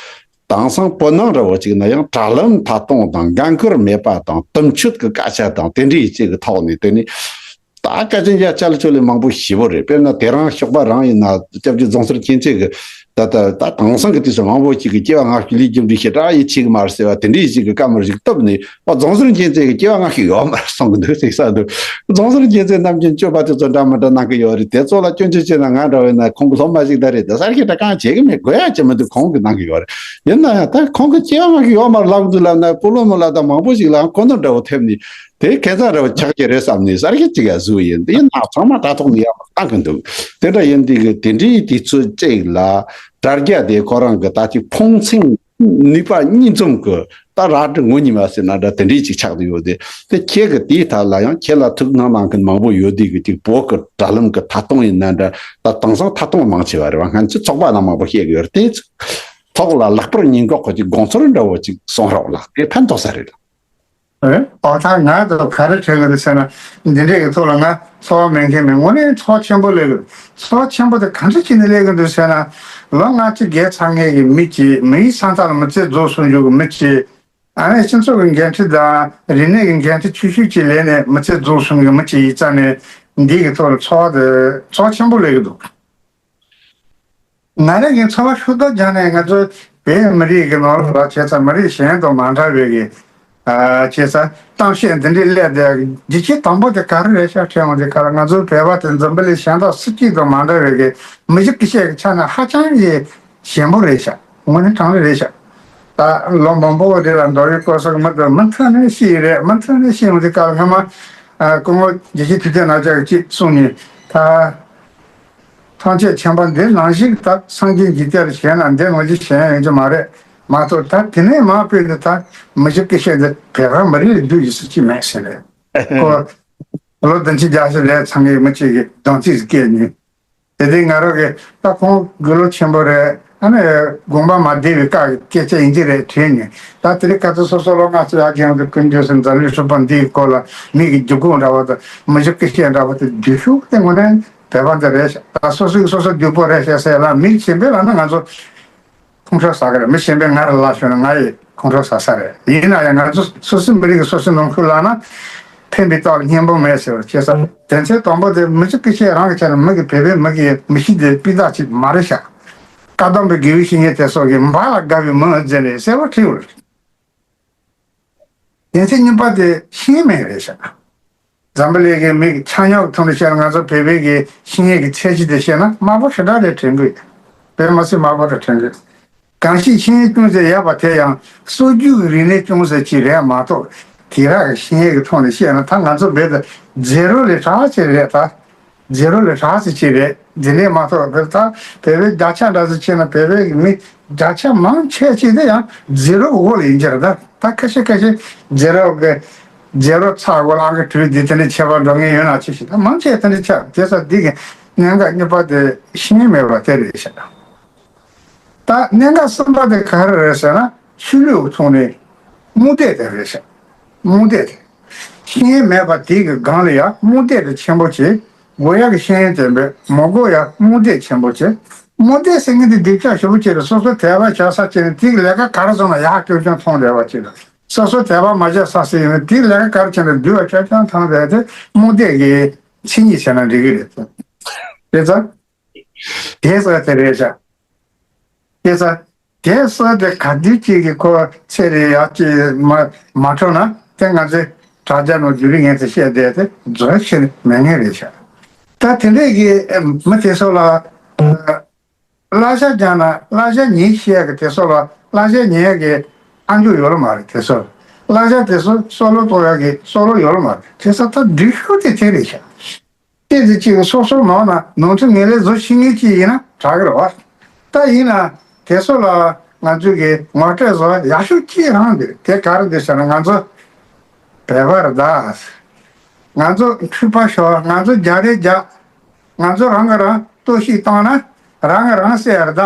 དེང་སང་བོད་ནང་འདྲ་བོ་ཅིག་ན་ཡང་དྲ་ལམ་མཐའ་སྟོངས་དང་འགན་ཁུར་མེད་པ་དང་དུམ་ཆུད་ཀྱི་སྐད་ཆ་དང་དེ་འདྲའི་ཅིག་གི་ཐོག་ནས་དེ་ནི། ད་སྐད་ཆ་འཇལ་ཅ་ལ་ཅོ་ལེ་མང་པོ་ཞེ་པོ་རེད། དཔེར་ན་དེ་རིང་ཞོགས་པ་རང་ཡིན་ན་སྐྱབས་རྗེ་རྫོང་སར་མཁྱེན་བརྩེ་གི་ད་ད་ད་དེང་སང་གི་དུས་སུ་མང་པོ་ཞིག་གིས་སྐྱེ་བ་སྔ་ཕྱི་ལས་རྒྱུ་འབྲས་ཞེ་དྲག་ཡིད་ཆེས་གི་མ་རེད་ཟེར་བ་དེ་འདྲའི་ཞིག་གི་བཀའ་མོལ་ཞིག་བཏབ་ནས་ཨོ་རྫོང་སར་མཁྱེན་བརྩེ་གི་སྐྱེ་བ་སྔ་ཕྱི་ཡོད་མ་རེད་གསུང་གི་འདུག་ཟེར་ས་འདུག་རྫོང་སར་མཁྱེན་བརྩེ་རྣམ་རྒྱལ་སྐྱོབ་པ་དེ་ཚོ་འདྲ་མི་འདྲ་གནང་གི་ཡོད་རེད། དེ་ཚོ་ལ་སྐྱོན་བརྗོད་བྱས་ན་ང་འདྲ་བས་ན་ཁོང་གི་སློབ་མ་ཞིག་ད་རེད། དེ་སར་ཁྱེད་ད་གང་བྱེད་གི་མེད། དགོས་ཡ་ཅི་མི་འདུག་ཁོང་གིས་གནང་གི་ཡོད་རེད། ཡིན་ན་ཡང་ད་ཁོང་གི་སྐྱེ་བ་སྔ་ཕྱི་ཡོད་མ་རེད་ལབ་འདུག་ལབ་ན་སྤོ་ལོ་མོ་ལ་ད་མང་པོ་ཞིག་ལ་ཁོ་ན་འདྲ་བོ་ཐེབས་ནས། དེ་ཁེ་བཟང་རེ་བ་ཆགས་ཀྱི་རེད་བསམ་ནས་གསར་ཤེས་ཅིག་ཡ་བཟོས་ཡིན། དེ་ཡིན་ན་ཚང་མ་དྲ་ཐོག་ནས་ཡག་པོ་བཏང་གི་འདུག་དེ་འདྲ་ཡིན་དུས་ཀྱི་དེ་འདྲའི་དུས་ཚོད་ཅིག་ལ་དྲ་རྒྱ་དེ་ཁོ་རང་གི་ད་ཅིག་ཕུང་མཚན་ནུས་པ་གཉིས་འཛོམས་ཀྱི་ད་རལ་གྲི་ངོ་གཉིས་མ་ཟེར་ན་འདྲ་དེ་འདྲའི་ཅིག་ཆགས་བསྡད་ཡོད་དེ། དེ་ཁྱེད་ཀྱི་དེའི་ཐད་ལ་ཡང་ཁྱེད་ལ་ཐུགས་སྣང་གནང་མཁན་མང་པོ་ཡོད་དུས་ཀྱི་ཅིག་བོད་ཀྱི་དྲ་ལམ་གྱི་ཐད་གཏོང་ཡིན་ན་འདྲ་ད་དེང་སང་ཐད་གཏོང་མང་ཆེ་བ་རེད་བ། སྔོན་ཆད་ཚོགས་པ་ནང་མང་པོ་བཤད་ཀྱི་ཡོད་རེད། དེ་ཚོ་ཐོག་ལ་ལྷག་པར་ཉེན་འགོག་གི་ཅིག་དགོངས་ཚུལ་འདྲ་བོ་ཅིག་གསུང་རོགས་ལགས། དེ་ཕན་ཐོགས་ས་རེད། ཨེ། ཨོ་ད་ང་ཚོ་ག་རེ་དྲན་གི་འདུག་ཟེར་ན། འདི་འདྲས་ཀྱི་ཐོག་ལ་ང་ཚོར་བ་མེད་མཁན་མེད། དངོས་གནས་ཚོར་བ་ཆེན་པོ་སླེབས་གི་འདུག་ཚོར་བ་ཆེན་པོ་དེ་ག་འདྲ་བྱས་ནས་སླེབས་གི་འདུག་ཟེར་ན། ལོ་ལྔ་བཅུ་བརྒལ་ཚར་མཁན་གྱི་མི་གཅིག་མི་ཡི་ས་མཐའ་ལ་མི་ཚེ་རྫོགས་སོང་རྒྱུ་གི་མི་གཅིག་ཨ་ནི་སྤྱི་ཚོགས་ཀྱི་འགན་འཁྲི་དང་རིག་གནས་ཀྱི་འགན་འཁྲི་ཆེ་ཤོས་ཅིག་ལེན་ནས་མི་ཚེ་རྫོགས་སོང་གི་མི་གཅིག་ཡིན་ཙང་ནས་འདི་གི་ཐོག་ལ་ཚོར་བ་དེ་ཚོར་བ་ཆེན་པོ་སླེབས་གི་འདུག་ང་རང་གི་ཚོར་བ་ཤུགས་ལྡབ་སྦྱངས་ནས་ང་ཚོ་བོད་མི་རིགས་ཀྱི་ནང་ལ་བྱས་ཙང་མི་རིགས་གཞན་དང་མ་འདྲ་བའི་གི་ཨ་བྱས་ཙང་གཏམ་བཤད་འདི་འདྲའི་སླེབས་ཏེ་རྒྱུ་རྐྱེན་དང་པོ་དེ་ག་རེ་རེད་ཤག་དྲན་འོང་དུས་སྐབས་ལ་ང་ཚོ་བོད་པ་དེ་འཛམ་བུ་གླིང་གཞན་དག་སུ་གཅིག་དང་མ་འདྲ་བའི་གི་མི་གཞི་སྐད་བཤད་ཀྱི་ཆ་ནས་ཧ་ཅང་གི་ཞན་པོ་རེད་ཤག་དངོས་གནས་དྲང་གནས་རེད་ཤག་ད་ལོ་མང་པོ་རེད་ལ་མདོ་དབུས་སྐོར་སོགས་མི་འདུག་མུ་མཐུད་ནས་ཤེས་ཀྱི་རེད། མུ་མཐུད་ནས་ཤེས་ཡོང་དུས་སྐབས་ལ་སྔ་མ་ཨ་སྐུ་ངོ་དགེ་བཤེས་ཐུབ་བསྟན་རྣམ་རྒྱལ་གྱིས་གཅིག་གསུངས་ནས་ད། ཐམས་ཅད་མཁྱེན་པ་འདི་ནང་བཞིན་ད་སངས་རྒྱས་འཇིག་རྟེན་ལ་ཞེན་ན་འདི་ནང་བཞིན་ཞེན་ཡོང་རྒྱུ་མ་རེད། མ་གཏོགས་ད་དེ་ནས་མར་སྤོས་ནས་ད་མི་གཞི་སྐད་བཤད་འདི་བོད་པ་མི་རིགས་ལ་འདུག་ཡོད་ས་ཅིག་མེད་ཟེར་རེད། ཁོ་ལོ་བདུན་ཅུ་བརྒྱད་ཅུ་ལས་ཚང་གི་མི་གཅིག་གིས་གདོང་ཚིགས་སུ་བཀལ་ནས། དེ་དུས་ང་རང་གིས་ད་ཁོང་དགུང་ལོ་ཆེན་པོ་རེད། ཨ་ནི་དགོངས་པ་མ་བདེ་བའི་བཀའ་གི་སྐད་ཆ་ཡིན་གྱི་རེད་དྲན་ནས། ད་དེ་རིང་ཁ་སང་སོ་སོ་ལོ་ལྔ་བཅུ་ཡར་རྒྱང་དུ་ཀུན་སྤྱོད་ཟེར་འཛམ་གླིང་ཧྲིལ་པོ་འདིའི་སྐོར་ལ་མི་གི་རྒྱུ་སྒོ་འདྲ་བོ་དང་མི་གཞི་སྐུ་བཤད་འདྲ་བོ་དེ་བརྗོད་ཤུགས་དེ་དངོས་གནས་བོད་པ་འདི་རེད་ཤག་ད་སོ་སོས་སོ་སོ་སྡུག་པོ་རེད་ཤག་ཟེར་ལ། མི་གཞན་པས་ལབ་ན་ང་ཚོ་ཁོང་ཁྲོ་ཟ་གི་རེད། མི་གཞན་པས་ང་ར་ལབ་ཤོར་ན་ང་ཡི་ཁོང་ཁྲོ་ཟ་ས་རེད། ཡིན་ན་ཡང་ང་ཚོ་སོ་སོའི་མི་རིགས་ཀྱི་སོ་སོའི་ནང་ཁུལ་ལབ་ན་ཕན་པའི་རྟགས་ལ་སྙན་པོ་མེད་ཟེར་བ་བྱས་ཙང་། དོན་ཚན་དང་པོ་དེ་མི་གཞི་སྐུ་བཤད་རང་གི་ཆ་ནས་མི་གི་བོད་པའི་མི་གི་མི་གཤིས་དེ་སྤུས་དག་ཅིག་མ་རེད་ཤག་བཀའ་གདམས་པའི་དགེ་བའི་བཤེས་གཉེན་དེ་ཚོ་གིས་འབའ་ལ་དགའ་བའི་མི་ཟེར་ནས་གསལ་པོ་བྲིས་ཡོད་རེད། དོན་ཚན་གཉིས་པ་དེ་ཤེས་མེད་རེད་ཤག་འཛམ་བུ་གླིང་གི་མི་ཆ་སྙོམས་ཀྱི་ཐོག་ནས་བཤད་ན། ང་ཚོ་བོད་པའི་གི་ཤེས་ཡོན་གྱི་ཚད་གཞི་དེ་བཤད་ན་དམའ་པོ་ཞེ་དྲག་རེད་དྲན་གི་ཡོད། དཔེ་མ་སྲིད་དམའ་པོ་རེད་དྲན་གི་ཡོད། གང་ཞིག་ཤེས་ཡོན་ཅུང་ཟད་ཡོད་པ་དེ་ཡང་སྲོལ་རྒྱུན་གྱི་རིག་གནས་ཅུང་ཟད་ཅིག་རེད་མ་གཏོགས། དེང་རབས་ཀྱི་ཤེས་ཡོན་གྱི་ཐོག་ནས་བཤད་ན་ད་ང་ཚོ་བོད་དུ་ཛེ་རོ་ལས་དྲག་ཅིག་རེད་ད། ཛེ་རོ་ལས་དྲག་ཅིག་ཅིག་རེད། དེ་ནས་མ་གཏོགས་བོད་ད་བོད་པའི་བརྒྱ་ཆ་འདྲ་ཟིག་བྱས་ན་བོད་པའི་མི་བརྒྱ་ཆ་མང་ཆེ་ཅིག་དེ་ཡང་ཛེ་རོ་འོག་ལ་ཡིན་གྱི་རེད་ད། ད་ཁ་ཤས་ཁ་ཤས་ཛེ་རོ་གི་ཛེ་རོ་ཚེག་འོག་ལ་ཨང་ཀི་བྲིས་དེ་དེ་ནས་ཁྱད་པར་འགྲོ་མཁན་ཡོད་ན་ཅི་ཞིག་ད་མང་ཆེ་དེ་འདྲ་ཆགས། དེ་ས་འདི་གི་གནད་འགག་གཉིས་པ་དེ་ཤེས་ཡོན་མེད་པ་དེ་རེད་ཤག་ད་གནད་འགག་གསུམ་པ་དེ་ག་རེ་རེད་ཟེར་ན། ཆོས་ལུགས་ཐོག་ནས་རྨོངས་དད་དེ་རེད་ཤག་རྨོངས་དད་དེ། ཤེས་ཡོན་མེད་པ་དེ་གི་སྒང་ལ་ཡང་རྨོངས་དད་དེ་ཆེན་པོ་བྱེད། དགོས་ཡག་གི་ཤེས་ཡོན་དེ་འབད་མ་དགོས་ཡག་རྨོངས་དད་ཆེན་པོ་བྱེད། རྨོངས་དད་ཟེར་མཁན་དེ་སྡིག་ཅག་ཞེ་པོ་ཅིག་རེད། སོ་སོ་དད་པ་བྱ་ས་བྱས་ནས་དེ་གི་ལས་ཀ་ག་རེ་བཟོ་ན་ཡག་ཅོག་ཅོག་མཐོང་བསྡད་པ་ཅིག་རེད། སོ་སོ་དད་པ་མ་བྱ་ས་ཟེར་ཡིན་ན་དེ་གི་ལས་ཀ་ག་རེ་བྱས་ན་སྡུག་པ་ཅོག་ཅོག་མཐོང་བསྡད་དེ་རྨོངས་དད་ཀྱི་མཚན་ཉིད་བྱས་ན་འགྲིག་གི་རེད། དེ་ཙང་། དེ་ས་དེ་རེད་ཤག་དེ་ས་དེ་ས་དེ་ག་དུས་ཅིག་གི་ཁོ་ཚེ་རིང་ཡག་ཅིག་མ་མ་འཕྲོད་ན་དེ་ང་ཚོས་དྲ་རྒྱ་ནང་བསྒྱུར་ངན་དུ་བཤད་བསྡད་དེ་རྫོགས་ཕྱིར་མེད་ངེས་རེད་ཤག་ད་དེ་འདྲས་ཀྱི་མི་དེ་ཚོ་ལ་གླ་ཆ་རྒྱག་ན་གླ་ཆ་ཉོས་བཤད་གི་དེ་ཚོ་ལ་གླ་ཆ་ཉོ་ཡག་གི་ཨ་མཆོག་ཡོད་ལ་མ་རེད། དེ་ཚོ་གླ་ཆ་དེ་ཚོ་སོ་ལོ་གཏོང་ཡག་གི་སོ་ལོ་ཡོད་ལ་མ་རེད། དེ་ས་ད་འགྲིག་ཤོས་དེ་དེ་རེད་ཤག་ཏོག་ཙམ་ཅིག་སོ་སོའི་ནང་ན་ནོར་འཁྲུལ་ངན་ལས་བཟོ་ཤེས་མཁན་ཅིག་ཡིན་ན་དྲག་གི་རེད་བ། ད་ཡིན་ན་དེ་ཚོ་ལ་ང་ཚོས་གི་ངོ་སྤྲོད་བཟོ་ཡག་ཤོས་ཅིག་རང་འདུག་དེ་ག་རེ་འདུག་ཟེར་ན། ང་ཚོ་བོད་པ་རེད་ད། ང་ཚོ་འཁྲུག་པ་ཤོར། ང་ཚོ་རྒྱག་རེས་རྒྱག་ང་ཚོ་རང་གི་རང་གཏོར་བཤིག་བཏང་ན་རང་གི་རང་བསད་རེད་ད།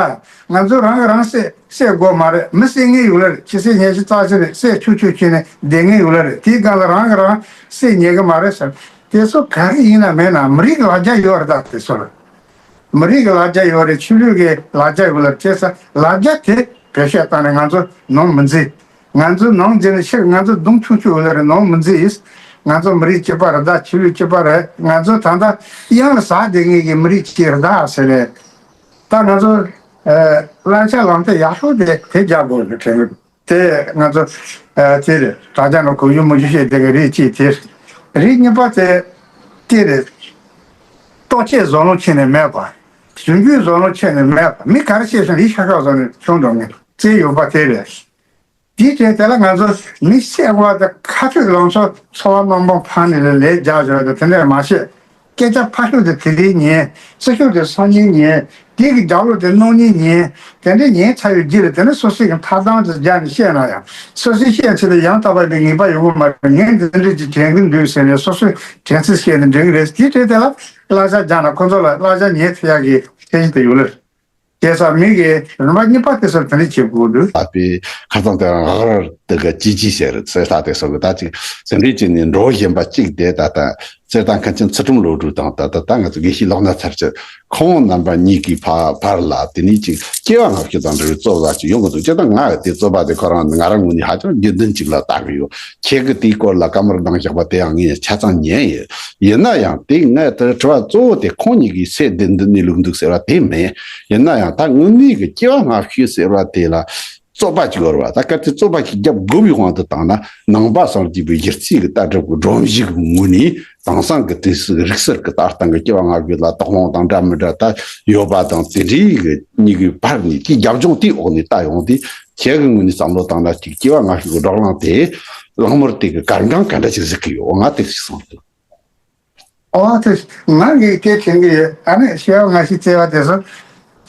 ང་ཚོ་རང་གི་རང་བསད་བསད་དགོས་མ་རེད། མི་བསད་མཁན་ཡོད་ལ་རེད། ཁྱི་བསད་ཉལ་ཆི་རྩ་ཆི་རེད། བསད་ཆུག་ཆུག་བྱས་ནས་བསྡད་མཁན་ཡོད་ལ་རེད། དེའི་སྒང་ལ་རང་གི་རང་བསད་ཉལ་གི་མ་རེད་ཟེར། དེ་ཚོ་ག་རེ་ཡིན་ན་མེད་ན་མི་རིགས་ཀྱི་ལ་རྒྱ་ཡོད་རེད་ད། དེ་ཚོ་ལ་མི་རིགས་ཀྱི་ལ་རྒྱ་ཡོད་རེད། ཆོས་ལུགས་ཀྱི་ལ་རྒྱ་ཡོད་ལ། བྱས་ཙང་ལ་རྒྱ་དེ་བེད་སྤྱོད་བཏང་ནས་ང་ཚོ་ནོར་མི་འཛིན། ང་ཚོ་ནོར་འཛིན་ནས་ཕྱིར་ང་ཚོ་གདོང་ཆུང་ཆུང་ལ་རེ་ནོར་མི་འཛིན། ང་ཚོ་མི་རིགས་གཅིག་པ་རེད་ད། ཆོས་ལུགས་གཅིག་པ་རེད། ང་ཚོ་ད་ལྟ་གཡང་ལ་ཟག་བསྡད་མཁན་གྱི་མི་རིགས་གཅིག་རེད་ད་ཟེར་ནས། ད་ང་ཚོ་ཨ་གླ་ཆ་ལམ་སྟོན་ཡག་ཤོས་དེ་དེ་རྒྱག་དགོས་རེད་དྲན་གི་འདུག་དེ་ང་ཚོ་ཨ་དེ་རེད། དྲ་རྒྱ་ནང་གོ་རྒྱུ་མོ་རྒྱུ་བཤད་བསྡད་མཁན་རིགས་གཅིག་དེ་རེད། རིགས་གཉིས་པ་དེ་དེ་རེད། ལྟོ་ཆས་བཟོ་ལོང་ཁྱེར་ནས་མེད་པ། ཞིང་རྒྱུའི་བཟོ་ལོང་ཁྱེར་ནས་མེད་པ། མི་ག་རེ་བཤད་སོང་ཡིད་ཤ་ཤ་བཟོ་ནས་བྱུང་འགྲོ་མཁན་རྩིས་ཡོད་པ་དེ་རེད། དེའི་རྗེས་དེ་ལ་ང་ཚོ་མི་བསད་པ་དང་ཁ་ཐུག་ལང་ཚོ་འཚོ་བ་རྣམ་པ་ཕར་ནས་ལས་རྒྱག་བཞག་དེ་དེ་འདྲས་མ་བཤད། སྐད་ཆ་ཕར་ཤོད་དེ་དེ་རིང་ཉན། ཚུར་ཤོད་དེ་སང་ཉིན་ཉན། དེ་གི་རྒྱབ་ལོགས་དེ་གནངས་ཉིན་ཉན། དེ་འདྲས་ཉན་ཚར་བའི་རྗེས་ལ་དེ་ནས་སོ་སོའི་གི་མཐའ་སྡང་དེ་རྒྱག་ནས་བཤད་ན་ཡང་། སོ་སོའི་བཤད་ཚུལ་དེ་ཡང་དག་པ་དེ་ངེས་པ་ཡོང་གི་མ་རེད། ངས་འདི་འདྲས་ཀྱི་དྲན་གི་འདུག་ཟེར་ནས་སོ་སོའི་དྲན་ཚུལ་བཤད་ནས་འགྲིག་གི་རེད། དེའི་གྲས་དེ་ལ་གླ་ཆ་རྒྱག་ན་ཁོ་ཚོ་ལ་གླ་ཆ་ཉན་ཐུབ་ཡག་གི་ཁྱད་ཆོས་དེ་ཡོད་ལ། དེ་ས་མི་གི་རིམ་པ་གཉིས་པ་དེ་ཚོར་དེ་འདྲ་བྱེད་དགོས་འདུག་ཨ་ཕའི་ཁ་སང་དེ་རང་ཧར་དེ་ག་ཅི་ཅི་ཟེར་ཚེ་ལྟ་དེ་སོགས་ཀྱི་ད་ཅིག་ཟིན་བྲིས་ཅིག་ནས་འགྲོ་བཞིན་པ་གཅིག་དེ་ད་ལྟ་ཚེ་ལྟ་མཁན་ཆེན་ཚུལ་ཁྲིམས་བློ་གྲོས་དང་ད་ལྟ་ད་ང་ཚོ་དགེ་བཤེས་ལོག་སྨྲ་ཚར་གཅོད་ཁོང་རྣམ་པ་གཉིས་ཀྱི་བར་བར་ལ་དེ་ནས་ཅིག་སྐྱེ་བ་སྔ་ཕྱི་དང་འབྲེལ་བའི་རྩོད་པ་ཅིག་ཡོང་གི་འདུག་ཅི་ལྟར་ང་གི་དེ་རྩོད་པ་དེ་ཁོ་རང་ང་རང་ངོས་ནས་ཧ་ཅང་རྒྱུན་ལྡན་ཅིག་ལ་ལྟ་གི་ཡོད། ཁྱེད་ཀྱི་དེའི་སྐོར་ལ་བཀའ་མོལ་གནང་བཞག་པ་དེ་ཡང་ངས་ཆ་ཚང་ཉན་ཡོད། ཡིན་ན་ཡང་དེ་ངས་དེ་དྲི་བ་གཙོ་བོ་དེ་ཁོང་གཉིས་ཀྱིས་སྲས་བདུན་བདུན་ནས་བླུགས་འདུག་ཟེར་བ་དེ་མིན། ཡིན་ན་ཡང་ད་དངོས་གནས་ཀྱི་སྐྱེ་བ་སྔ་ཕྱི་ཟེར་བ་དེ་ལ་རྩོད་པ་ཅིག་ཡོད་རེད་བ། ད་གལ་ཏེ་རྩོད་པ་ཞིག་རྒྱབ་དགོས་པའི་དབང་དུ་བཏང་ན་ནང་པ་སངས་རྒྱས་པའི་གཞི་རྩའི་གི་ལྟ་གྲུབ་ཀྱི་སྒྲོམ་གཞི་གི་ངོས་ནས་དེང་སང་གི་དུས་སུ་རིག་གསར་གྱི་ལྟ་སྟངས་ཀྱི་སྐྱེ་བ་སྔ་ཕྱི་ལ་དོགས་སློང་དང་འདྲ་མི་འདྲ་ད་ཡོད་པ་དང་། དེ་འདྲའི་གི་གཉིས་ཀའི་བར་ནས་དེའི་རྒྱབ་ལྗོངས་དེའི་འོག་ནས་ལྟ་ཡོང་དུས། ཁྱེད་ཀྱི་ངོས་ནས་བསམ་བློ་བཏང་ན་ཅིག་སྐྱེ་བ་སྔ་ཕྱི་གི་བགྲོ་གླེང་དེ་གླེང་མོལ་དེ་གི་གར་འགངས་ག་འདྲ་ཞིག་གཟིགས་ཀྱི་ཡོད། ང་དེ་ཞིག་གསུངས་འདུག་ཨོ་དེ་ང་གིས་དེ་དྲན་གྱི་ཡོད། ཨ་ནི་སྐྱེ་བ་སྔ་ཕྱི་ཟེར་བ་དེ་ཚོ།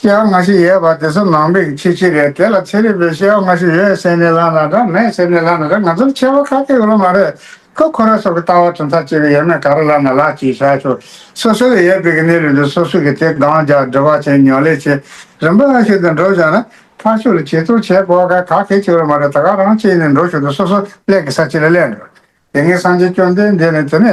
སྐྱེ་བ་སྔ་ཕྱི་ཡོད་པ་དེ་ཚོ་ནང་པའི་ཆོས་ཅིག་རེད། དེ་ལ་ཚན་རིག་པས་སྐྱེ་བ་སྔ་ཕྱི་ཡོད་ཟེར་ནས་ལབ་ན་འདྲ། མེད་ཟེར་ནས་ལབ་ན་འདྲ། ང་ཚོར་ཁྱད་པར་ག་གེ་ཡོད་ལ་མ་རེད། ཁོ་ཁོ་རང་ཚོ་གི་ལྟ་བ་གྲུབ་མཐའ་གཅིག་པའི་ཡོད་མེད་ག་རེ་ལབ་ན་ལབ་ཅིག་བྱ་ཆོག་སོ་སོ་ལ་ཡོད་པའི་གི་གནས་ལུགས་འདི་སོ་སོ་གི་དེ་སྒང་རྒྱག་འབྲེལ་བ་བྱེད་ཉམས་ལེན་བྱེད་རིམ་པ་ཞིག་ཏུ་འགྲོ་བཞག་ན་ཕར་ཕྱོགས་ལ་བྱེད་ཐུབ་བྱེད་དགོས་ག་ག་གེ་བྱེད་རོགས་མ་རེད། ད་ག་རང་བྱས་ནས་འགྲོ་ཞོར་དུ་སོ་སོ་ཀླད་ཀྱི་ས་ཆ་ལ་སླེབས་འགྲོ། དེ་སྔའི་སངས་རྒྱས་བཅོམ་ལྡན་འདས་ནས་དེ་ནས་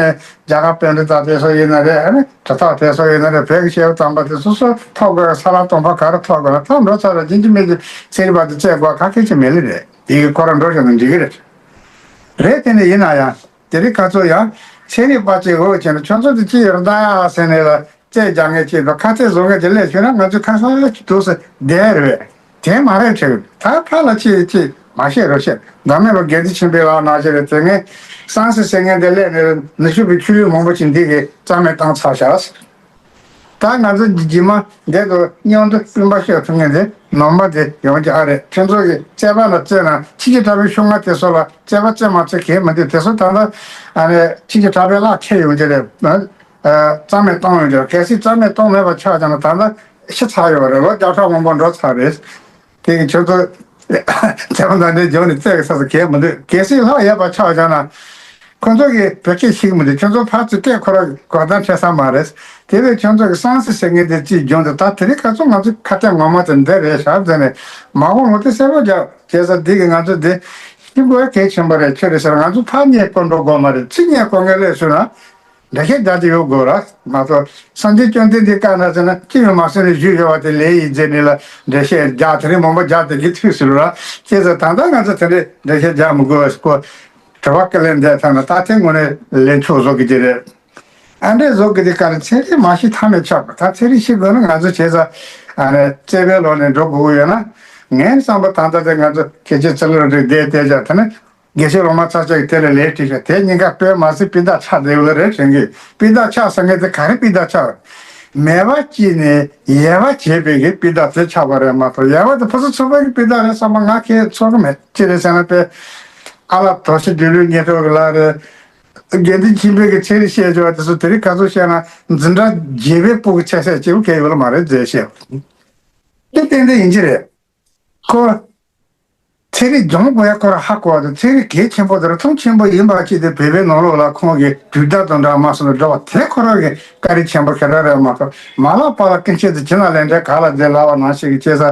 རྒྱ་གར་པཎྜི་ཏ་དེ་ཚོ་ཡིན་ན་རེད། ཨ་ནི་གྲུབ་རྟགས་དེ་ཚོ་ཡིན་ན་རེད། བོད་ཀྱི་སྐྱེས་བུ་དམ་པ་དེ་སོ་སོ་ཐོབ་དགོས། ས་ལ་སྟོང་པ་ག་རེ་ཐོབ་དགོས་ན་ཐོབ་འགྲོ་ཚར་རེད། རྗེས་ཀྱི་མི་གི་ཚེ་རིང་བ་དེ་བཙལ་དགོས་ག་གེ་ཅི་མེད་ལེ་རེད། དེ་གི་ཁོ་རང་འགྲོ་བཞིན་དུ་འགྲིག་གི་རེད། རེད་དེ་ནས་ཡིན་ན་ཡང་དེ་རིང་ཁ་ཚོ་ཡང་ཚན་རིག་པ་ཅིག་འོས་བྱས་ན་ཁྱོད་ཚོ་དེ་ཅི་ཡོད་རེད་ད་ཡ་ཟེར་ནས་ལ་རྩད་རྒྱག་མཁན་ཅིག་དང་ཁ་གཏད་བཟོ་མཁན་ཅིག་སླེབས་བྱུང་ན་ང་ཚོ་ཁ་སང་ལ་ཅིག་འདུག་ཟེར་བསྡད་རེད། དེ་མ་རེད་དྲན། ད་ཕར་ལ་ཅིག་ཅིག་མ་བཤད་རོགས་བཤད། བདག་མེད་པ་དགེ་འདུན་ཆོས་འཕེལ་ལགས་ནང་བཞིན་རེད། དེ་སྔའི་སངས་རྒྱས་ཟེར་མཁན་དེ་སླེབས་ནས་ནུབ་ཕྱོགས་པའི་ཆོས་ལུགས་མང་པོ་ཅིག་འདི་གི་རྩ་མེད་བཏང་ཚར་བཞག་ད་ང་ཚོ་རྗེས་མ་འདི་དང་མཉམ་དུ་སྤུན་པ་ཤོད་ཐུབ་མཁན་དེ་ནང་པ་དེ་ཡོང་རྒྱུ་ཨ་རེད། ཁྱོད་ཚོ་གི་རྩོད་པ་ལ་རྩོད་ན་ཕྱི་རྒྱལ་དྲག་པོའི་ཤོག་ངག་དེ་ཚོ་ལ་རྩོད་པ་རྩོད་མ་རྩོད་གལ་མི་འདུག་དེ་ཚོ་ད་ལྟ་ཨ་ནི་ཕྱི་རྒྱལ་དྲག་པོའི་ལག་ཁྱེར་ཡོང་རྒྱུ་རེད། ཨ་རྩ་མེད་གཏོང་ཡོང་རྒྱུ་རེད། གལ་སྲིད་རྩ་མེད་གཏོང་མེད་པ་ཆགས་ཀྱང་ད་ལྟ་ཤི་ཚར་ཡོད་རེད། ལོ་བརྒྱ་ཕྲག་མང་པོ་འགྲོ་ཚར་རེད། དེ་གི་ཁྱོད་ཚོ་རྩོད་པ་འདི་འདྲའི་འཇོག་ནས་རྩོད་གི་ས་ས་གལ་མི་འདུག་གལ་སྲིད་ལྷག་ཡོད་པ་ཆགས་ཀྱང་ན། ཁོ་ཚོ་གིས་བོད་སྐད་ཤེས་ཀྱི་མི་འདུག་ཁྱོད་ཚོ་ཕར་ཚུར་སྐད་ཁོ་ར་གོ་བརྡ་འཕྲད་ས་མ་རེད། དེ་བས་ཁྱོད་ཚོ་གིས་སངས་རྒྱས་ཟེར་མཁན་དེ་ཅིག་སྦྱོང་དུ་ད་དེ་རིང་ཁ་སང་ང་ཚོ་ཁ་གཏད་ངོ་མ་དེ་འདི་རེད་ཤག་ཟེར་ནས་མ་འོངས་ལོ་དེ་གསལ་པོ་རྒྱག་བྱས་ས་འདི་གི་ང་ཚོ་འདི་ཤེས་དགོས་གལ་ཆེན་པོ་རེད། ཁྱོད་རེད་ཟེར་ང་ཚོ་ཕར་ཉེ་སྐོར་འགྲོ་དགོས་མ་རེད། ཚིག་ཉེ་སྐོར་ངས་སླེབས་སོང་ན་འགྲེལ་བཤད་རྒྱག་དེ་ཡོད་དགོས་ར་མ་གཏོགས་སངས་རྒྱས་བཅོམ་ལྡན་འདས་བཀའ་ན་ཟེར་ན་ཅི་ཡང་མ་གསུངས་ནས་བཞུགས་ཡོད་པ་དེ་ལས་ཡིན་ཟེར་ནས་ལ་འགྲེལ་བཤད་རྒྱག་དེ་རིང་མང་པོ་རྒྱག་དེ་གི་ཐུགས་སུ་ར་བྱས་ཙང་ད་ལྟ་ང་ཚོ་དེ་འདྲའི་འགྲེལ་བཤད་རྒྱག་མི་དགོས་པ་ཞིག་གོ་དྲི་བ་བཀའ་ལན་འདེབས་ཐབས་ན་ད་ཐེངས་ངོ་ནས་ལན་ཆོག་བཟོ་གི་ཅི་རེད། ཨ་འདྲས་བཟོ་གི་དེ་ག་རེ་ཚན་རིག་མ་ཤེས་ཐབས་མེད་ཆགས་པ་ད་ཚན་རིག་ཤེས་དགོས་ན་ང་ཚོ་བྱས་ཙང་ཨ་ནི་རྩེ་བའི་ལོག་ནས་འགྲོ་དགོས་ཀྱི་ཡོད་ན་ངའི་བསམ་པ་ད་ལྟ་དེ་ང་ཚོ་ཁྱེད་ཆོས་ཚུར་ལ་རིག་བསྡད་བསྡད་ཀྱང་དེ་ནི་དགེ་བཤེས་སློབ་མ་ཚ་ཆག་གི་དེ་ལ་ལས་བྲིས་ཤག་དེ་གཉིས་ཀ་དཔེ་མ་སྲིད་སྤུས་དག་ཆགས་བསྡད་ཡོད་ལ་རེད་དྲན་གི་སྤུས་དག་ཆགས་ཟེར་མཁན་དེ་ག་རེ་སྤུས་དག་ཆགས་མེད་པ་ཅིག་ནས་ཡལ་བ་བྱས་པའི་གི་སྤུས་དག་དེ་ཆགས་པ་རེད་མ་གཏོགས་ཡལ་བ་དེ་ཕུན་སུམ་ཚོགས་པ་གི་སྤུས་དག་རེད་བསམ་པ་ང་ཁས་ཚོར་གི་མེད། ཅི་རེད་ཟེར་ན་དཔེ་ཨ་ལ་དོ་ཤི་དུས་ལུས་ཉེ་གྲོགས་གི་ལ་རེད། དགེ་འདུན་ཆོས་འཕེལ་གྱི་ཚན་རིག་བཤད་སྦྱོར་བ་དེ་ཚོ་དེ་རིང་ཁ་སང་བཤད་ན་འཛིན་གྲྭ་བརྒྱད་པའི་སྤུ་གུ་ཆ་ཤས་གཅིག་པུ་གལ་ཡོད་ལ་མ་རེད་ཟེར་བཤད། དེ་ཏན་ཏན་ཡིན་གྱི་རེད། ཁོ། ཚན་རིག་སྦྱོང་དགོས་ཡ་ཁོ་རང་ཧ་གོ་བ་དང་ཚན་རིག་གལ་ཆེན་པོ་དང་མཐོང་ཆེན་པོ་ཡིན་པ་ཅིག་དེ་བོད་པའི་ནང་ལོགས་ལ་ཁོང་གི་དུས་བདག་དང་འདྲ་མ་སོང་ལ་འགྲོ་བ་དེ་ཁོ་རང་གི་བཀའ་དྲིན་ཆེན་པོ་ཁེ་ར་རེད་མ་གཏོགས་མ་ལག་པ་ལ་ཀུན་སྤྱོད་དུ་ཇི་ན་ལས་འདྲ་ག་ལ་བསྡད་ལ་བ་ནང་ཞིག་གི་བྱས་ས་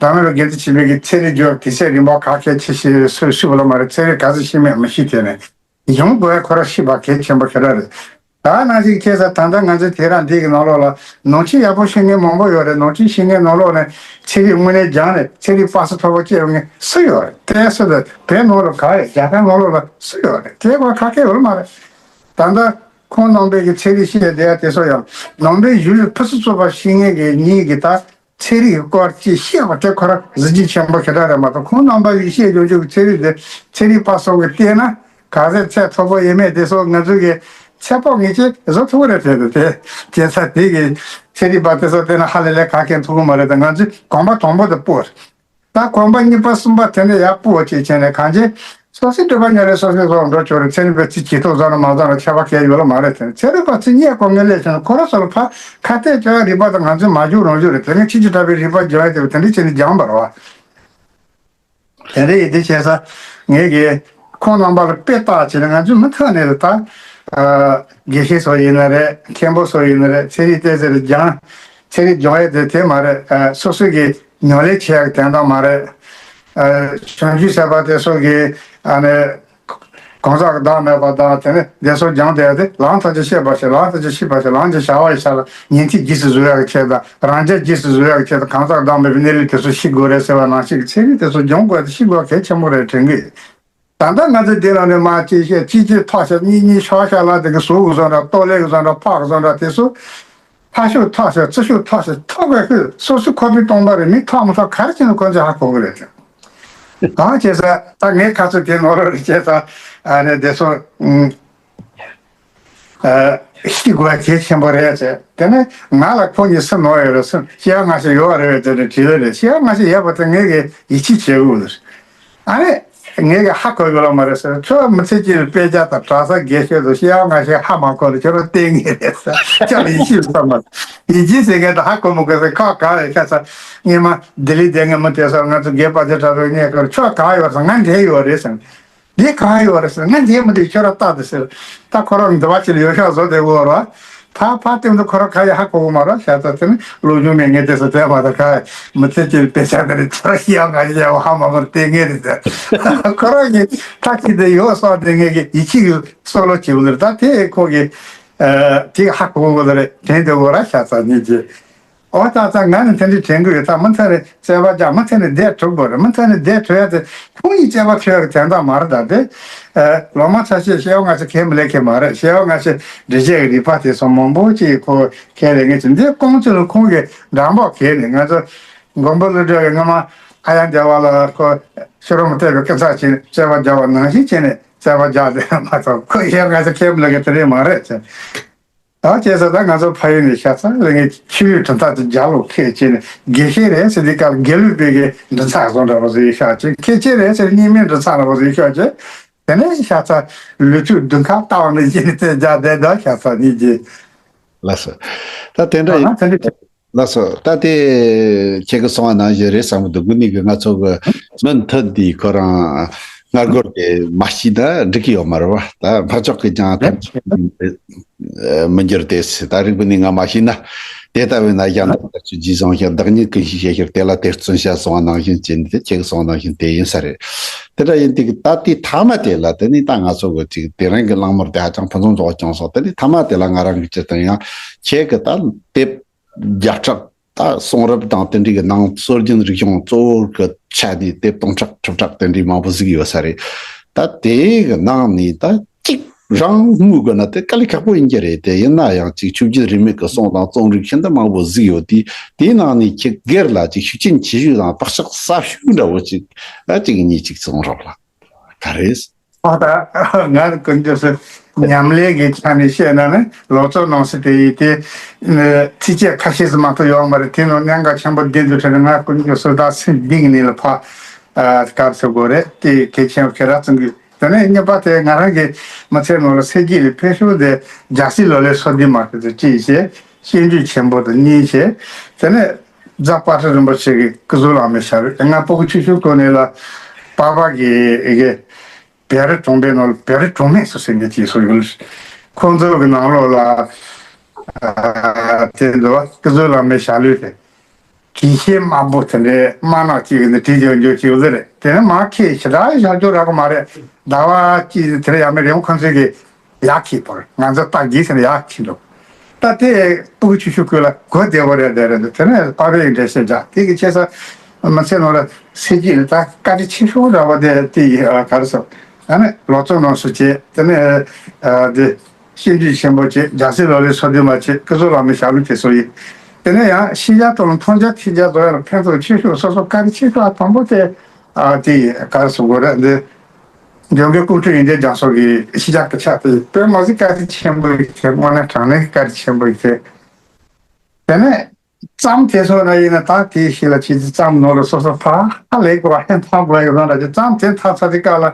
བདག་མེད་པ་དགེ་འདུན་ཆོས་འཕེལ་གྱི་ཚན་རིག་སྦྱོར་དུས་ཚོད་རིམ་པ་ག་གལ་ཆེ་ཤོས་སུ་ཞུ་བ་ལ་མ་རེད། ཚན་རིག་ག་ཚོད་ཤེས་མེད་མི་ཤེས་དེ་ནས། སྦྱོང་དགོས་ཁོ་ར་ཤེས་པ་གལ་ཆེན་པོ་ཁེ་ར་རེད། ད་ནང་བཞིན་ཁྱེད་ས་ད་ལྟ་ང་ཚོའི་དེ་རང་འདི་གི་ནང་ལོགས་ལ་ནང་ཆོས་ཡག་པོ་ཤེས་མཁན་མང་པོ་ཡོད་རེད། ནང་ཆོས་ཤེས་མཁན་ནང་ལོགས་ནས་ཚན་རིག་དངོས་གནས་སྦྱངས་ནས་ཚན་རིག་པ་སུ་མཐོ་པོ་སྐྱེས་ཡོང་མཁན་སུ་ཡོད་རེད། དེ་སུ་རེད། བོད་ནང་ལ་ག་རེད། རྒྱ་གར་ནང་ལོགས་ལ་སུ་ཡོད་རེད། དེ་གོ་ཁ་སྐད་ཡོད་མ་རེད། ད་ལྟ་ཁོང་རྣམ་པས་ཀྱི་ཚན་རིག་ཤེས་བསྡད་ཡ་དེ་ཚོ་ཡང་ནང་པའི་གཞུང་ལུགས་ཕུན་སུམ་ཚོགས་པ་ཤེས་མཁན་གྱི་ཉིད་ཀྱི་ད། ཚན་རིག་གི་སྐོར་ཅིག་ཤེས་པ་དེ་ཁོ་རང་གཟི་བརྗིད་ཆེན་པོ་ཞེ་དྲག་རེད་མ་གཏོགས་ཁོང་རྣམ་པ་གིས་བཤད་ཡོང་རྒྱུ་གི་ཚན་རིག་དེ་ཚན་རིག་པ་སོགས་ཀྱིས་བལྟས་ན་ག་ཚད་ཚད་མཐོ་པོ་ཡིན་མེད་དེ་སོགས་ང་ཚོ་གི་ཚད་དཔག་ངེས་ཅན་བཟོ་ཐུབ་ཀྱི་རེད་དྲན་འདུག་དེ་བྱས་ཙང་དེ་གི་ཚན་རིག་པ་དེ་ཚོ་བལྟས་ན་ཧ་ལས་ལས་ག་གེ་མཐོང་གི་མ་རེད། ད་ང་ཚོས་གོམ་པ་དང་པོ་དེ་སྤོ། ད་གོམ་པ་གཉིས་པ་གསུམ་པ་དེ་ནས་ཡར་སྤོ་བ་ཅིག་བྱས་ནས་གང་ཅི། སོ་སོའི་སྒྲུབ་པ་ཉམས་ལེན་སོ་སོའི་སོགས་འགྲོ་ཆོག་རེད། ཚན་རིག་པའི་ཚིག་ཇི་ཐུབ་བཟོ་ན་མ་བཟོ་ན་ཁྱད་པར་གང་ཡོད་ལ་མ་རེད་དེ། ཚན་རིག་པ་ཚོས་སྙད་གོ་ངེས་ལས་བྱུང་ཁོ་རང་ཚོ་ལ་ཕར་ཁ་གཏད་གཅོག་ཡ་རིག་པ་དང་ང་ཚོའི་མ་འཇུག་རང་འཇུག་རེད། དེ་ནས་ཕྱིན་ཅི་ལྟ་བུའི་རིག་པ་སྦྱོང་ཡ་དེ་དེ་འདྲ་བྱས་ནས་སྦྱངས་པ་རེད་བ། དེ་འདྲ་ཡིན་དུས་བྱས་ས་ངས་ཀྱི་ཁོང་རྣམ་པ་ལ་དཔེ་བལྟ་བྱས་ནས་ང་ཚོས་མུ་མཐུད་ནས་ད་དགེ་བཤེས་ཚོ་ཡིན་ན་རེད། མཁན་པོ་ཚོ་ཡིན་ན་རེད། ཚན་རིག་བལྟས་ཚེ་རེད་སྦྱངས། ཚན་རིག་སྦྱོང་ཡ་དེ་དེ་མ་རེད། སོ་སོ་གི་ཉམས་ལེན་བྱེད་ཡག་གི་དོན་དག་མ་རེད། ཨ། བྱང་ཆུབ་སེམས་དཔའ་དེ་ཚོ་གིས་ཨ་ནི་གང་ཟག་གི་བདག་མེད་པ་དང་དེ་ནས་དེ་ཚོ་སྦྱངས་བསྡད་དེ་ལམ་ཐམས་ཅད་ཤེས་པར་བྱེད། ལམ་ཐམས་ཅད་ཤེས་པར་བྱེད། ལམ་གྱི་བྱ་བ་ཡི་ཆ་ལ་ཉན་ཐོས་རྗེས་སུ་བཟུང་ཡག་གི་ཆེད་དང་རང་རྒྱལ་རྗེས་སུ་བཟུང་ཡག་གི་ཆེད་དང་གང་ཟག་གི་བདག་མེད་པའི་གནས་ལུགས་དེ་ཚོ་ཤེས་དགོས་རེད་ཟེར་བ་ནང་བཞིན་གྱི་ཚན་རིག་དེ་ཚོ་སྦྱོང་དགོས་དེ་ཤེས་དགོས་གལ་ཆེན་པོ་རེད་དྲན་གི། ད་ལྟ་ང་ཚོ་འདི་ལ་ནི་མ་གཅིག་བཤད་གཅིག་གཅིག་ཐག་བཤད་གཉིས་གཉིས་ཤོག་བཤད་ལ་དེ་གི་ཟུག་གི་བཟོ་འདྲ་ཏོ་ལེ་གི་བཟོ་འདྲ་ཕག་གི་བཟོ་འདྲ་དེ་ཚོ། ཕ་ཤུག་ཐག་ཤུག་ཚུགས་པའི་ཤུགས་སོ་སོའི་ཁོག་པའི་སྟོང་པ་རེད། མི་ཐག་མི་ཐག་ག་རེ་བྱས་ན་ཁོ་ཚོས་ཧ་གོ་གི་རེད། གང་བྱས་ས་ད་ངའི་ཁ་ཚོད་དེ་ནོར་རེ་བྱས་ས་ཨ་ནི་དེ་ཚོ་ཨ་ཤི་དགོས་གལ་ཆེན་པོ་རེད་ཟེར། དེ་ནས་ང་ལ་ཁོ་གཉིས་སུ་ནོར་ཡོད་རེད། སུ་ཤེས་ཡ་ང་ཤེས་ཡོད་རེད་བས་དེ་ནས་དྲིས་ལེ་རེད། ཤེས་ཡ་ང་ཤེས་ཡོད་པ་དེ་ངས་གི་ཡིད་ཆེས་བྱེད་དགོས་རེད། ཨ་ནི། ངས་ཀྱང་ཧ་གོ་ཡོད་ལ་མ་རེད་ཟེར། ཁྱོད་མི་ཚེ་གཅིག་ལ་དཔེ་ཆ་དང་གྲྭ་ས་དགེ་ཤོས་དང་ཤེས་ཡ་ང་ཤེས་ཧ་མ་གོ་ལ་ཁྱོད་རང་བལྟས་ངེས་རེད་ཟེར། ཁྱོད་ལ་ཡིད་ཆེས་བསམ་མ། ཡིད་ཆེས་ཟེར་མཁན་དང་ཧ་གོ་མི་གོ་ཟེར་ཁག་ག་རེད་ཁ་ས། སྔོན་མ་ལྡི་ལི་བསྡད་མཁན་མི་དེ་ཚོར་ང་ཚོ་དགེ་བ་དེ་གྲྭ་པའི་གནས་སྐོར་ཁྱོད་ག་ཡོད་ཟེར། ང་འདྲེ་ཡོད་རེད་ཟེར། འདི་གང་ཡོད་རེད་ཟེར། ང་འདི་མི་འདུག་ཁྱོད་རང་ལྟ་དེ་ཟེར། ད་ཁོ་རང་འདི་བ་ཅིག་ལ་ཡོད་ཤག་བཟོ་དེ་འོ་ར། ད་ཕ་ལྟོས་འདུག་ཁོ་རང་ག་ཡ་ཧ་གོ་གི་མ་རེད་ཤག་ད་དེ་ནི་སློབ་སྦྱོང་མེད་ངས་དེ་ཟེར་དེ་མ་ད་ག་མི་ཚེ་གཅིག་དཔེ་ཆ་དེ་རེད། ཁྱོད་རང་ཤི་ཡག་ང་ཤི་ཡག་ཧ་མ་གོ་དེ་ངས་རེད་ཟེར། ཁོ་རང་གི་ཐག་ཅིག་དེ་ཡོད་སོང་དེ་ངས་གི་ཡིད་ཆེས་ཀྱི་སོགས་ལོ་བྱེད་འོ་ཟེར། ད་དེ་ཁོ་གི་དེ་ཧ་གོ་གི་རེད། དྲན་དེ་འོ་ར་ཤག་ས་ཉིད་ཀྱི། ཨོ་ད་ད་ང་ནི་དེ་འདྲའི་དྲན་གི་ཡོད། ད་མི་ཚེ་ནི་རྩེད་པ་རྒྱག་མི་ཚེ་ནི་བསྡད་གྲུབ་དགོས་རེད། མི་ཚེ་ནི་བསྡད་གྲུབ་ཡ་དེ་ཁོང་གཉིས་རྩེད་པ་ཐོས་ཡ་གི་དོན་དག་མ་རེད། ད་དེ་ལོ་མ་ཚ་ཤེས་ཤེས་བ་ང་ཚོ་ཁས་མི་ལེན་མཁན་མ་རེད། ཤེས་བ་ང་ཚོ་འདྲི་བྱེད་ཀྱི་རིག་པ་དེ་ཚོ་མང་པོ་ཅིག་ཁོ་ཁས་ལེན་མཁན་ཅིག་འདི་ཀོང་ཙེ་ལ་ཁོང་གི་འགྲམ་པ་གས་ནས་ང་ཚོ་མགོན་པོ་ཀླུ་སྒྲུབ་ཀྱི་སྔ་མ་ཨ་ཡ་འདྲ་བ་ལ་ཁོ་ཤེས་རབ་མི་ཐེབས་པའི་སྐུ་ཚ་ཅིག་རྩེད་པ་རྒྱག་པ་ནང་བཞིན་བྱས་ནས་རྩེད་པ་རྒྱག་དེ་མ་གཏོགས་ཁོ་ཤེས་ང་ཚོ་ཁས་མི་ལེན་མཁན་དེ་རིགས་མ་རེད་ཅེས། ད་བྱས་ཙང་ད་ང་ཚོ་ཕ་ཡུལ་ནས་ཤ་ཚ་ལས་ངས་ཆོས་ཡོད་གྲུབ་མཐའ་དེ་རྒྱ་ལོ་ཁས་བྱས་ནས་དགེ་བཤེས་རེད་ཟེར་དུས་སྐབས་དགེ་ལུགས་པའི་གི་འབྲི་ཚགས་བཟོ་འདྲ་པོ་ཟིག་ཤག་ཅིག་མཁན་ཆེན་རེད་ཟེར་རྙིང་མའི་འབྲི་ཚགས་འདྲ་པོ་ཟིག་ཤག་ཅིག་དེ་ནས་ཤ་ཚ་ལུས་ཐུག་བདུན་ཁ་ལྟ་བ་ནས་བྱས་ནས་དེ་རྒྱ་བསྡད་ད་ཤ་ཚ་གཉིས་ཀྱིས། ལགས་སོ། ད་དེ་འདྲ་ཡིན། ང་དེ་འདྲ་བྱས། ལགས་སོ། ད་དེ་ཁྱེད་ཀྱིས་གསུངས་པ་ནང་བཞིན་རེད་བསམ་གི་འདུག་དངོས་གནས་ཀྱི་ང་ཚོ་གི་མུ་མཐུད་དེ་ཁོ་རང་སྔ་རྒོལ་དེ་མ་བྱས་ན་འགྲིག་གི་ཡོད་མ་རེད་བ། ད་འཕགས་མཆོག་གིས་ཀྱང་ཐམས་ཅད་མི་འགྱུར་ཏེ། ད་རིག་པའི་གནས་ལྔ་མ་ཤེས་ན། དེ་ལྟ་བས་ན་གཞན་དག་ལྟར་ཆོས་རྗེས་བཟུང་ཞིང་། བདག་ཉིད་ཀུན་ཤེས་ཤེས་ཤེས་དེ་ལ་དེ་བརྩོན་བྱ་གསུངས་པ་ནང་བཞིན་བྱས་ནས་དེ་ཁྱེད་ཀྱིས་གསུངས་པ་ནང་བཞིན་དེ་ཡིན་ས་རེད། དེ་འདྲ་ཡིན་དུས་ད་དེ་མཐའ་མ་དེ་ལ་དེ་ནི་ད་ང་ཚོ་གི་ཅིག་དེ་རིང་གི་གླེང་མོལ་དེ་ཧ་ཅང་ཕུན་སུམ་ཚོགས་པ་བྱུང་སོང་། དེ་ནི་མཐའ་མ་དེ་ལ་ང་རང་གི་སྤྱིར་བཏང་ཡང་ཁྱེད་ཀྱི་ད་དེབ་བརྒྱ་ཕྲག་ད་གསུང་རབ་དང་དེ་འདྲའི་གི་ནང་སྲོལ་རྒྱུན་རིག་གཞུང་གཙོ་བོ་གི་ཆ་ནས་དེབ་སྟོང་ཕྲག་ཁྲི་ཕྲག་དེ་འདྲའི་མང་པོ་གཟིགས་ཡོད་ས་རེད། ད་དེའི་གི་ནང་ནས་ད་གཅིག་རང་སྨོས་དགོས་ན་དེ་དཀའ་ལས་ཁག་པོ་ཡིན་གྱི་རེད། དེ་ཡིན་ན་ཡང་གཅིག་ཆོས་བརྒྱུད་རིས་མེད་ཀྱི་གསུང་དང་རྩོམ་རིག་ཤིན་ཏུ་མང་པོ་གཟིགས་ཡོད་དུས། དེའི་ནང་ནས་ཁྱེད་སྒེར་ལ་གཅིག་ཤུགས་རྐྱེན་ཆེ་ཤོས་དང་བག་ཆགས་ཟབ་ཤོས་འདྲ་བོ་གཅིག་ཨ་གཅིག་གཉིས་གཅིག་གསུང་རོགས་ལ། ག་རེ། ཨ་ད་ང་ཀུན་སྤྱོད་སུ་ཉམས་ལེན་གྱི་ཆ་ནས་བཤད་ན་ནི་ལོ་ཙཱ་ནང་སྲིད་དེ་ཡིན་ཏེ། ཚིགས་བཅད་ཁ་ཤས་སུ་མ་གཏོགས་ཡོད་མ་རེད། དེ་ནང་གནད་འགག་ཆེན་པོ་བདུན་དུ་ཕྲལ་ནས་ང་ཀུན་སྤྱོད་སུ་ད་སེམས་གཏིང་ནས་ལ་ཕ་ཨ་དཀར་ཚོད་དགོས་རེད། དེ་གལ་ཆེན་པོ་ཁྱེད་རང་ཚོ་གི། དེ་ནས་གཉིས་པ་དེ་ང་རང་གི་མི་ཚེ་ནང་ལ་གསེར་གྱི་ལས་ཕན་ཤུགས་དེ་རྒྱལ་སྲས་ལོ་ལེགས་སོ་ལྡན་མ་དེ་ཚོ་གཅིག་བྱས། སྤྱོད་འཇུག་ཆེན་པོ་དེ་གཉིས་བྱས། དེ་ནས་རྫ་དཔལ་སྤྲུལ་རིན་པོ་ཆེ་གི་སྐུ་གཟུགས་ལག་མི་ཞབས་ལུས། ང་སྤུ་གུ་ཆུང་ཆུང་སྐབས་ནས་ལ་པ་ཕ་གི་གི་བེ་རི་གྲོང་པའི་ནང་ལ་བེ་རི་གྲོང་མེད་སུ་ཟེར་ནས་ཅིག་སུ་ཡོད། ཁོང་ཚོ་གི་ནང་ལོགས་ལ་ཨ་དེ་འདུག་བ། སྐུ་གཟུགས་ལག་མི་ཞབས་ལུས་དེ། དྲི་ཞིམ་དམར་པོ་དེ་འདྲའི་དམར་ནག་ཅིག་ནི་དྲི་ཞིམ་འཇོག་ཅིག་ཡོད་རེད། དེ་ནི་མར་ཁྱེར་ཞེ་དྲག་ཞག་འཇོག་རག་གི་མ་རེད། ཟླ་བ་གཅིག་དེ་འདྲ་ཡང་མེད་རེད། ཁོང་ཚོས་གི་ཡར་ཁྱེར་བར་ང་ཚོ་རྟ་རྒྱུག་ཟེར་ནས་ཡར་ཁྱེར་འགྲོ། ད་དེ་སྤུ་གུ་ཆུང་ཆུང་ཁོས་ལ་གོ་བདེ་བོ་རེད་བསྡད་རེད་འདུག་དེ་ནས་པ་ཕའི་འགྲེལ་བཤད་རྒྱག་དེ་གི་ཆེ་ས་མི་ཚེ་ནང་ལ་སྲིད་ཇུས་ནི་ད་བཀའ་དྲིན་ཆེ་ཤོས་འདྲ་བོ་དེ་དེ་ཡི་ག་རེ་ཟེར། ཨ་ནི་ལོ་ཙཱ་ནང་སྲིད་བྱས། དེ་ནས་ཨ་དེ། སྤྱོད་འཇུག་ཆེན་པོ་བྱས། རྒྱལ་སྲས་ལོ་ལེགས་སོ་བདུན་མ་བྱས། སྐུ་གཟུགས་ལག་མི་ཞབས་ལུས་དེ་ཚོ་ཡིན། དེ་ནས་ཡང་ཤེས་བྱ་དང་མཐོང་རྒྱ་ཐོས་རྒྱ་དང་ཡང་ཕན་ཐོགས་ཆེ་ཤོས་སོ་སོ་བཀའ་དྲིན་ཆེ་ཤོས་ཨ་དང་པོ་དེ་ཨ་དེ་ག་རེ་ཟེར་དགོས་རེད། འདི་འཇམ་མགོན་ཀོང་སྤྲུལ་ཡོན་ཏན་རྒྱ་མཚོ་གི་ཤེས་བྱ་སྐུ་ཆ་དེ་དཔེ་མ་སྲིད་བཀའ་དྲིན་ཆེན་པོ་ཡིན། དངོས་གནས་དྲང་གནས་བཀའ་དྲིན་ཆེན་པོ་ཡིན། དེ་ནས་རྩོམ་དེ་ཚོ་ན་ཡིན་ན་ད་དེའི་ཤེས་ལ་ཆེ་ཚེ་རྩོམ་ནོར་ལ་སོ་སོ་ཕ་ཧ་ལས་དགོས་པ་ཧན་ཐང་དགོས་ཡོད་རང་འདྲ་ཅིག་རྩོམ་དེ་མཐའ་ཚར་དེ་སྐབས་ལ།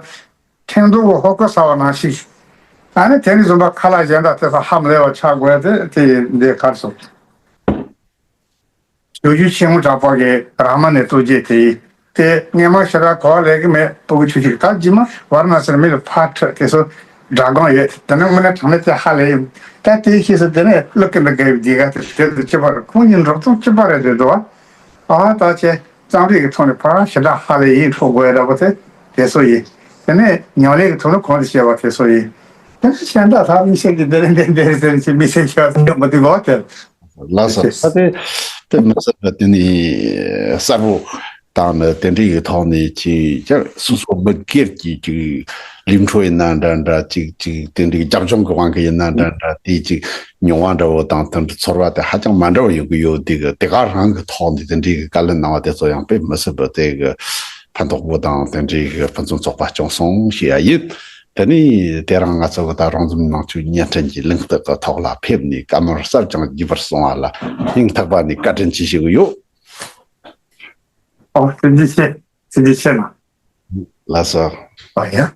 ཁྲེང་ཏུའུ་གི་ཧོ་ཀོ་ཟ་བ་ནང་བཞིན། ཨ་ནི་དེ་ནི་བཟུམ་པ་ཁ་ལག་གཞན་དག་དེ་ཚོ་ཧ་མ་ལས་པ་ཆགས་དགོས་ཏེ་དེ་འདི་གར་སོང་། ཞུ་རྒྱུ་ཆེན་མོ་གྲགས་པ་གི་རཱ་མ་ཎའི་རྟོགས་བརྗོད་དེ་ཡིན། དེ་སྔས་མ་ཞེ་དྲག་གོ་བ་ལེན་གི་མེད། སྤུ་གུ་ཆུང་ཆུང་ད་རྗེས་མ་ཝཱ་ར་ཎ་སིར་མི་ལ་ཕར་ཁྲིད་དེ་ཚོ་སྒྲ་སྒམ་ཡོད་དེ་ནི་དངོས་གནས་དྲང་གནས་དེ་ཧ་ལས་ཡིན། ད་དེའི་ཤེས་སུ་དེ་ནས་ཀླུ་ཀུན་ཏུ་དགའ་བའི་ལྡེ་ག་དེ་དེ་ཚོ་གཅིག་པ་རེད། ཁོང་གཉིས་འགྲོ་སྟངས་གཅིག་པ་རེད་འདོད་འདུག་བ། ཨ་ད་ཆེ། རྩོམ་རིག་གི་ཐོག་ནས་ཕར་ཞེ་དྲག་ཧ་ལས་ཡིན་འཕྲོ་དགོས་ཡ་འདྲ་པོ་དེ་དེ་ཚོ་ཡིན། དེ་ནས་ཉམས་ལེན་གྱི་ཐོག་ནས་གོང་དུ་བཤད་པ་དེ་ཚོ་ཡིན། དེ་ཚོ་གཞན་དག་ཐག་མི་ཤེས་ཀྱི་འདི་རེད་འདི་འདི་རེད་ཟེར་ནས་མི་ཤེས་ཤེས་པ་ཟེར་མི་འདུག་གོ་དེ། ལགས་སོ། ད་དེ་དེ་མི་སྲིད་པ་དེ་ནི་གསལ་པོ་དང་ནི་དེ་འདྲའི་གི་ཐོག་ནས་ཅིག་ཀྱང་སོ་སོ་མི་སྒེར་གྱི་ཅིག་ལུས་འཕྲོ་ཡིན་ན་འདྲ་འདྲ། ཅིག་ཅིག་དེ་འདྲའི་རྒྱབ་ལྗོངས་ཀྱི་དབང་གིས་ཡིན་ན་འདྲ་འདྲ། དེ་ཅིག་མྱོང་བ་འདྲ་བོ་དང་དེ་འདྲ་ཚོར་བ་དེ་ཧ་ཅང་མ་འདྲ་བ་ཡོང་གི་ཡོད། དེ་གི་དེ་ག་རང་གི་ཐོག་ནས་དེ་འདྲའི་གི་བཀའ་ལན་གནང་བ་དེ་ཚོ་ཡང་དཔེ་མི་སྲིད་པ་དེ་གི་ཕན་ཐོགས་པོ་དང་དེ་འདྲའི་གི་ཕུན་སུམ་ཚོགས་པ་བྱུང་སོང་ཞེས་ཡ་ཡིན། དེ་ནས་དེ་རིང་ང་ཚོ་གི་ད་རོང་འཛམ་ནང་ཆོས་བརྙན་འཕྲིན་གྱི་གླེང་སྟེགས་ཀྱི་ཐོག་ལ་ཕེབས་ནས་བཀའ་མོལ་གསར་རྐྱང་བརྒྱུད་པར་སོང་བ་ལ་སྙིང་ཐག་པ་ནས་བཀའ་དྲིན་ཆེ་ཞུ་གི་ཡོད། ཨོ་ཐུགས་རྗེ་ཆེ། ཐུགས་རྗེ་ཆེ་གནང་། ལགས་སོ། ཨོ་ཡ།